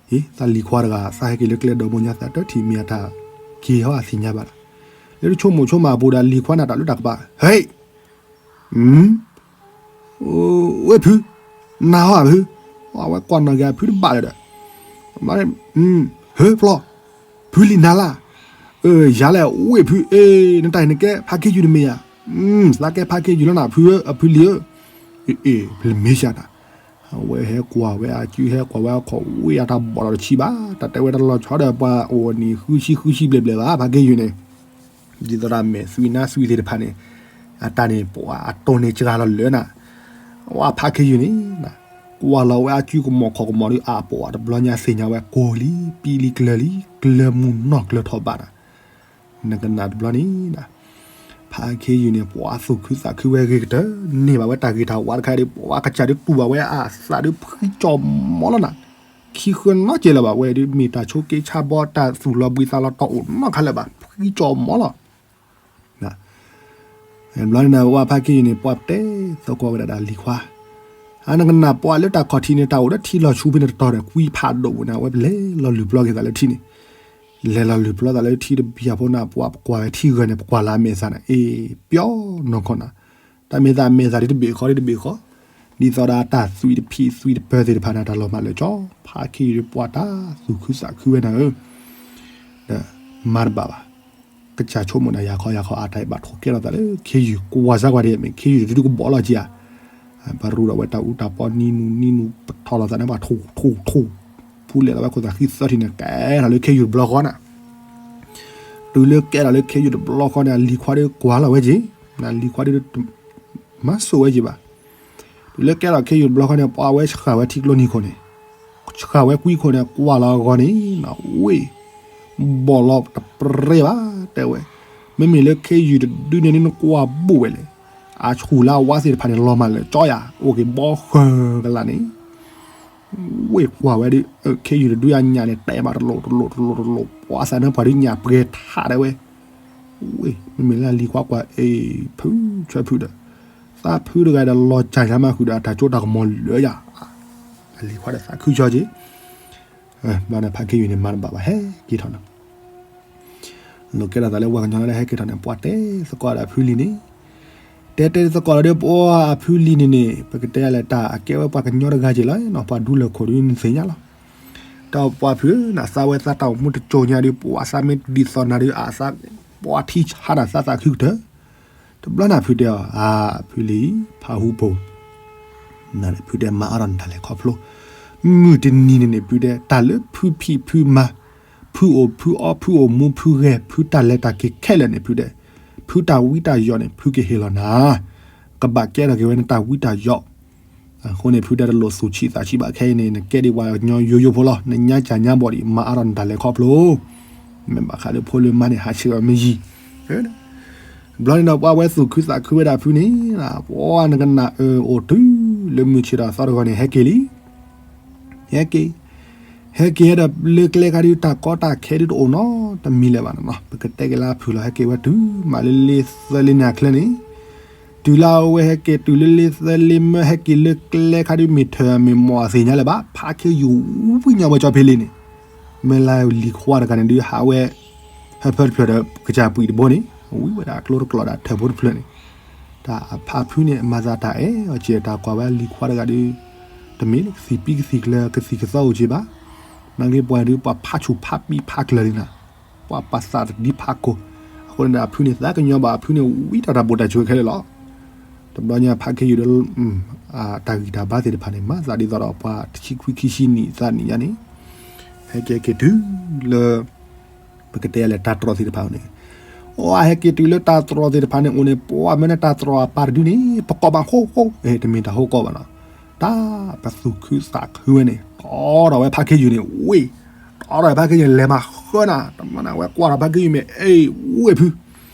အ့ သးလံၤခွါတဂၤ သးဟဲက့ၤလၢကျဲဒီးမိၢ်ညါသးတထံၣ်မ့ၢ်အတၢ် က့ၤဟီအသ့ၣ်ညါဘၣ်ဒီး, လၢတဆိကမိၣ်ဆိကမးအပူၤဒီး လံၤခွါန့ၣ်တၢ်လၢတၢ်ကပၤ ဟဲ ဝ့ၢ်ဖု, နၤဟီဧါဖု, အဝဲကွၢ်နီၣ်က့ၤအဖုတဘၣ်လၢၤဒီး, ဟဲဖျီ, ဖုလံၤနၤလၢ်, ယၤလဲၣ်ဝ့ၢ်ဖု, အ့ နတၢ်အံၤနကဲဖးခ့ယုၢ်တမ့ၢ်ဧါ, သးကဲဖးခ့ယုၢ်လီၤနၤဖုဧၢ, အဖုလံၤဧၢ, အ့ ပလမ့ၢ်စၢ်နၤ အဝဲဟဲကွၢ်ဝဲအစု ဟဲကွၢ်ဝဲအခီၣ်ဝ့ၢ်အတၢ်ဘီၣ်ဒီးတဆံးဘၣ်, တၢ်တဲဝဲတလီၤဆီဒီးပှၤအိၣ်နံၣ်ဃုဆံဃုဆံဘျဲၣ်ဘျဲၣ်ဘၣ် ဖးခ့ယုၢ်န့ၣ်, ဒ်သိးဒီးမဲာ်သွံၣ်နါသွံၣ်သ့ၣ်တဖၣ်န့ၣ်, အတၢ်န့ၣ် ပှၤအတိၢ်န့ၢ်စှၤလီၤလၢနၤ, ဝဲဖးခ့ယုၢ်န့ၣ်, ကွၢ်လီၤဝဲအစုကမီၤခီၣ်ကမီၤဒီး အပှၤတဘျီညါသ့ၣ်ညါဝဲကိၢ်လံ ပံလံကျၢၤလံ ကျၢၤမုၢ်နီၢ်ကျၢၤထီၣ်ဘၣ်နၤ နကနၣ်တဘျီန့ၣ်, ဖးခ့ယုၢ်န့ၣ် ပှၤသူၣ်ခုသးခုဝဲဂ့ၤကတၢၢ်, န့ၢ်ဘၣ်ဝဲတၢ်ဂ့ၤတၢ်ဝါတခါဒီး ပှၤကစၢ်ဒုးတူၢ်ဘၣ်ဝဲအသးဒုးဖှံကၠီၤမီလီၤနၤ, ခံဃၢနီတစဲးလၢၤဘၣ်ဝဲဒုး မ့ၢ်တၢ်ဆိက့ဆါဘီ တၢ်သူၣ်လီၤဘှံးသးလီၤတီၢ်အိၣ်နီတခါလၢၤဘၣ် ဖှံကၠီၤမီလီၤ ဘျီန့ၣ် ဝဲဖးခ့ယုၢ်န့ၣ် ပှၤတဲသကိးဝဲဒၣ်လံၤခွါ, အနကနၣ်ပှၤလၢတၢ်ခီၣ်ထံးန့ၣ် တၢ်အိၣ်လၢထံလီၤဆူဖဲန့ၣ်တတီၤဒီး ကွံဖးဒိၣ်ဝဲန့ၣ် အဝဲပလဲၤလီၤလုၢ်ပျီက့ၤသးလၢထံန့ၣ်, လဲၤလီၤလုၢ်ပျီသးလၢထံတဘံၣ်အဖိန့ၣ် ပှၤပကွၢ်ဝဲထံဂၢၢ်န့ၣ် ပကွၢ်လၢအမဲာ်သၣ်န့ၣ် အ့ ပျီနီၢ်ခီနၤ, တၢ်မဲာ်သၣ်အမဲာ်သၣ်ဒ်တဘ့ၣ်ဃီဒ်တဘ့ၣ်ဃီ, ဒ်သိးဒီးတၢ်သွံၣ်တဖံးသွံၣ်တပၢၤသ့ၣ်တဖၣ်န့ၣ် တၢ်လီၤမၢ်လၢာ်ကၠီ, ဖးခ့ယုၢ်ပှၤတၢ်သူၣ်ခုသးခုဝဲနၤဧၢ, ဒီးမၤတဘၣ်ဘၣ် ကစၢ်ဆိကမိၣ်န့ၣ် ယၤခီယၤခီအတၢ်ဘၣ်ထိၣ်ကဲထီၣ်သးလၢခ့ယုၢ်ကွၢ်စၢ်ကွၢ်ဒ်မ့ၢ် ခ့ယုၢ်တဒုကဘီၣ်လီၤက့ၤဧါ, ပရူးဒီးဝဲတၢ်အူတၢ်ပီနံၤနူၤနံၤနူၤ ပထီၣ်လီၤသးန့ၣ် ပှၤထိၣ်ထိၣ်ထိၣ်, ဖူလဲၣ်လီၤဝဲခိၣ်သးဃံသၢထံၣ်န့ၣ် ကဲထီၣ်လၢခ့ယုၢ်တဘျီဃီနၤ, တုၤလၢကဲထီၣ်လၢခ့ယုၢ်တဘျီဃီန့ၣ် အလံၤခွါဒုးကွၢ်လီၤဝဲက့ၤ, အလံၤခွါဒုး မၤစိာ်ဝဲက့ၤဘၣ် တုၤလၢကဲထီၣ်ခ့ယုၢ်တဘျီဃီန့ၣ် ပှၤဝဲဆှၢဝဲထံကျိနံၤခိၣ်န့ၣ်, ဆှၢဝဲကွံခိၣ်န့ၣ် ကွၢ်လီၤအဂီၢ်န့ၣ် ဝ့ၢ် ဘီၣ်လီၤတပရ့ဘၣ် တဲဝဲ, မ့မ့ၢ်လၢခ့ယုၢ်တဒုန့ၣ် နကွၢ်ဘူးဝဲလဲၣ်, အဆူၣ်လၢအဝါသ့ၣ်တဖၣ်န့ၣ် လီၤမၢ်လၢာ်ကၠီယၤ အိၣ်က့ၤဘီဃၢၤကလာ်န့ၣ် ဝ့ၢ်ကွၢ်ဝဲဒ် ခ့ယုၢ်တဒုအညၣ်န့ၣ် တဲဘၣ်တလိၣ်တလိၣ်တလိၣ်တလိၣ် ပှၤသးနၢပှၤဒုးညၣ်ပှဲၤထးတဲဝဲ, ဝ့ၢ် မ့မ့ၢ်လၢအလံၤခွါကွၢ် အ့ ဖုဆၢဖုဒီး သးဖုတဂၤဒီးလီၤစၢ်ညါမးဃုာ်ဒီး အတၢ်စိတၢ်ကမီၤလၢာ်ယၤ, အလံၤခွါဒီးသးခုကၠီက့ၤ, ဘျီန့ၣ် ဖးခ့ယုၢ်န့ၣ် မၤတဘၣ်ဘၣ် ဟဲက့ၤထီၣ်နၤ လိာ်ကဲထီၣ်သးလၢပှၤကညီလၢဟဲက့ၤထီၣ်န့ၣ် ပှၤတဲသကိးဒီးအဖုလံၤန့ၣ်, တဲတဲသကိးလီၤဒီး ပှၤအဖုလံၤန့ၣ်န့ၣ် ပကတဲလဲၣ် တၢ်အကဲဝဲပှၤကညီတဂၤက့ၤလီၤနီၤ ပှၤဒူလၢာ်ခိၣ်ဒုးနသ့ၣ်ညါလီၤ, ဒီးပှၤဖုနၤ သးဝဲသးတၢ်အိၣ်မူတစိၤညါဒီး ပှၤသးမ့ၢ်ဒ်သိးနၤဒီး အသး ပှၤထံဆါနၤ သးသးခုကတၢၢ်, တဘျီန့ၣ်ဖုတဲအီၤ အါ ဖုလံၤ ဖးဟူဖိ နဖုတဲမၤအါထီၣ်နတၢ်လဲၤခီဖျိ, မုၢ်တနံၤန့ၣ်န့ၣ် ဖုတဲ တၢ်လၢဖုဖံးဖုမၤ, ဖုအိၣ်ဖုအီ ဖုအိၣ်မူဖုဂဲၤ ဖုတၢ်လဲၤတၢ်က့ၤခဲလၢာ်န့ၣ် ဖုတဲ ဖုတၢ်ဝံတၢ်ယိးန့ၣ် ဖုကဟ့ၣ်လီၤနၤ, ကဘၣ်ကဲထီၣ်က့ၤဝဲနတၢ်ဝံတၢ်ယိး, အဃိန့ၣ် ဖုတဲတလိၣ်သူၣ်ဆံးသးဆံးဘၣ်ခဲအံၤန့ၣ် နကဲဒ်ပှၤကညီယိယိဖိလီၤ, နညါစၢ်ညါဘီၣ်ဒံး မၤအါထီၣ်နတၢ်လဲၤခီဖျိ, မ့ၢ်ဘၣ်ဃးလၢဖိလၢမါန့ၣ် ဟးဆှဲးအီၤမ့ၢ်ယံၤ ဘျီန့ၣ်ဒီးပှၤဝဲသူၣ်ခုသးခုဝဲဒၣ်ဖုန့ၣ်, ပှၤနကနၣ်အၢအိၣ်တုၤလၢမုၢ်ဆ့ၣ်ဒီးသီတဂီၤန့ၣ် ဟဲက့ၤလံ. ဟဲက့ၤ, ဟဲက့ၤဒီးလၢကျဲခါဒုးတၢ်ကီတၢ်ခဲဒုးတအိၣ်နီတမံၤလၢၤဘၣ်နီၤနီၤ. ပကတဲက့ၤလၢအဖုၣ်လီၤ ဟဲက့ၤဝဲတုၤမးလၢလ့သၢလ့န့ၣ်အချၢန့ၣ်, တုၤလၢအဝဲဟဲက့ၤတုၤလၢလ့သၢလ့မၢ ဟဲက့ၤလၢကျဲခါဒုး မ့ၢ်ထၢၣ်မ့ၢ်မီၢ်အသ့ၣ်ညါလၢၤဘၣ်, ဖးခ့ယုၢ်ဝံၣ်ညါဝဲကၠီဖ့လ့န့ၣ်, မ့ၢ်လၢလံၤခွါတဂၤန့ၣ်ဒုးဟးဝဲ ဟၢဖၢတဖျၢၣ်ဒီးကစၢ်ပှံၢ်တဘိန့ၣ် ဝံၤဝဲဒၣ်ကျိတကျိးဒီးထၢၣ်ဖိတဖျၢၣ်န့ၣ်, တၢ်အဖးဖုန့ၣ် မၤသးတၢ်အဲၣ်အီၤက့ၤတၢ်ကွၢ်ဝဲလံၤခွါတဂၤဒုး, တမ့ၢ်လၢကသံၣ်ပံကသံၣ်ကျၢၤ ကသံၣ်ကသီအိၣ်က့ၤဘၣ်, နာ်က့ပှၤဒုး ပှၤဖးဆူၣ်ဖးပံဖးကျၢၤလံနၤ, ပှၤပာ်သးတဒံဖးကိၢ်, အဃိန့ၣ်ဒီးအဖုန့ၣ် သးကညီၤဘၣ်အဖုန့ၣ် ဝံတၢ်တၢ်ဘိၣ်တၢ်စၢၤခဲလၢာ်လီၤ. တဘျီညါဖးခ့ယုၢ်ဒီး တၢ်ဂံၢ်တၢ်ဘါသ့ၣ်တဖၣ်န့ၣ် မၤသးဒ်သိးဒီးပှၤတဆံခွံခံဆံနံၣ်သးနံၣ်ညါန့ၣ်, ဟဲက့ၤက့ၤတုၤလၢ ပကတဲလဲၣ်တၢ်တြီၢ်သ့ၣ်တဖၣ်န့ၣ်, အိၣ်ဟဲက့ၤတုၤလၢတၢ်တြီၢ်သ့ၣ်တဖၣ်န့ၣ်အိၣ်န့ၣ် ပှၤမ့ၢ်န့ၣ်တၢ်တြီၢ်အပၢ်တဒုန့ၣ် ပကိးဘၣ်ဃိဃိ, တမ့ၢ်တၢ်ဟိကိးဘၣ်နီၤ, တၢ်ပသူၣ်ခုသးခုဝဲန့ၣ် တီထီၣ်ဝဲဖးခ့ယုၢ်န့ၣ် ဝ့ၢ်, တီထီၣ်ဝဲဖးခ့ယုၢ်လဲၤမၤဃၢနၤ, တမၤနၤဝဲကွၢ်ထီၣ်ဖးခ့ယုၢ်မ့ၢ် အ့ၣ် ဝ့ၢ်ဖု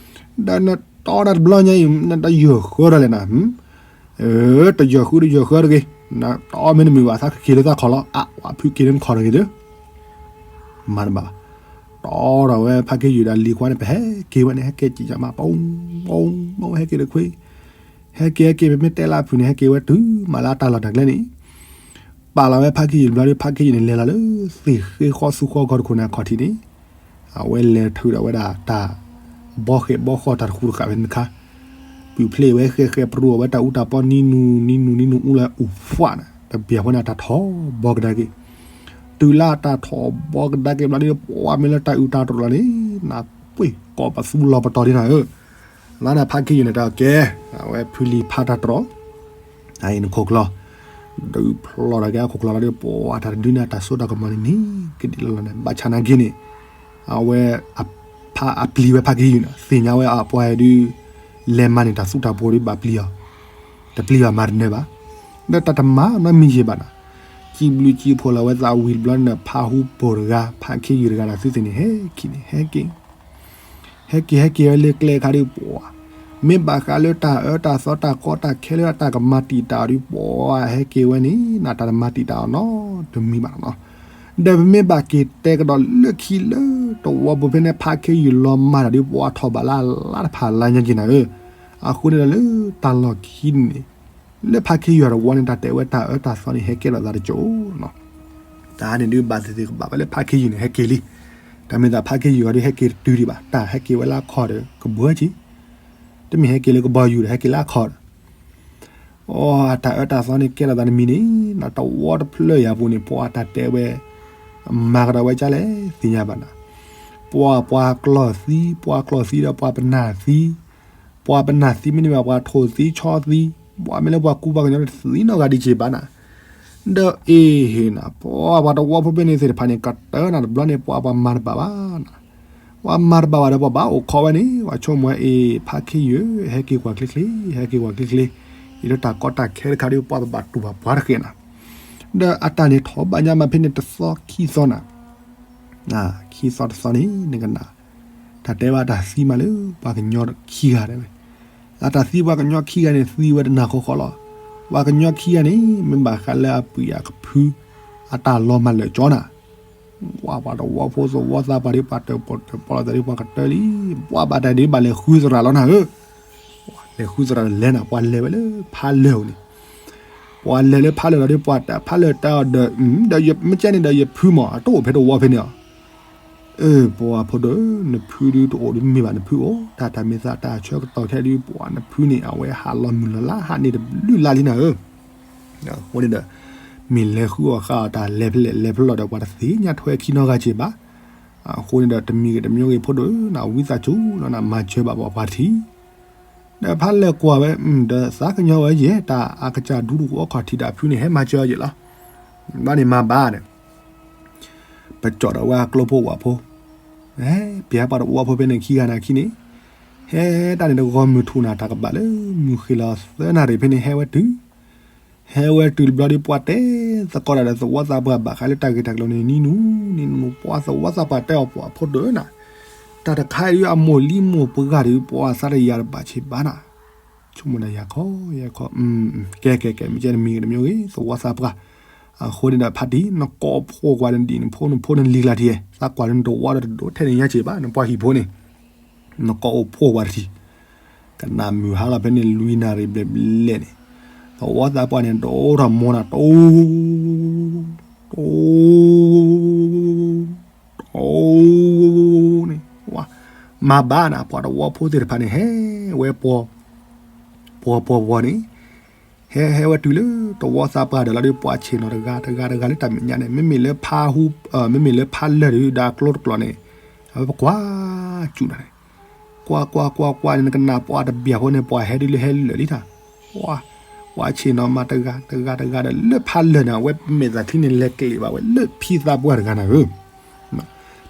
ဒီးနတီနၤတဘျီညါအံၤ နတယၢၢ်ဃၢဒီးလဲၣ်နၤ, တယၢၢ်ဃုဒီးယၢၢ်ဃုတဂ့ၤ, တီမ့ၢ်တမုာ်ဘၣ် သးကက့ၤလၢသးခီၣ်လီၤ, အဝဲဖုက့ၤလၢနခီၣ်တဂ့ၤဒီး, မၤတဘၣ်ဘၣ်, တီထီၣ်ဝဲဖးခ့ယုၢ်ဒီးလံၤခွါန့ၣ် ပဟဲက့ၤဝဲန့ၣ် ဟဲက့ၤကံၣ်ယၤမး ပိပိ ဟဲက့ၤတခွ့, ဟဲက့ၤဟဲက့ၤ ပမ့ၢ်တဲလၢအဖုၣ်န့ၣ် ဟဲက့ၤဝဲတုၤမးလၢအတၢ်လီၢ်တၢ်ကျဲန့ၣ် ပာ်လီၤဝဲဖးခ့ယုၢ်တဘျီဒီး ဖးခ့ယုၢ်န့ၣ် လဲၤလီၤလၢ သ့ၣ်ဃ့ဃီသူဃီဂီၤတခိၣ်န့ၣ်အခီၣ်ထံးန့ၣ်, အဝဲလဲၤထုးဒီးဝဲဒၣ်တၢ် ဘီဃဲၤဘီဃီၣ်တၢ်တဃူတဃာ်ဖဲန့ၣ်တခါ, ပုၢ်ဖျ့ၣ်ဝဲဃဲဃဲပရူအီၤဝဲတၢ်အူတၢ်ပီနံနူနံနူနံနူ အူလၢအူဖှၣ်န့ၣ် တဘၣ်ဖဲန့ၣ် အတၢ်ထီၣ်ဘီကဒါက့ၤ, တုၤလၢအတၢ်ထီၣ်ဘီကဒါက့ၤဘျီဒီး ပှၤမ့ၢ်လၢတၢ်အုၣ်တၢ်တြီၢ်လီၤန့ၣ် နပှ့ၤကိးပသူလီၤပတီၢ်ဒ်နၤဧၢ လၢန့ၣ်ဖးခ့ယုၢ်န့ၣ် တၢ်ကဲ, အဝဲဖုလံၤဖးတၢ်တြီၢ်, အအံၤနခိၣ်ကျီ, ဒုးဖျီၣ်ဒီးက့ၤအခိၣ်ကျီလီၤဒီး ပှၤတၢ်တဒုန့ၣ် တၢ်စိတၢ်ကမီၤန့ၣ်န့ၢ်ကဒံးလီၤလီၤန့ၣ် ဘၣ်ဆၣ်နာ်က့န့ၣ်, အဝဲ အပျံၤဝဲဖးခ့ယုၢ်န့ၣ် သ့ၣ်ညါဝဲအပှၤဒုး လဲၤမၤန့ၢ်တၢ်သူတၢ်ပှီၤဒုးဘၣ်ပျံၤအီၤ, တပျံၤဘၣ်မၤတနၢၤဘၣ်, ဒီးတၢ်တမၤနီတမံၤယံၤဘၣ်နၤ, စံးဘျုးစံးဖှိၣ်လီၤဝဲသးဝံၤတဘျီန့ၣ် ဖးဟူပိၢ်တဂၤ ဖးခ့ယုၢ်တဂၤဒီးသုသ့ၣ်န့ၣ် ဟဲက့ၤန့ၣ် ဟဲက့ၤ ဟဲက့ၤဟဲက့ၤဝဲလၢကျဲခါဒုးပှၤ, မ့ၢ်ဘၣ်ဃးလၢတၢ်အၢတၢ်သီတၢ်ကီတၢ်ခဲလၢတၢ်ကမၤတံာ်တာ်အီၤဒုးပှၤ ဟဲက့ၤဝဲန့ၣ် နတၢ်တမၤတံာ်တာ်အီၤနီတမံၤဘၣ်နီၤ, ဒီးပမ့ၢ်ဘၣ်က့ၤတဲကဒီးလၢခံလၢတဝီပူၤဖဲန့ၣ် ဖးခ့ယုၢ်လီၤမၢ်တၢ်ဒုးပှၤထီၣ်ဘးလၢအလါတဖၣ်လါညါက့ၤနၤဧၢ, အဃိန့ၣ်ဒီးလၢတၢ်လီၢ်ခံန့ၣ် လၢဖးခ့ယုၢ်တဝီန့ၣ် တၢ်တဲဝဲတၢ်အၢတၢ်သီန့ၣ် ဟဲကဲထီၣ်သးတကၠိၢ်နီၤ, တၢ်န့ၣ်ဒုးဘၣ်သ့ၣ်သ့ၣ်ကဘၣ်ဝဲလၢဖးခ့ယုၢ်န့ၣ် ဟဲက့ၤလံ, တၢ်မ့ၢ်သးဖးခ့ယုၢ်အီၤဒုးဟဲက့ၤတတုၤဒံးဘၣ် တၢ်ဟဲက့ၤဝဲလၢအခီၣ်ဒီးကဘှၢက့ၤ, တမ့ၢ်ဟဲက့ၤလၢကဘီယူၤဒီး ဟဲက့ၤလၢအခီၣ်ဒီး အိ တၢ်အၢတၢ်သီန့ၣ်ကဲထီၣ်သးတမံၤန့ၣ် တဝီတဖျၢၣ်ယၤပူၤန့ၣ် ပှၤတၢ်တဲဝဲ မၤကဒီးဝဲကလဲၣ်သ့ၣ်ညါဘၣ်နၤ, ပှၤပှၤကျီၢ်သံ ပှၤကျီၢ်သံဒီးပှၤပနၢ်သံ, ပှၤပနၢ်သံမ့တမ့ၢ်ဘၣ် ပှၤထိၣ်သံဆီသံ, ပှၤမ့ၢ်လၢပှၤကူပှၤကညီသံနီၢ်ဂၤဒံးက့ၤဘၣ်နၤ, ဒီးအ့ၣ်ဟ့ၣ်နၤ ပှၤတဝီဖိဖဲန့ၣ်သ့ၣ်တဖၣ်န့ၣ် ကတၢၢ်နၤတဘျီန့ၣ် ပှၤပှၤမၤတဘၣ်ဘၣ်နၤ ပှၤမၤတဘၣ်ဘၣ်ဒီး ပှၤဘၣ်အိၣ်ခိးဝဲန့ၣ် ပှၤဆိကမိၣ်ဝဲအ့ၣ် ဖးခ့ယုၢ် ဟဲက့ၤကွၢ်ချ့ချ့ ဟဲက့ၤကွၢ်ချ့ချ့, အံၤလၢတၢ်ကီတၢ်ခဲတခါဒီး ပှၤဘၣ်တူၢ်ဘၣ်ပှၤတဃဲးနၤ, ဒီးအတၢ်န့ၣ်ထီၣ်ဘၣ်ညါမးဖဲန့ၣ်တသီခံသီနၤ, ခံသီတသီန့ၣ် နကနၣ်, တၢ်တဲဘၣ်တၢ်သံမးလၢ ပှၤကညီခံဂၤတဲဝဲ, အတၢ်သံပှၤကညီခံဂၤန့ၣ် သံဝဲတနၢ်ဃီဃီလီၤ, ပှၤကညီခံဂၤန့ၣ် မ့ၢ်ဘၣ်ဃးလၢအပုၢ်အကဖု အတၢ်လီၤမၢ်လၢာ်ကၠီနၤ ပှၤပှၤတဝီဖိသဝီသးပှၢ်ဒ်ပှၤတၢၣ်ပီၣ်တၢၣ်ပီၣ်လီၤသးဒ်ပှၤကတၢၢ်လံ, ပှၤဘၣ်တၢ်ဒ်ဘၣ်လဲၤဃုသရၣ်လီၤနၤဧၢ, လဲၤဃုသရၣ်လဲၤနၤ ပှၤလဲၤဝဲလၢဖးလၢာ်န့ၣ်, ပှၤလဲၤလၢဖးလၢာ်လီၤဒီး ပှၤတၢ်ဖးလၢာ်တၢ်အီၤဒီး ဒီးမ့ၢ်ကဲန့ၣ်ဒီး ယဖုမး အတအိၣ်ဖဲတဝီဖဲန့ၣ်ဧါ အၢ ပှၤဖိဒိၣ်ဧၢ နဖုဒုးတအိၣ်ဒုးမ့ၢ်ဘၣ်နဖုအိၣ် တၢ်တၢ်မ့ၢ်သးတၢ်ဆၢကတီၢ်ခဲဒုး ပှၤနဖုန့ၣ် အဝဲဟးလီၤမုၢ်လီၤလါဟးန့ၢ်တဘျုးလါလံနၤဧၢ, အဃိန့ၣ်ဒီး မ့ၢ်လဲၤဃုအီၣ်ဃုအီတၢ်လဲၤဖဲလဲၣ်လဲၤဖဲလဲၣ်ဒီး ပှၤတသ့ၣ်ညါထွဲခံနီတဂၤက့ၤဘၣ်, အဃိန့ၣ်ဒီး တမံၤဂ့ၤတမံၤဂ့ၤဖိဒိၣ်ဧၢ နဝံသးစူၤလီၤနမၤစၢၤဘၣ်ပှၤပှၤတထံး ဒီးဖးလဲၢ်ကွၢ်ဝဲ ဒီးသးကညီၤဝဲယဲၢ် တၢ်အကစၢ်ဒူတအိၣ်အခီၣ်ထံးဒီးအဖုန့ၣ် ဟဲမၤစၢၤယဲၢ်လီၤ. ဘၣ်န့ၣ်မၤဘၣ်န့ၣ် ပကၠီၣ်ဒီးဝဲကျိဖိဝၣ်ဖိ, ပှၤတဝီဖိဖဲန့ၣ်ခံဂၤနၤခံန့ၣ်, ဟဲတၢ်န့ၣ်တဂီၤမုၢ်ထူၣ်နၤ တၢ်ကဘၣ်လၢမုၢ်ဃ့ၢ်လီၤသၢနၣ်ရံၣ်ဖဲန့ၣ် ဟဲဝဲတုၤ ဟဲဝဲတုၤတဘျီဒီး ပှၤတဲသကိးတၢ်ဒီးသဝီသးပှၢ်ဘၣ်ဃးလၢတၢ်ဂ့ၢ်တၢ်ကျိၤန့ၣ် နံၤနူၤ နံၤနူၤ ပှၤသဝီသးပှၢ်တဲအီၤ ပှၤဖိဒိၣ်ဧၢနၤ, တၢ်တခါအံၤဒုးအမိၢ်လံမိၢ်ပှၢ်ဒုး ပှၤသးတယၤတဘၣ်ဆံးဘၣ်နၤ, ဆိကမိၣ်တၢ်ယၤခီယၤခီ, ကဲကဲကဲ မ့ၢ်ကဲတမံၤဂ့ၤတမံၤဂ့ၤ သဝီသးပှၢ်, အဃိန့ၣ်ဒီးဖါတံၢ် နကိးဖှိၣ်ကွၢ်နဒံၣ်နဖိနဖိနလံၤကျါထံၣ်, သးကွၢ်လၢနတဝီဒီးတဒိးထဲန့ၣ်ညါက့ၤဘၣ် နပှၤဟံၣ်ဖိန့ၣ်, နကိးအိၣ်ဖှိၣ်ကွၢ်တထံၣ်, ကနၣ်မုၢ်ဟါလီၤဖဲန့ၣ်လွံၢ်နၣ်ရံၣ်ဘျဲၣ်ဘျဲၣ်န့ၣ်, သဝီသးပှၢ်န့ၣ် ဒိၣ်ထီၣ်မိၢ်နၤ တိ တိ န့ၣ်, မၤဘၣ်နၤ ပှၤတဝီဖိသ့ၣ်တဖၣ်န့ၣ် ဟဲဝဲပှီၤ, ပှီၤပှီၤပှီၤန့ၣ်, ဟဲဟဲဝဲတုၤလၢတဝီသးပှၢ်ဒီးလီၤဒီး ပှၤဆ့ၣ်နီၤတဂၤတဂၤတဂၤလၢတၢ်မဲာ်ညါန့ၣ် မ့မ့ၢ်လၢဖါဟူ, မ့မ့ၢ်လၢဖါလၢၢ်ဒုးဒီးအကျိတကျိၤန့ၣ်, အဝဲပကွၢ်စူၣ်နၤန့ၣ်, ကွၢ်ကွၢ်ကွၢ်ကွၢ်န့ၣ် နကနၣ်ပှၤတဘၣ်ဖိန့ၣ် ပှၤဟဲဒုးလၢဟဲလၢာ်လံတၢ်, ပှၤဆ့ၣ်နီၤမၤတဂၤတဂၤတဂၤဒီး လၢဖါလၢၢ်န့ၣ် အဝဲမဲာ်သးချံန့ၣ် လဲၤကျဲးဘၣ်ဝဲလၢဖံသးပှၢ်တဂၤနၤဧၢ,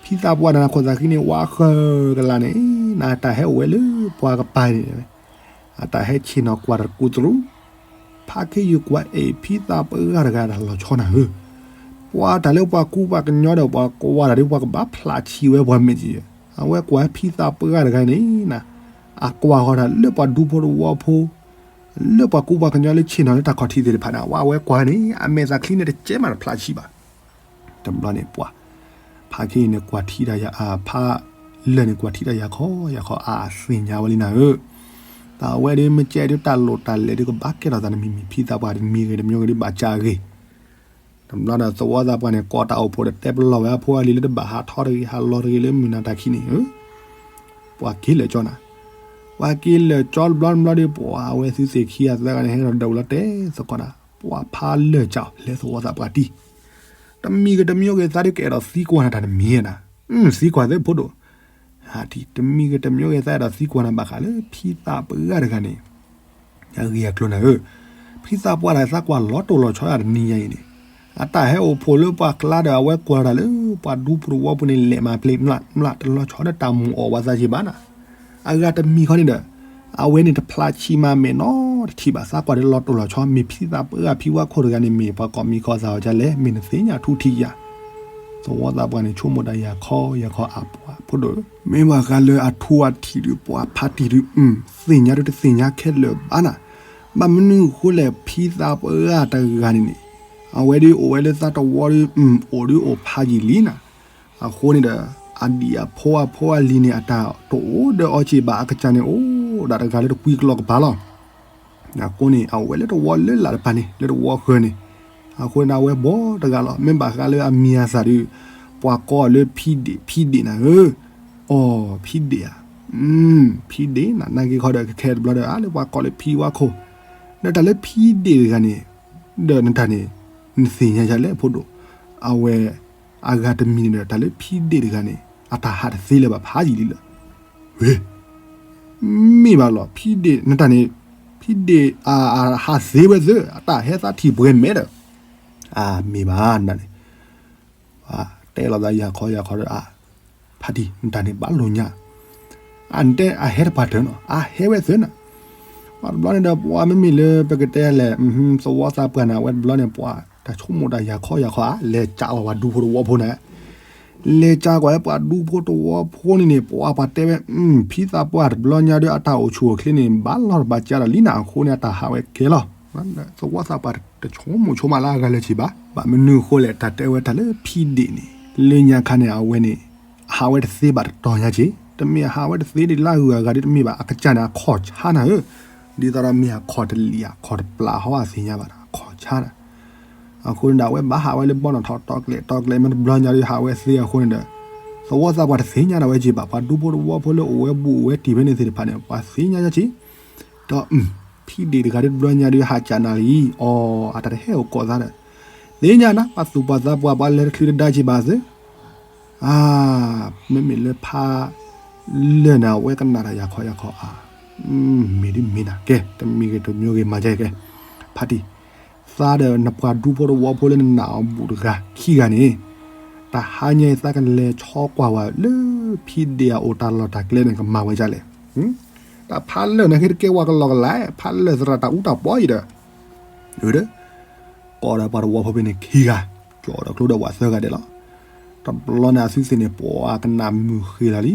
ဖံသးပှၢ်န့ၣ် နခိၣ်သးဃံန့ၣ် ဝါဃၢကလါန့ၣ်, နတၢ်ဟဲအိၣ်ဝဲလၢပှၤကပၤန့ၣ်, အတၢ်ဟဲဆ့ၣ်နီၤကွၢ်တကူးတရူး, ဖါခ့ယုၢ်ကွၢ်အဲၣ်ဖံသးပှၢ်တဂၤတၢ်လီၤဆီနၤဧၢ, ပှၤတၢ်လၢပှၤကူပှၤကညီဒီးပှၤကွၢ်တၢ်ဒီး ပှၤကဘၣ်ဖျးဆံးဝဲပှၤမဲာ်ကယဲၢ်, အဝဲကွၢ်ဖံသးပှၢ်တဂၤန့ၣ်နၤ, အကွၢ်ဃီၤတၢ်လၢပှၤဒူဖိတဝီဖိ, လၢပှၤကူပှၤကညီလၢဆ့ၣ်နီၤလၢတၢ်ခီၣ်ထံးသ့ၣ်တဖၣ်န့ၣ် အဝဲကွၢ်န့ၣ် အမဲာ်သးချံန့ၣ် တကဲမးတဖျးဆံးဘၣ်. တဘျီန့ၣ်ပှၤ, ဖါခ့န့ၣ်ကွၢ်ထံတၢ်ယၤ, ဖါလၢၢ်န့ၣ်ကွၢ်ထံတၢ်ယၤခီယၤခီ အသ့ၣ်ညါဝဲလံနၤဧၢ, တၢ်ဝဲဒုးမ့ၢ်ကဲဒုးတၢ်လိၣ်တၢ်လဲၤဒုးကဘၣ်ကဲထီၣ်သးတမံၤမံၤ ဖံသးပှၢ်တမံၤဂ့ၤတမံၤဂ့ၤဒုးဘၣ်ကၢ်အဂ့ၢ် တဘျီဒီးသဝီသးပှၢ်န့ၣ် ကိးတၢ်အိၣ်ဖှိၣ်ဒီးတဲပလီၢ်ဝဲအဖိအလံၤလၢတဘၣ်ဟးထီၣ်တဂ့ၤ ဟးလီၤတဂ့ၤလၢမုၢ်နၤတၢ်ခံန့ၣ်, ပှၤက့ၤလၢာ်ကၠီနၤ, ပှၤက့ၤလၢာ်ကၠီတဘျီတဘျီဒီး ပှၤအဝဲသုသ့ၣ်ခံဂၤသၢဂၤန့ၣ် ဟဲဒီးဒိးလီၤတဲသကိးနၤ, ပှၤဖးလၢာ်ကၠီလဲၤသဝီသးပှၢ်တံၢ်, တမံၤဂ့ၤတမံၤဂ့ၤ သးဒုးကအဲၣ်ဒိးသံကွၢ်နၤတၢ်တမံၤနၤ, သံကွၢ်သ့ၣ်ဖိဒိၣ် တမံၤဂ့ၤတမံၤဂ့ၤ သးအဲၣ်ဒိးသံကွၢ်နၤဘၣ်ဃးလၢဖံသးပှၢ်တဂၤန့ၣ်, အဂ့ၢ်အကျိၤနၤဧၢ, ဖံသးပှၢ်တဂၤသးကွၢ်လီၤတိၢ်လီၤဆီဒၣ်တနံၤညါအံၤန့ၣ်, အတၢ်ဟဲအိၣ်ဖှိၣ်လၢပှၤကျါဒီး အဝဲကွၢ်တၢ်လၢပှၤဒူဖိတဝီဖိန့ၣ် လဲၤမၤပျ့ၤမျးမျး တလီၤဆီဒီးတၢ်မုာ်အီၣ်ဝဲသးက့ၤဘၣ်နၤ, အဂၤတမံၤဃီန့ၣ်ဒီး အဝဲန့ၣ်တဖျးဆံးမးမဲာ်နီတထံၣ်ဘၣ် သးကွၢ်ဒီးလီၤတိၢ်လီၤဆီ မ့ၢ်ဖံသးပှၢ်တဂၤ ဖံဝါခိၣ်တဂၤန့ၣ် မ့ၢ်ပှၤကိးမံၤကိးသးအီၤဒ်လဲၣ် မ့ၢ်နသ့ၣ်ညါထူထံၣ်ဧါ, သဝီသးပှၢ်န့ၣ် ဆိကမိၣ်တၢ်ယၤခီယၤခီအပှၤဖိဒိၣ်, မ့ၢ်ဘၣ်ဃးလၢအထူအထံၣ်ဒုး ပှၤဖးတံၢ်ဒုး သ့ၣ်ညါဒုးတသ့ၣ်ညါခဲလၢာ်ဘၣ်နၤ, ဘၣ်မနုၤအဃိလဲၣ် ဖံသးပှၢ်တဂၤန့ၣ်န့ၣ်, အဝဲဒုးအိၣ်ဝဲလၢသးတဝီဒုး အိၣ်ဒုးအိၣ်ဖးယံာ်လံနၤ, အဃိန့ၣ်ဒီး အဒံၣ်အဖိအဖိအလံၤန့ၣ် အတၢ်တအိၣ်ဒီးအီၤက့ၤဘၣ် အကစၢ်န့ၣ်အိၣ်ဒၣ်တဂၤလၢတကွံကလီကပၤလီၤ. အဃိန့ၣ် အဝဲလၢတဝီလၢလာ်တပၤန့ၣ် လၢတဝီဃၢၤန့ၣ်, အဃိန့ၣ် အဝဲဘီတဂၤလီၤ. မ့ၢ်ဘၣ်ဃးလၢအမံၤအသၣ်ဒုး ပှၤကိးအီၤလၢဖံဒ့ၣ် ဖံဒ့ၣ်နၤဧၢ, အိ ဖံဒ့ၣ်ဧါ, ဖံဒ့ၣ်နၤ နာ်က့ခီဒီး ကခဲတဘျီဒီး အါလၢပှၤကိးလၢဖံဝါခိၣ်, ဒီးတၢ်လၢဖံဒ့ၣ်တဂၤန့ၣ်, ဒီးနတၢ်န့ၣ် နသ့ၣ်ညါယၤလဲၣ်ဖိဒိၣ်, အဝဲ အဂၤတမံၤန့ၣ်ဒီး တၢ်လၢဖံဒ့ၣ်တဂၤန့ၣ် အတၢ်ဟးတသ့လၢၤဘၣ် ဖးယံာ်လံလၢၤ, ဝ့ၢ် မ့ၢ်ဘၣ်လီၤ ဖံဒ့ၣ် နတၢ်န့ၣ် ဖံဒ့ၣ်အဟးသ့ဝဲသ့ အတၢ်ဟဲသးထံၣ်ပှဲၤမဲာ်ဒီး, အမ့ၢ်ဘၣ်နတၢ်န့ၣ်, တဲလီၤသးယၤခီယၤခီဒီး အါ ဖါတံၢ် နတၢ်န့ၣ်ဘၣ်လိာ်ညါ, အတဲအဟဲတပှၢ်တၢၢ်နီၤ အဟဲဝဲသ့နၤ, ပှၤတဘျီန့ၣ်ဒီး ပှၤမ့မ့ၢ်လၢပကတဲလဲၣ် သဝီသးပှၢ်န့ၣ် အဝဲတဘျီန့ၣ် ပှၤတၢ်ဆိကမိၣ်တၢ်ယၤခီယၤခီဧါ လဲၤကးလီၤပှၤဒူဖိတဝီဖိန့ၣ်, လဲၤကးကွၢ်လၢပှၤဒူဖိတဝီဖိန့ၣ်န့ၣ် ပှၤပှၤတဲဝဲ ဖံသးပှၢ်တဘျီညါဒီး အတၢ်အိၣ်ဆူၣ်အိၣ်ချ့န့ၣ် ဘၣ်လီၤတဘၣ်ကးဒီးလံနၤ အဃိန့ၣ် အတၢ်ဟးဝဲကဲလီၤ. သဝီသးပှၢ်တဆိကမိၣ်ဆိကမးလၢအဂၤလၢာ်ဆံးဘၣ်. ဘၣ်မနုၤအဃိလဲၣ် တၢ်တဲဝဲတၢ်လၢဖံဒ့ၣ်န့ၣ် လၢညါခါန့ၣ် အဝဲန့ၣ် ဟးဝဲတသ့ဘၣ်တတီၤညါက့ၤ, တမ့ၢ်ဟးဝဲတသ့ဒ်လၢအဂုၤအဂၤဒ်တမ့ၢ်ဘၣ် အကစၢ်န့ၣ် အခီၣ်ဆါနၤဧၢ, ဒ်သိးဒီးမ့ၢ်အခီၣ်တလံၣ်အခီၣ်တပျၢ်ဟီအသ့ၣ်ညါဘၣ်ဒီး အခီၣ်ဆါနၤ အဃိန့ၣ်ဒီး အဝဲဘၣ်ဟးဝဲလၢဘီနီၣ်ထီၣ်တီကျဲၤတီကျဲၤ မ့ၢ်တဘျီညါဒီးဟးဝဲသ့အဃိန့ၣ်ဒီး သဝီသးပှၢ်တသ့ၣ်ညါဒၣ်ဝဲက့ၤဘၣ် ပှၤဒူဖိတဝီဖိလၢအိၣ်ဝဲဘူးအိၣ်ဝဲတံၢ်ဖဲန့ၣ်သ့ၣ်တဖၣ်န့ၣ် ပှၤသ့ၣ်ညါက့ၤ, ဒီး ဖံဒ့ၣ်တဂၤဒ်တဘျီညါဒီးဟးကၢ်နၤလံ, အီ အတၢ်တဟဲအိၣ်ကိးသးဒီး သ့ၣ်ညါနၤ ပှၤသူၣ်ပှၢ်သးပှၢ် ပှၤလဲၤတချုးတဒါက့ၤဘၣ်သ့ အါ မ့မ့ၢ်လၢဖးလၢာ်န့ၣ် အဝဲကနၣ်တၢ်ယၤခီယၤခီဧါ, မ့ၢ်ဒ်မ့ၢ်နၤ ကဲ တမံၤဂ့ၤတမံၤဂ့ၤ မၤကဲကဲ, ဖါတံၢ် သးဒီးနပှၤဒူဖိတဝီဖိလၢနနာ်အီၤဘူးတဂၤခံဂၤန့ၣ်, တဟါညါအံၤသးကလဲၤဆီကွၢ်ဝဲလၢဖံဒ့ၣ်အအိၣ်တၢ်လီၢ်တၢ်ကျဲန့ၣ် ကမၤဝဲဒ်လဲၣ်, တၢ်ဖးလၢာ်န့ၣ် ဟဲတကဲဝဲကလီကလီ, ဖးလၢာ်သရၣ်တၢ်အူတၢ်ပီအံၤဒီး ဒီး ကိးဒီးပှၤတဝီဖိဖဲန့ၣ်ခံဂၤ, ကၠီဒီးကျိဒီးပှၤသၢဂၤဒဲးလီၤ. တဘျီန့ၣ် အသုသ့ၣ်န့ၣ် ပှၤကနၣ်မုာ်ဃ့လီၤလံ,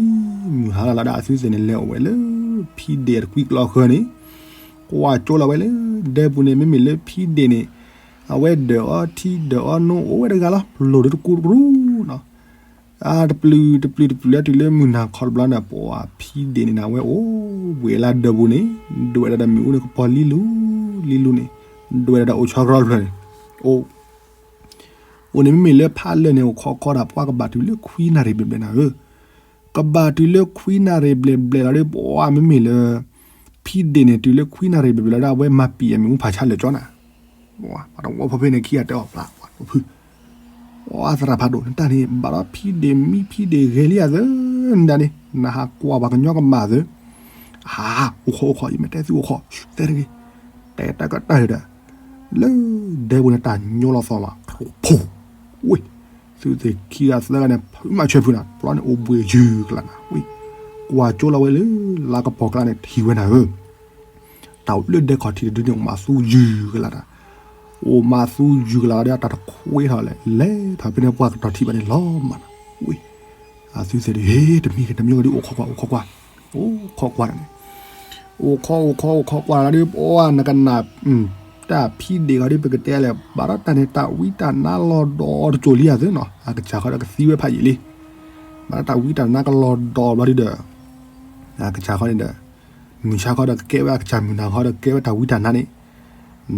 မုာ်ဟါလီၤလီၤဒီး အသုသ့ၣ်န့ၣ် လဲၤအိၣ်ဝဲလၢ ဖံဒ့ၣ်အတကွံကျီဃၢၤန့ၣ်, ကွၢ်ကၠိလီၤဝဲလၢဒဲပူၤန့ၣ် မ့မ့ၢ်လၢဖံဒ့ၣ်န့ၣ် အဝဲဒၢးအီထံဒၢးအီနိအိၣ်ဝဲတဂၤလီၤ, ပလိၣ်ဒုတကူတကူနီၤ. အတပျုာ်တပျုာ်တပျုာ်လၢတုၤလၢမုၢ်နၤခီတဘျီန့ၣ် ပှၤဖံဒ့ၣ်န့ၣ်န့ၣ် အဝဲအိၣ်ဘှံးလၢဒၢးပူၤန့ၣ်, ဒွဲၣ်ဒၣ်ဒီးမ့ၣ်အူန့ၣ် ကပီၤလံလူလံလူန့ၣ်, ဒွဲၣ်ဒၣ်ဒီးအိၣ်ဆီကြီတဖျၢၣ်န့ၣ်, အိၣ် အိၣ်န့ၣ်မ့မ့ၢ်လၢဖးလၢာ်န့ၣ် အိၣ်ခိးခိးဒီးပှၤကဘၣ်တုၤလၢခွံနၣ်ရံၣ်ဘျဲၣ်ဘျဲၣ်နၤဧၢ, ကဘၣ်တုၤလၢခွံနၣ်ရံၣ်ဘျဲၣ်ဘျဲၣ်လီၤဒီး ပှၤမ့မ့ၢ်လၢ ဖံဒ့ၣ်န့ၣ် တုၤလၢခွံနၣ်ရံၣ်ဘျဲၣ်ဘျဲၣ်လီၤဒီး အဝဲမၤပံာ်အမ့ၣ်အူဖးဆါလၢာ်ကၠီနၤ, ပှၤတဝီဖိဖဲန့ၣ်ခံဂၤတဲအီၤဖျါ ပှၤဖု အသရၣ်ဖးဒိၣ် နတၢ်န့ၣ် ဘၣ်ဒီးဖံဒ့ၣ်မံဖံဒ့ၣ်ဂဲၤလံဧါသၢ, နဒၣ်န့ၣ် နဟးကွၢ်ပှၤကညီကမၣ်သၢ, ဟး အိၣ်ခိးအိၣ်ခိး ယမ့ၢ်တဲသုအိၣ်ခိး သဲတဂ့ၤ, တဲတၢ်ကတၢၢ်ဒီး လၢဒဲပူၤန့ၣ် တၢ်ညိလီၤသီလီၤ ဖူ ဝ့ၢ် သုသ့ၣ်ခံဂၤသၢဂၤန့ၣ် ဖုမၤဆၢဖုနၤ တဘျီန့ၣ် အိၣ်ဘှံးယုၢ်ကလးနၤ ဝ့ၢ် ကွၢ်ကၠိလီၤဝဲလၢ လါကပီၤကျါန့ၣ် ထံၣ်ဝဲနၤဧၢ တၢ်အိၣ်လၢဒဲခီၣ်ထံးတဒုန့ၣ် အိၣ်မးသူယုၢ်ကလးနၤ, အိၣ်မးသူယုၢ်ကလးလီၤဒီး တၢ်တခွဲထီၣ်လဲၣ်, လဲၤထီၣ်ဖဲန့ၣ် ပှၤကတီၤထံၣ်ဘၣ်န့ၣ်လီၤမးနၤ, ဝ့ၢ် အသုသ့ၣ်ဒုး ဟ့ၣ် တမံၤဂ့ၤတမံၤဂ့ၤဒုး အိၣ်ခိးကွၢ် အိၣ်ခိးကွၢ်, အိၣ်ခိးကွၢ်န့ၣ်, အိၣ်ခိးအိၣ်ခိးအိၣ်ခိးကွၢ်လီၤဒီး ပှၤနကနၣ် တၢ်ဖံဒ့ၣ်ခီဒုး ပကတဲလဲၣ် ဘၣ်ဒီးတၢ်န့ၣ် တၢ်ဝံတၢ်နါလီၤဒီးတစိၤလံဧါသၢနီၤ, အကစၢ်ခီဒီးကသံဝဲဖးယံာ်လံ, ဘၣ်ဒီးတၢ်ဝံတၢ်နါကလီၤဒီးဘျီဒုးဒီး အကစၢ်ခီန့ၣ်ဒီး မုၢ်ဆါခီဒီးကကဲဝဲ အကစၢ်မုၢ်နၤခီဒီးကဲဝဲတၢ်ဝံတၢ်နါန့ၣ်,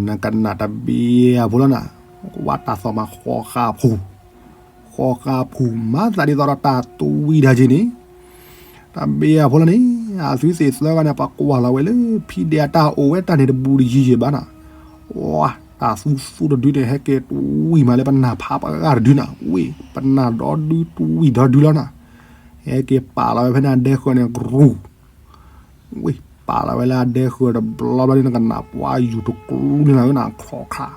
နကနၣ်တဘ့ၣ်အဖိလီၤနၤ, ဝါတၢ်သီၣ်မးဃီဃာ်ဖူၣ်, ဃီဃာ်ဖူၣ်မၤသးဒ်သိးဒီးတၢ်တဝံတၢ်က့ၤန့ၣ်, တဘ့ၣ်အဖိလီၤန့ၣ်, အသုသ့ၣ်သၢဂၤန့ၣ် ပှၤကွၢ်လီၤဝဲလၢ ဖံဒ့ၣ်အတၢ်အိၣ်ဝဲတၢ်န့ၣ်တဘူးတယံၤယံၤဘၣ်နၤ, ဝါ တၢ်သူသူတဒုန့ၣ် ဟဲက့ၤတဝံၤမးလၢပနၢ်ဖးပှၤဂၤတဒုနၤ, ဝ့ၢ် ပနၢ်ဒီဒုတဝံၤဒီဒုလီၤနၤ, ဟဲက့ၤပာ်လီၤဝဲဖဲန့ၣ်အဒဲဃၢၤန့ၣ် ကရူၢ် ဝ့ၢ် ပာ်လီၤဝဲလၢအဒဲဃၢၤတဘျီဘျီဒုး နကနၣ်ပှၤယူၤတကျူန့ၣ်လီၤ နခီၣ်ခၣ်,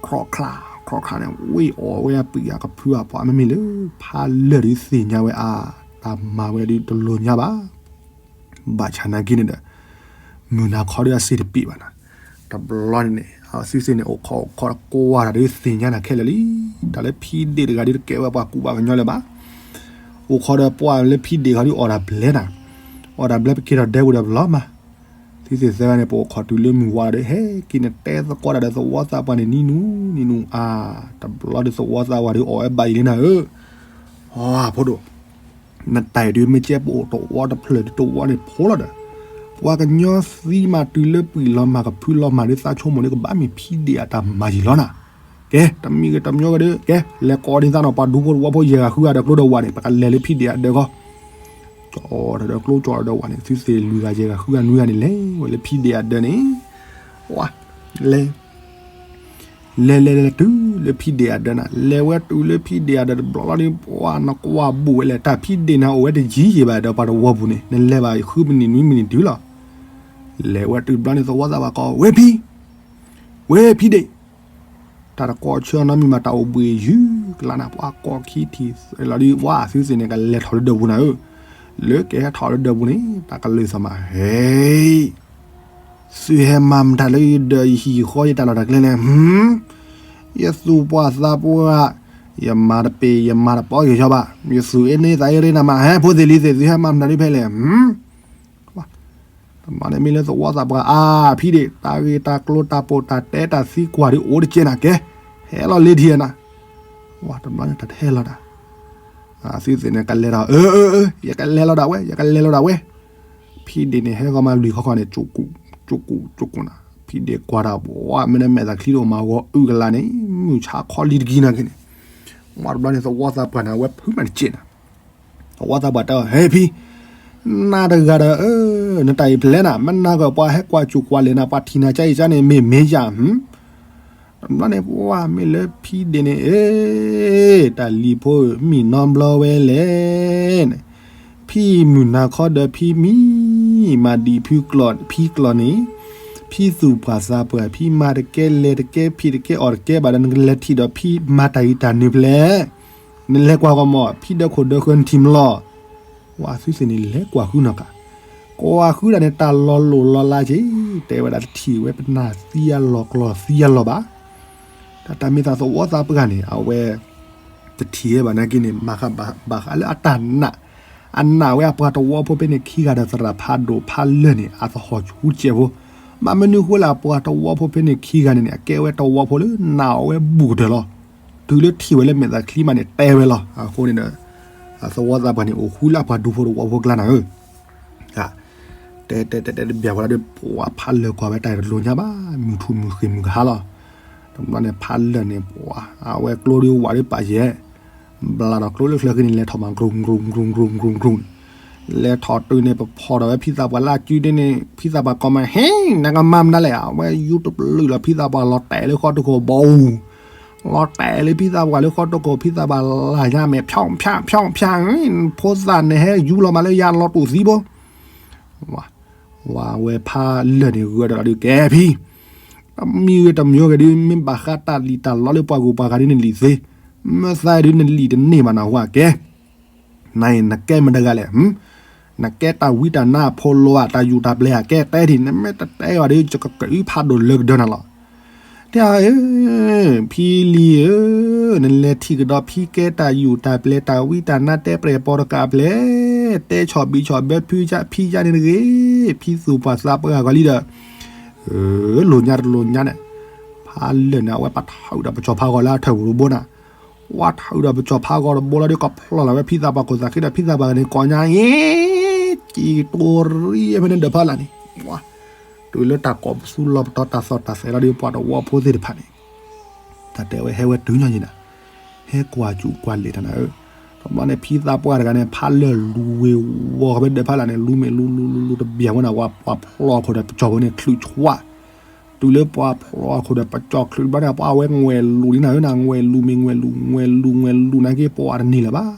ခီၣ်ခၣ်, ခီၣ်ခၣ်န့ၣ် ဝ့ၢ်အီၣ်ဝဲအပံာ်အကဖုအပှၤ မ့မ့ၢ်လၢ ဖးလၢာ်ဒုးသ့ၣ်ညါဝဲအါ, တၢ်မၤဝဲဒုးတလိၤညါဘၣ်, ဘၣ်ဆၣ်နာ်က့န့ၣ်ဒီး မုၢ်နၤခီဒုးအစ့တပ့ၢ်ဘၣ်နၤ, တဘျီန့ၣ်န့ၣ် အသုသ့ၣ်န့ၣ် အိၣ်ခိးအိၣ်ခိးကွၢ်တၢ်ဒုးသ့ၣ်ညါနၤခဲလၢာ်လံ, တၢ်လၢဖံဒ့ၣ်တဂၤဒုးတကဲဝဲပှၤကူပှၤကညီလၢၤဘၣ် အိၣ်ခိးဒီးပှၤလၢဖံဒ့ၣ်ခီဒုးအီၣ်တၢ်ဘျဲနၤ, အီၣ်တၢ်ဘျဲပက့ၤထီၣ်ဒဲပူၤဒီးပလီၤမး, သုသ့ၣ်သၢဂၤန့ၣ် ပအိၣ်ခိးတုၤလၢမုၢ်ဝါဒီး ဟဲက့ၤန့ၣ်တဲသကိးတၢ်ဒီးသဝီသးပှၢ်န့ၣ် နံၤနူနံၤနူအါ, တဘျီဒုးသဝီသးပှၢ်ဒုးအီၣ်ဝဲဘၣ်ယံၤလံနၤဧၢ, အဖိဒိၣ် နတၢ်အံၤဒုးမ့ၢ်ကဲပအိၣ်တဝီတဖျၢၣ်ဒုးတဝီန့ၣ်ဖိလီၤဒီး, ပှၤကညီသံမးတုၤလၢပှံာ်လီၤမၢ်ကဖုလီၤမၢ်ဒုးသးဆိကမိၣ်ဒုးကဘၣ်မ့ၢ်ဖံဒ့ၣ်အတၢ်မၤယံၤလီၤနၤ, ကဲ တမံၤဂ့ၤတမံၤဂ့ၤဒုး ကဲ လဲၤကိးဒ်သးနီၤ ပှၤဒူဖိတဝီဖိယဲၢ်ဂၤဃုဂၤဒီးကျိဒီးဝၣ်န့ၣ် ပကလဲၤလၢဖံဒ့ၣ်အဒၢးဃီ, ကၠီဒီးကျိကၠီဒီးဝၣ်န့ၣ် သုသ့ၣ်လွံၢ်ဂၤယဲၢ်ဂၤဃုဂၤနွံဂၤန့ၣ် လဲၤဝဲလၢဖံဒ့ၣ်အဒၢးန့ၣ်, ဝါ လဲၤ လဲၤလဲၤလဲၤတုၤလၢဖံဒ့ၣ်အဒၢးနၤ, လဲၤဝဲတုၤလၢဖံဒ့ၣ်အဒၢးတဘျီလီၤဒီး ပှၤနကွၢ်ဘူးဝဲလဲၣ် တၢ်ဖံဒ့ၣ်န့ၣ်အိၣ်ဝဲတယံၤယံၤဘၣ်ဒီးပှၤတဝီပူၤန့ၣ် နလဲၤဘၣ်ဃုမံးနံးနွံမံးနံးတုၤလီၤ, လဲၤဝဲတုၤဘျီန့ၣ် သဝီသးပှၢ်ကိး ဝဲဖံ ဝဲဖံဒ့ၣ်, တၢ်တကိးဆၢနီတမံၤမး တၢ်အိၣ်ဘှံးယုၢ်ကလးနၤ ပှၤကိးခံထံၣ်လီၤဒီး ဝါ သုသ့ၣ်န့ၣ် ကလဲၤထီၣ်လၢဒၢးပူၤနၤဧၢ, လၢကဟဲထီၣ်လၢဒၢးပူၤန့ၣ် တၢ်ကလုၢ်သးမး ဟဲ သုဟဲမၤမတၤလၢယဒၢးယဟံၣ်ဃီယတၢ်လီၢ်တၢ်ကျဲလဲၣ်, ယသူၣ်ပှၢ်သးပှၢ်, ယမၤတပ့ၤ ယမၤတပီက့ၤဆီဘၣ်, ယသူၣ်အ့န့သးအ့ရ့နၤမး ဟဲဖိသ့ၣ်လံၤသ့ၣ် သုဟဲမၤမတၤဒုးဖဲလဲၣ်, တဘျီန့ၣ်မ့ၢ်လၢသဝီသးပှၢ်အါဖံဒ့ၣ် တၢ်ဂ့ၢ်တၢ်ကျိၤတၢ်ပိာ်တၢ်တဲတၢ်သံကွၢ်ဒုးအိၣ်တကဲနၤကဲ, ဟဲလီၤလ့ထံနၤ, ဝါ တဘျီန့ၣ် တၢ်တဟဲလီၤတၢ် သုသ့ၣ်န့ၣ် ကလဲၤဒီး အၢ အၢ အၢ ယကလဲၤလီၤဒၣ်ဝဲ ယကလဲၤလီၤဒၣ်ဝဲ, ဖံဒ့ၣ်န့ၣ် ဟဲဃီမးလွံၢ်ခီခီန့ၣ် ကၠူၣ်ကူၣ် ကၠူၣ်ကူၣ် ကၠူၣ်ကူၣ်နၤ, ဖံဒ့ၣ်ကွၢ်တၢ် ပှၤမ့ၢ်နမဲာ်သးချံတအိၣ်မးဂီၤအုၣ်ကလးန့ၣ် မုၢ်ဆါခီလံတကံနၤက့န့ၣ်, ဝါ တဘျီန့ၣ် သဝီသးပှၢ်န့ၣ် အဝဲဖုးမးတကဲနၤ, သဝီသးပှၢ်တဲအီၤ ဟဲဖံ နၤတဂၤဒီး နတၢ်အံၤဖျဲနၤ မနၤကပှၤဟဲကွၢ်ကၠူၣ်ကွၢ်လဲၣ်နၤ ပှၤထံၣ်နၤကါအံၤကါန့ၣ် မ့ၢ်မ့ၢ်ယၤ, တဘျီန့ၣ် ပှၤမ့ၢ်လၢဖံဒ့ၣ်န့ၣ် အ့ တၢ်လံၤဖိဧၢ မံနီဘျီဝဲလဲၣ်န့ၣ်, ဖံမုၢ်နၤခီဒီးဖံမံ မၤဒံးဖံကျီၢ်န့ၣ်, ဖံသူၣ်ပှၢ်သးပှၢ် ဖံမၤတကဲလဲၤတကဲဖံးတကဲအီၣ်တကဲဘၣ်ဒီး နကလဲၤထံၣ်ဒီးဖံမၤတၢ်အံၤတၢ်နုၤဖျဲ နလဲၤကွၢ်ဂီၢ်မး ဖံဒၢခိၣ်ဒၢဃၢၤနထံၣ်မလီၤ, ဝါ သုသ့ၣ်န့ၣ် လဲၤကွၢ်ဃုနီၢ်ကး, ကွၢ်ဃုဒၣ်န့ၣ် တၢ်လီၤလိၢ်လီၤလးက့ၤ, တဲဝဲဒၣ်တထံၣ်ဝဲပနၢ်သံအလီၢ်ကျီၢ်သံအလီၢ်ဘၣ်, တၢ်တၢ်မ့ၢ်သးသဝီသးပှၢ်န့ၣ် အဝဲ တထံၣ်ဝဲဘၣ်နာ်က့န့ၣ် မၤဃးဘၣ်ဃးလၢအတၢ်နာ်, အနာ်ဝဲအပှၤတဝီဖိဖဲန့ၣ်ခံဂၤဒီးသရၣ်ဖးဒိၣ်ဖးလၢာ်န့ၣ် အသဟီၣ်ဆူကဲးဖိ, ဘၣ်မနုၤဃိလၢအပှၤတဝီဖိဖဲန့ၣ်ခံဂၤန့ၣ်န့ၣ် အကဲဝဲတဝီဖိလၢနာ်အီၤဝဲဘူးကတၢၢ်လီၤ. တုၤလၢထံၣ်ဝဲလၢမဲာ်သးချံမးန့ၣ် တဲဝဲလီၤ. အဃိန့ၣ်ဒီး သဝီသးပှၢ်န့ၣ် အိၣ်ဃူလၢအပှၤဒူဖိတဝီဖိကျါနၤဧၢ တဲတဲတဲတဲတဘၣ်ဝဲဒၣ်ဒီး ပှၤဖးလၢာ်ကွၢ်ဝဲတၢ်တလိၤညါဘၣ် မုၢ်ထူၣ်မုၢ်ဃ့ၢ်မုၢ်ကဟါလီၤ. တဘျီန့ၣ် ဖးလၢာ်န့ၣ် ပှၤ အဝဲကျိဒုးဝးဒုးပာ်ယဲၢ်, ဘျးဒီးကျိလၢချၢဃံန့ၣ် လဲၤထီၣ်မၤ ကရူၢ်ကရူၢ်ကရူၢ်ကရူၢ်ကရူၢ်န့ၣ်, လဲၤထီၣ်တုၤန့ၣ် ပဖီၣ်ဒီးဝဲဖံသးပှၢ်လၢအစုဒ်န့ၣ် ဖံသးပှၢ်ကိးမး ဟ့ၣ် နကမၤမနုၤလဲၣ် အဝဲယူတပျုာ်လီၤ ဖံသးပှၢ်လီၤတဲာ်လၢဃီတခိၣ်ဘီအူ လီၤတဲာ်လၢဖံသးပှၢ်လၢဃီတခိၣ် ဖံသးပှၢ်လၢ်ညါမဲာ် ဖၠီၣ်ဖၠၣ်ဖၠီၣ်ဖၠၣ် ဖိသၣ်န့ၣ်ဟဲယူလီၤမးလၢယၤလီၤတူာ်သံဘိ, ဝဲဖးလၢာ်န့ၣ် ဂၢၢ်ဒီးလီၤဒုးကဲဖံ, တမံၤဂ့ၤတမံၤဂ့ၤဒုး မ့ၢ်ဘၣ်ဃးတၢ်လံၣ်တၢ်လီလၢပှၤဂုၤပှၤဂၤဒ်န့ၣ်လံာ်သ့, မ့ၢ်သးဒုးနလံာ်တန့ၢ်ဘၣ်နဟူအကဲ နအံၤနကဲမတဂၤလဲၣ်, နကဲတၢ်ဝံတၢ်နါအဖိလီၤဧါ တၢ်ယူၢ်တၢ်ပျဲၤဧါ ကဲတဲထံၣ် နမ့ၢ်တတဲဘၣ်ဒီး ယကကအုဖးဒိၣ်လၢကဒၢနၤလီၤ. တဲအီၤဧၢ, ဖံလံၤဧၢ, နလဲၤထံၣ်ကဒီးဖံကဲတၢ်ယူၢ်တၢ်ပျဲၤ တၢ်ဝံတၢ်နါတဲပြဲၢ်ပိာ်တကးပျဲၤ, တဲဆီၣ်ဘံဆီၣ်ဘၢဖံကါဖံကါန့ၣ်တဂ့ၤ, ဖံသူၣ်ပှၢ်သးပှၢ်ဂီၤလံဒီး လိာ်ညါတလိာ်ညါန့ၣ်, ဖးလၢာ်န့ၣ် အဝဲပာ်ထီၣ်အုးဒီးပစီၤဖးဂီၤလၢအထၢၣ်ပူၤတဘိနၤ, ဝဲထီၣ်အုးဒီးပစီၤဖးဂီၤတဘိလီၤဒီး ကိးဖျီၣ်လီၤဝဲဖံသးပှၢ်ခိၣ်သးဃံဒီး ဖံသးပှၢ်န့ၣ်ကိးညါအံၤ, ကံတိရံဖဲန့ၣ်ဒီးဖးလၢာ်န့ၣ်, တုၤလၢတၢ်ကိးပသူလီၤပတီၤတၢ်သီၣ်တၢ်သဲးလီၤဒီး ပှၤတဝီဖိသ့ၣ်တဖၣ်န့ၣ် တၢ်တဲဝဲဟဲဝဲတုၤညီယံၤနၤ, ဟဲကွၢ်စူၣ်ကွၢ်လဲၤတၢ်နၤဧၢ, တဘျီန့ၣ် ဖံသးပှၢ်တဂၤန့ၣ် ဖးလၢာ်လူၤဝ့ၤဝီၤဖဲဒၢးဖးလၢာ်န့ၣ် လူၤမ့ၢ်လူၤလူၤလူၤလူၤတဘၣ်ဝဲနၤ ပှၤဖျီၣ်အခိၣ်ဒီးပစီၤဖိန့ၣ် ချုးဆှး တုၤလၢပှၤဖျီၣ်အခိၣ်ဒီးပစီၤချုးတဘျီန့ၣ် ပှၤဝဲငွဲၢ်လူၤလံနၤဧၢနၤ ငွဲၢ်လူၤမ့ၢ်ငွဲၢ်လူၤ ငွဲၢ်လူၤငွဲၢ်လူၤနာ်က့ ပှၤတန့ၢ်လၢၤဘၣ်,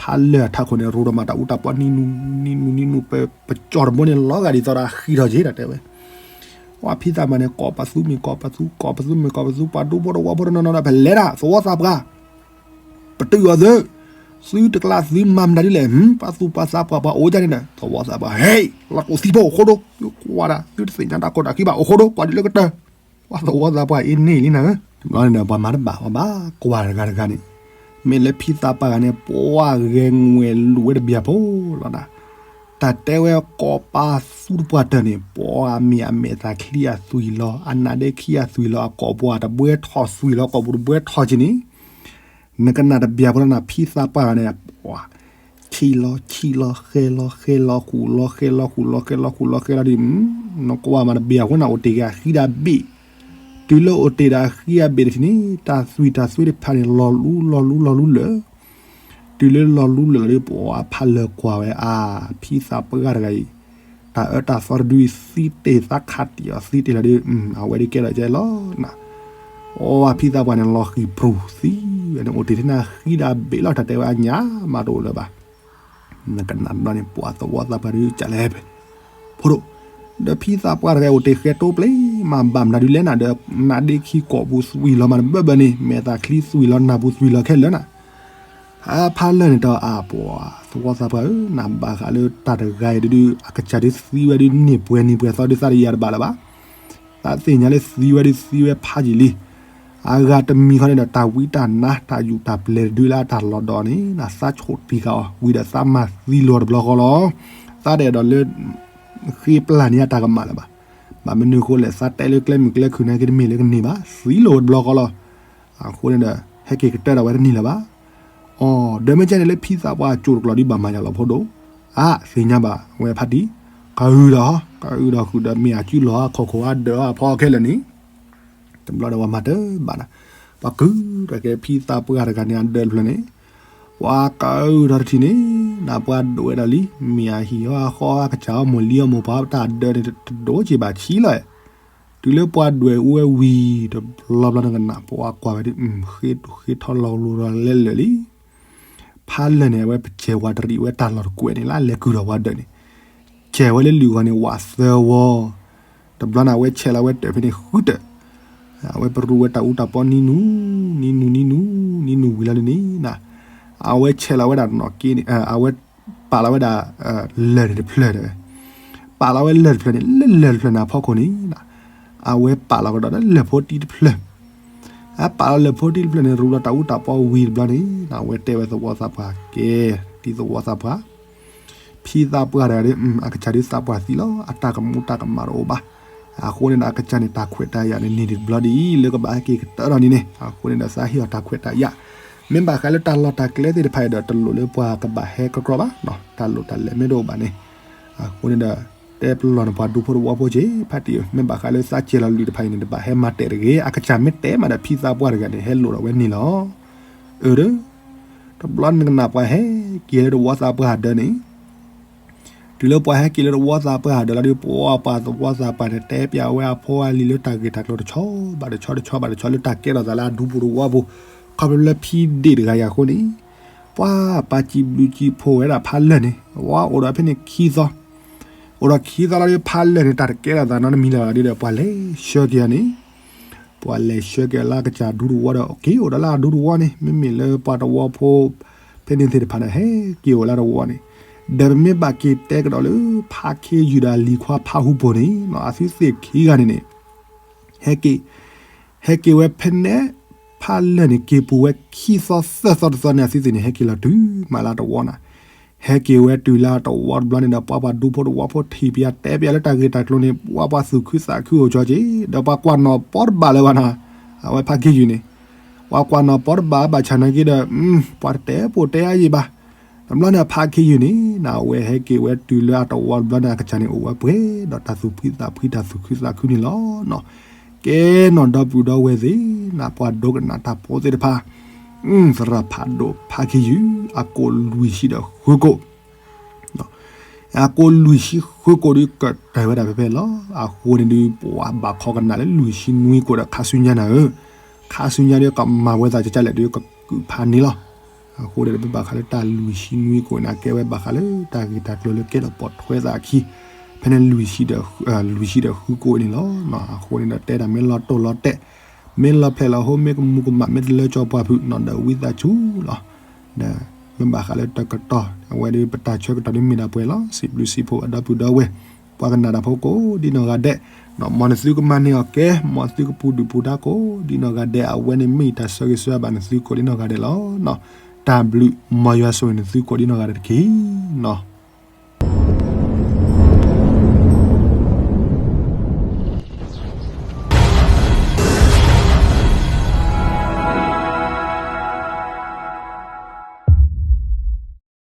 ဖးလၢာ်အထးခိၣ်န့ၣ် ရိဒိၣ်မးတၢ်အူတၢ်ပီနံၤနူၤ နံၤနူၤနံၤနူၤ ပစီၤတဘိန့ၣ် လီၤဂာ်ဒ်သိးဒီးဃံထီၣ်က့ၤတၢ်တဲဝဲ ပှၤဖံသးပှၢ်န့ၣ် ကိးပသူမ့ၢ်ကိးပသူ ကိးပသူမ့ၢ်ကိးပသူ ပှၤဒူဖိတဝီဖိတနီၤနီၤဒီး ပလဲၤတၢ် သဝီသးပှၢ် ပတုာ်အီၤသု, သုတကျါသုမၤမတၤဒ်လဲၣ်, ပှၤသူၣ်ပှၤသးပှၢ်ပှၤအိၣ်ဒ်န့ၣ်ဒီး သဝီသးပှၢ် ဟဲ လီၤတူာ်သံဖိအိၣ်ဃိဒိ သုကွၢ်ဒၣ် သုတသ့ၣ်ညါတၢ်ခိၣ်တၢ်ခံဘၣ် အိၣ်ဃိဒိ ကွၢ်ဒ်လၢကတၢၢ်, ပှၤသဝီသးပှၢ်အ့န့ၢ်လံနၤဧၢ, တဘျီန့ၣ်ဒီး ပှၤမၤတဘၣ်ဝဲဘၣ် ကွၢ်တဂၤတဂၤန့ၣ်, မ့ၢ်လၢဖံသးပှၢ်ဂၤန့ၣ် ပှၤဂဲၤငွဲၢ်လူၤဝဲတဘျီဖိလီၤနၤ, တၢ်တဲဝဲကိးပသူတပှၢ်တၢၢ်န့ၣ် ပှၤမ့ၢ်အမဲာ်သးချံအသွံၣ်လီၤ အနါဒ့ခံအသွံၣ်လီၤ အကိာ်ပှၤတဘှဲထီၣ်သွံၣ်လီၤ ကိာ်ပူၤတဘှဲထီၣ်က့ၤန့ၣ် နကနၣ်တဘျီဖိလီၤနၤ ဖံသးပှၢ်ဂၤန့ၣ် ပှၤ ဆံးလီၤဆံးလီၤ ဃဲလီၤ ဃဲလီၤဃုာ်လီၤ ဃဲလီၤဃုာ်လီၤ ဃဲလီၤဃုာ်လီၤ ဃဲလီၤဒီး နကွၢ်မးတဘျီဖိနၤ အိၣ်တ့ၢ်က့ၤအဃံဒၣ်ဘ့ၣ်, တုၤလၢအိၣ်တ့ၢ်ဒီးအဃံအဘ့ၣ်တထံၣ်န့ၣ် တၢ်သွံၣ်တၢ်သွဲတဖၣ်န့ၣ် လီၤလူလီၤလူလီၤလူလၢာ် တုၤလၢလီၤလူလၢာ်လီၤဒီး ပှၤဖးလၢာ်ကွၢ်ဝဲအါ ဖံသးပှၢ်တဂၤအံၤ တၢ်အၢတၢ်သီတဒုအံၤ သံတ့ၢ်သးခးတံၢ်အီၤ သံတ့ၢ်လီၤဒီး အဝဲဒုးကဲထီၣ်ကဲလီၤနၤ, အိၣ်ဖံသးပှၢ်န့ၣ် လီၤဃံၤပြူၤသံဝဲန့ၣ် အိၣ်တ့ၢ်ထဲန့ၣ် ဃံဒၣ်ဘ့ၣ်လီၤ တၢ်တဲဝဲအညၣ်မးတအိၣ်လၢၤဘၣ် နကနၣ်တဘျီန့ၣ် ပှၤသဝီသးပှၢ်ဒုးကလဲၣ်ဖဲ ဖိဒိၣ်, ဒီးဖံသးပှၢ်တဂၤအိၣ်တ့ၢ်ဃဲတိပျ့ၤမး ဘၣ်မနုၤဒုးလဲၣ်နၤဒီး နါဒ့ခံကိာ်ပူၤသွံၣ်လီၤမးတဘၢဘၢန့ၣ် မဲာ်သးချံသွံၣ်လီၤနၢ်ပူၤသွံၣ်လီၤခဲလၢာ်နၤ, အဖးလၢာ်န့ၣ်ဒီးအါပှၤ သဝီသးပှၢ်ဧၢ နဘၣ်ဃးလၢတၢ်တဂၤအံၤဒုး အကစၢ်ဒုးသံဝဲဒုးန့ၢ်ပှဲၤနံၤပှဲၤသီဒုးသးတယၤတဘၣ်လၢၤဘၣ် သးသ့ၣ်ညါလၢသံဝဲဒုးသံဝဲဖးယံာ်လံ, အဂၤတမံၤဃီန့ၣ်ဒီး တၢ်ဝံတၢ်နါ တၢ်ယူၢ်တၢ်ပျဲၤတဒုလၢအတၢ်လီၤဒီးန့ၣ် သးဆိၣ်တံၢ်ဃာ်အီၤ ဝံၤဒီးသးမၤသံလီၤတဘျီဃီလီၤ. သးတအဲၣ်ဒိးလၢ ဃ့ပျၢ်န့ၢ်အတၢ်ကမၣ်လၢၤဘၣ်. ဘၣ်မနုၤအဃိလဲၣ် သးတဲလၢကျဲမုၢ်ကျဲခုၣ်နာ်က့တမ့ၢ်လၢကန့ၢ်ဘၣ် သံလီၤဝဲတဘျီဃီလီၤ. အဃိန့ၣ်ဒီး ဟဲက့ၤကတၢၢ်ဒီးဝဲတန့ၢ်လၢၤဘၣ် အီၤ ဒီးမ့ၢ်ကဲန့ၣ်လၢဖံသးပှၢ်အကၠိတကျိၤဒ်ဘၣ်မၤယၤလီၤဖိဒိၣ်, အါ သ့ၣ်ညါဘၣ်ဝဲဖးတံၢ်, ကအုၣ်ဒီး, ကအုၣ်ဒီးဃုာ်ဒီးမ့ၢ်အစုလီၤ အခီၣ်ခိၣ်အဒၢးအဖီအခဲလၢာ်န့ၣ်, တဘျီဒီးပှၤမၤတဘၣ်နၤ, ပှၤကုၢ်ထီၣ်က့ၤဖံသးပှၢ်တဂၤန့ၣ်အဒၢးတဖျၢၣ်န့ၣ်, ပှၤကအုၣ်ထီၣ်တထံၣ်န့ၣ်, နပှၤဒွဲၣ်ဒီးလံ, မ့ၢ်အဟံၣ်အီၤအဃီအကစၢ်အီၤမိၢ်လံအီၤမိၢ်ပှၢ်တၢ်အဒၢးန့ၣ် တဒိၣ်က့ၤဘၣ်ဆံးလီၤ တုၤလၢပှၤဒွဲၣ်အူဝဲဝံၤ တဘျီဘျီနကနၣ် ပှၤကွၢ်ဝဲဒ် ဃ့ထီၣ်လီၤကလိၤဒီးလဲၤလၢာ်လံ. ဖးလၢာ်န့ၣ် အဝဲပစဲးဝးတရံးဝဲတၢ်လီၢ်တကွဲးန့ၣ်လၢလဲၤကုၢ်ထီၣ်ပှၤဒၢးန့ၣ်, စဲးဝဲလၢလုၢ်ဂီၤန့ၣ် ဝးသၢဝီ, တဘျီန့ၣ် အဝဲဆဲးလီၤဝဲတၢ်ဖဲန့ၣ်ဃုတၢ်, အဝဲပရူးဝဲတၢ်အူတၢ်ပီနံၤနူၤ, နံၤနူၤနံၤနူၤ, နံၤနူၤဝံၤလီၤန့ၣ်, အဝဲဆဲးလီၤဝဲဒၣ်နီၢ်က့န့ၣ်, အဝဲပာ်လီၤဝဲဒၣ် လၢၢ်န့ၣ်တဖျၢၣ်တဲဝဲ, ပာ်လီၤဝဲလၢၢ်တဖျၢၣ်န့ၣ် လၢလၢၢ်တဖျၢၣ်န့ၣ်အဖီခိၣ်န့ၣ်, အဝဲပာ်လီၤကဒီးလၢၢ်ဖိတံၢ်တဖျၢၣ်, အပာ်လီၤလၢၢ်ဖိတံၢ်တဖျၢၣ်န့ၣ် ရူးလီၤတၢ်အူတၢ်ပီဝံၤတဘျီန့ၣ် အဝဲတဲဝဲသဝီသးပှၢ်ကဲ, ဒ်သဝီသးပှၢ် ဖံသးပှၢ်တဂၤဒီး အကစၢ်ဒုးသးပှၢ်သံလီၤ. အတၢ်ကမူတၢ်ကမၣ်တအိၣ်ဘၣ်. အဃိန့ၣ်ဒီး အကစၢ်န့ၣ် တၢ်ခွဲးတၢ်ယာ်န့ၣ် န့ၢ်ဒံးတဘျီဒ်အံၤ လၢကဘၣ်ဟဲက့ၤကတၢၢ်ထီၣ်န့ၣ်န့ၣ် အဃိန့ၣ်ဒီး သးဟ့ၣ်အီၤတၢ်ခွဲးတၢ်ယာ်. မ့ၢ်ဘၣ်ဃးလၢတၢ်လီၢ်တၢ်ကျဲသ့ၣ်တဖၣ်အံၤဒီး တလိၣ်လၢပှၤကဘၣ်ဟဲကကြီဘၣ်, တၢ်လိၣ်တၢ်လဲၤမ့ၢ်တအိၣ်ဘၣ်န့ၣ်. အဃိန့ၣ်ဒီး တဲပလီၢ်န့ၣ်ပှၤဒူဖိတဝီဖိက့ၤ ဖါတံၢ်ဧၢ, မ့ၢ်ဘၣ်ဃးလၢသးစဲၤလီၤလွံၢ်တဖၣ်အံၤန့ၣ် တဘၣ်ဟဲမၤတဲာ်တဂ့ၤ. အကစၢ်မ့ၢ်တဲမးဒီး ဖံသးပှၢ်တဂၤန့ၣ် ဟဲလိၣ်ဒီးဝဲန့ၣ်လီၤ. အၢ တဘျီန့ၣ်ကနၣ်ပှၤဟဲက့ၤလၢတဝီသးပှၢ်ဒၢန့ၣ်, တုၤလၢပှၤဟဲက့ၤလၢတဝီသးပှၢ်ဒၢလီၤဒီး ပှၤပှၤသဝီသးပှၢ်န့ၣ် တဲပျးဝဲအဖိအလံၤလၢတၢ်ဂ့ၢ်တၢ်ကျိၤတဆီဘၣ်တဆီ တဆီဘၣ်တဆီလၢတၢ်ကဲထီၣ်သးလၢအဒူဖိတဝီဖိ, ခီဖျိလၢဖံဒ့ၣ်တဂၤအံၤအဃိန့ၣ် ပှၤပာ်စံးဘျုးစံးဖှိၣ်ဝဲဒၣ်ဖးလၢာ်န့ၣ် ဝဲအိၣ်ဒီးဖဲန့ၣ်ခံသီ, အိၣ်ဒီးခံသီလီၤဒီး ဖးလၢာ်န့ၣ် တၢ်တကဲထီၣ်သးနီတမံၤလၢၤဘၣ်ဒီး ပှၤလဲၤဆှၢက့ၤအီၤန့ၣ်, ပှၤလဲၤဆှၢက့ၤလၢအကစၢ်ဒူသဝီဒီး က့ၤအိၣ်ဒီးလၢအဒူသဝီန့ၣ် မ့မ့ၢ်လၢပှၤတဝီဖိ ဖဲန့ၣ်သ့ၣ်တဖၣ်န့ၣ် ဟဲက့ၤအိၣ်လၢတဝီန့ၣ်, ဒီးပမ့ၢ်ဘၣ်က့ၤတဲကဒီးလၢ ဖးခ့ယုၢ်ဒီးလံၤခွါဖးဟူဖိန့ၣ် အသုသ့ၣ်ခံဂၤန့ၣ်န့ၣ် ဟဲက့ၤ, ဟဲက့ၤဝဲဖဲန့ၣ် ဖးလၢာ်န့ၣ် က့ၤပူၤဝဲခံသီသၢသီတသီန့ၣ် အသုသ့ၣ်န့ၣ် ဟဲက့ၤလီၤတုၤမးလၢတဝီနၤ, ဟဲက့ၤဝဲတုၤလၢတဝီတဘျီန့ၣ်ဒီး ပှၤပှၤဒူဖိတဝီဖိထံၣ်ပယၤတဲပယၤလၢတၢ်ဂ့ၢ်တၢ်ကျိၤန့ၣ် ပှၤပှၤသူၣ်ခုသးခုအိၣ်ကၠီက့ၤ ဒီးပှၤကွၢ်နီၣ်ပီတဘၣ်လၢၤဘၣ်နၤ, အဝဲဖးခ့ယုၢ်န့ၣ် ပှၤကွၢ်နီၣ်ပီတဘၣ်ဘၣ်ဆၣ်နာ်က့ဒီး ပှၤတတဲပိာ်တဲအါယံာ်ဘၣ်. တဘျီန့ၣ် ဖးခ့ယုၢ်န့ၣ် နဝဲဟဲက့ၤဝဲတုၤလၢအတဝီတဘျီန့ၣ် အကစၢ်န့ၣ် အိၣ်ဝဲပှဲၤဒီးတၢ်သူၣ်ဖှံသးဖှံတၢ်သူၣ်ခုသးခုန့ၣ်လီၤ. ကဲနီၣ်ဒီပုၢ်ဒီဝဲၢ်သ့ၣ် နပှၤဒိကနၣ်တၢ်ဖိသ့ၣ်တဖၣ်, သရၣ်ဖးဒိၣ်ဖးခ့ယုၢ် အကိာ်လွံၢ်ဆံဒီးဃုကိာ် အကိာ်လွံၢ်ဆံဃုကိာ်ဒုးကတၢၢ်ဝဲဒၣ်ဖဲဖဲလီၤ. အဃိန့ၣ်ဒုး ပှၤဘၣ်ခိးကနၣ်လၢလွံၢ်ဆံနွံကိာ်ဒီးခါဆူညါနၤဧၢ, ခါဆူညါဒုးကမၤဝဲသးကကလဲၣ်ဒုးကကုၢ်ဖးန့ၣ်လီၤ. အဃိန့ၣ်ဒီး ပဘၣ်ဃးလၢတၢ်လွံၢ်ဆံနွံကိာ်န့ၣ် အကဲဝဲဘၣ်ဃးလၢတၢ်ဂ့ၢ်တၢ်ကျိၤလၢကဲထီၣ်ပိာ်ထွဲသးအခံ, ဖဲန့ၣ် လွံၢ်ဆံဒီးဃုကိာ်န့ၣ်လီၤ. အဃိန့ၣ်ဒီး တဲတၢ်မ့ၢ်လီၤတိၢ်လီၤတဲာ်, မ့ၢ်လီၤဖျဲၣ်လီၤဟိ မ့ၢ်ကမူၤကမၣ် မ့ၢ်တလၢကၠီၤပှၢ်ဖုးနီၣ်ဒီးဝံသးစူၤလီၤ. ဒီးမ့ၢ်ဘၣ်ဃးလၢတၢ်ကတီၢ် အဝဲဒုးပတၢ်ဆၢကတီၢ်ဒုးမ့ၢ်ဒၣ်ပှဲၤလီၤ. စံးဘျုးစံးဖှိၣ်အဒီပုၢ်ဒီဝဲၢ် ပှၤကနၣ်တၢ်ဖိကိးဒ်နီၢ်ဂၤဒဲး, မ်နသုကမၤန့ၢ်အီၤကဲ, မ်သုကပူၤဒုၣ်ပူၤဒါကိးဒ်နီၢ်ဂၤဒဲး အဝဲန့ၣ်မ့ၢ်တၢ်ဆၢဂ့ၤဆၢဝါဘၣ်နသုကိးဒ်နီၢ်ဂၤဒဲးလီၤ. တၢ်ဘျုး မ်ယွၤဆိၣ်ဂ့ၤနသုကိးဒ်နီၢ်ဂၤဒဲးတက့ၢ်နီၤ.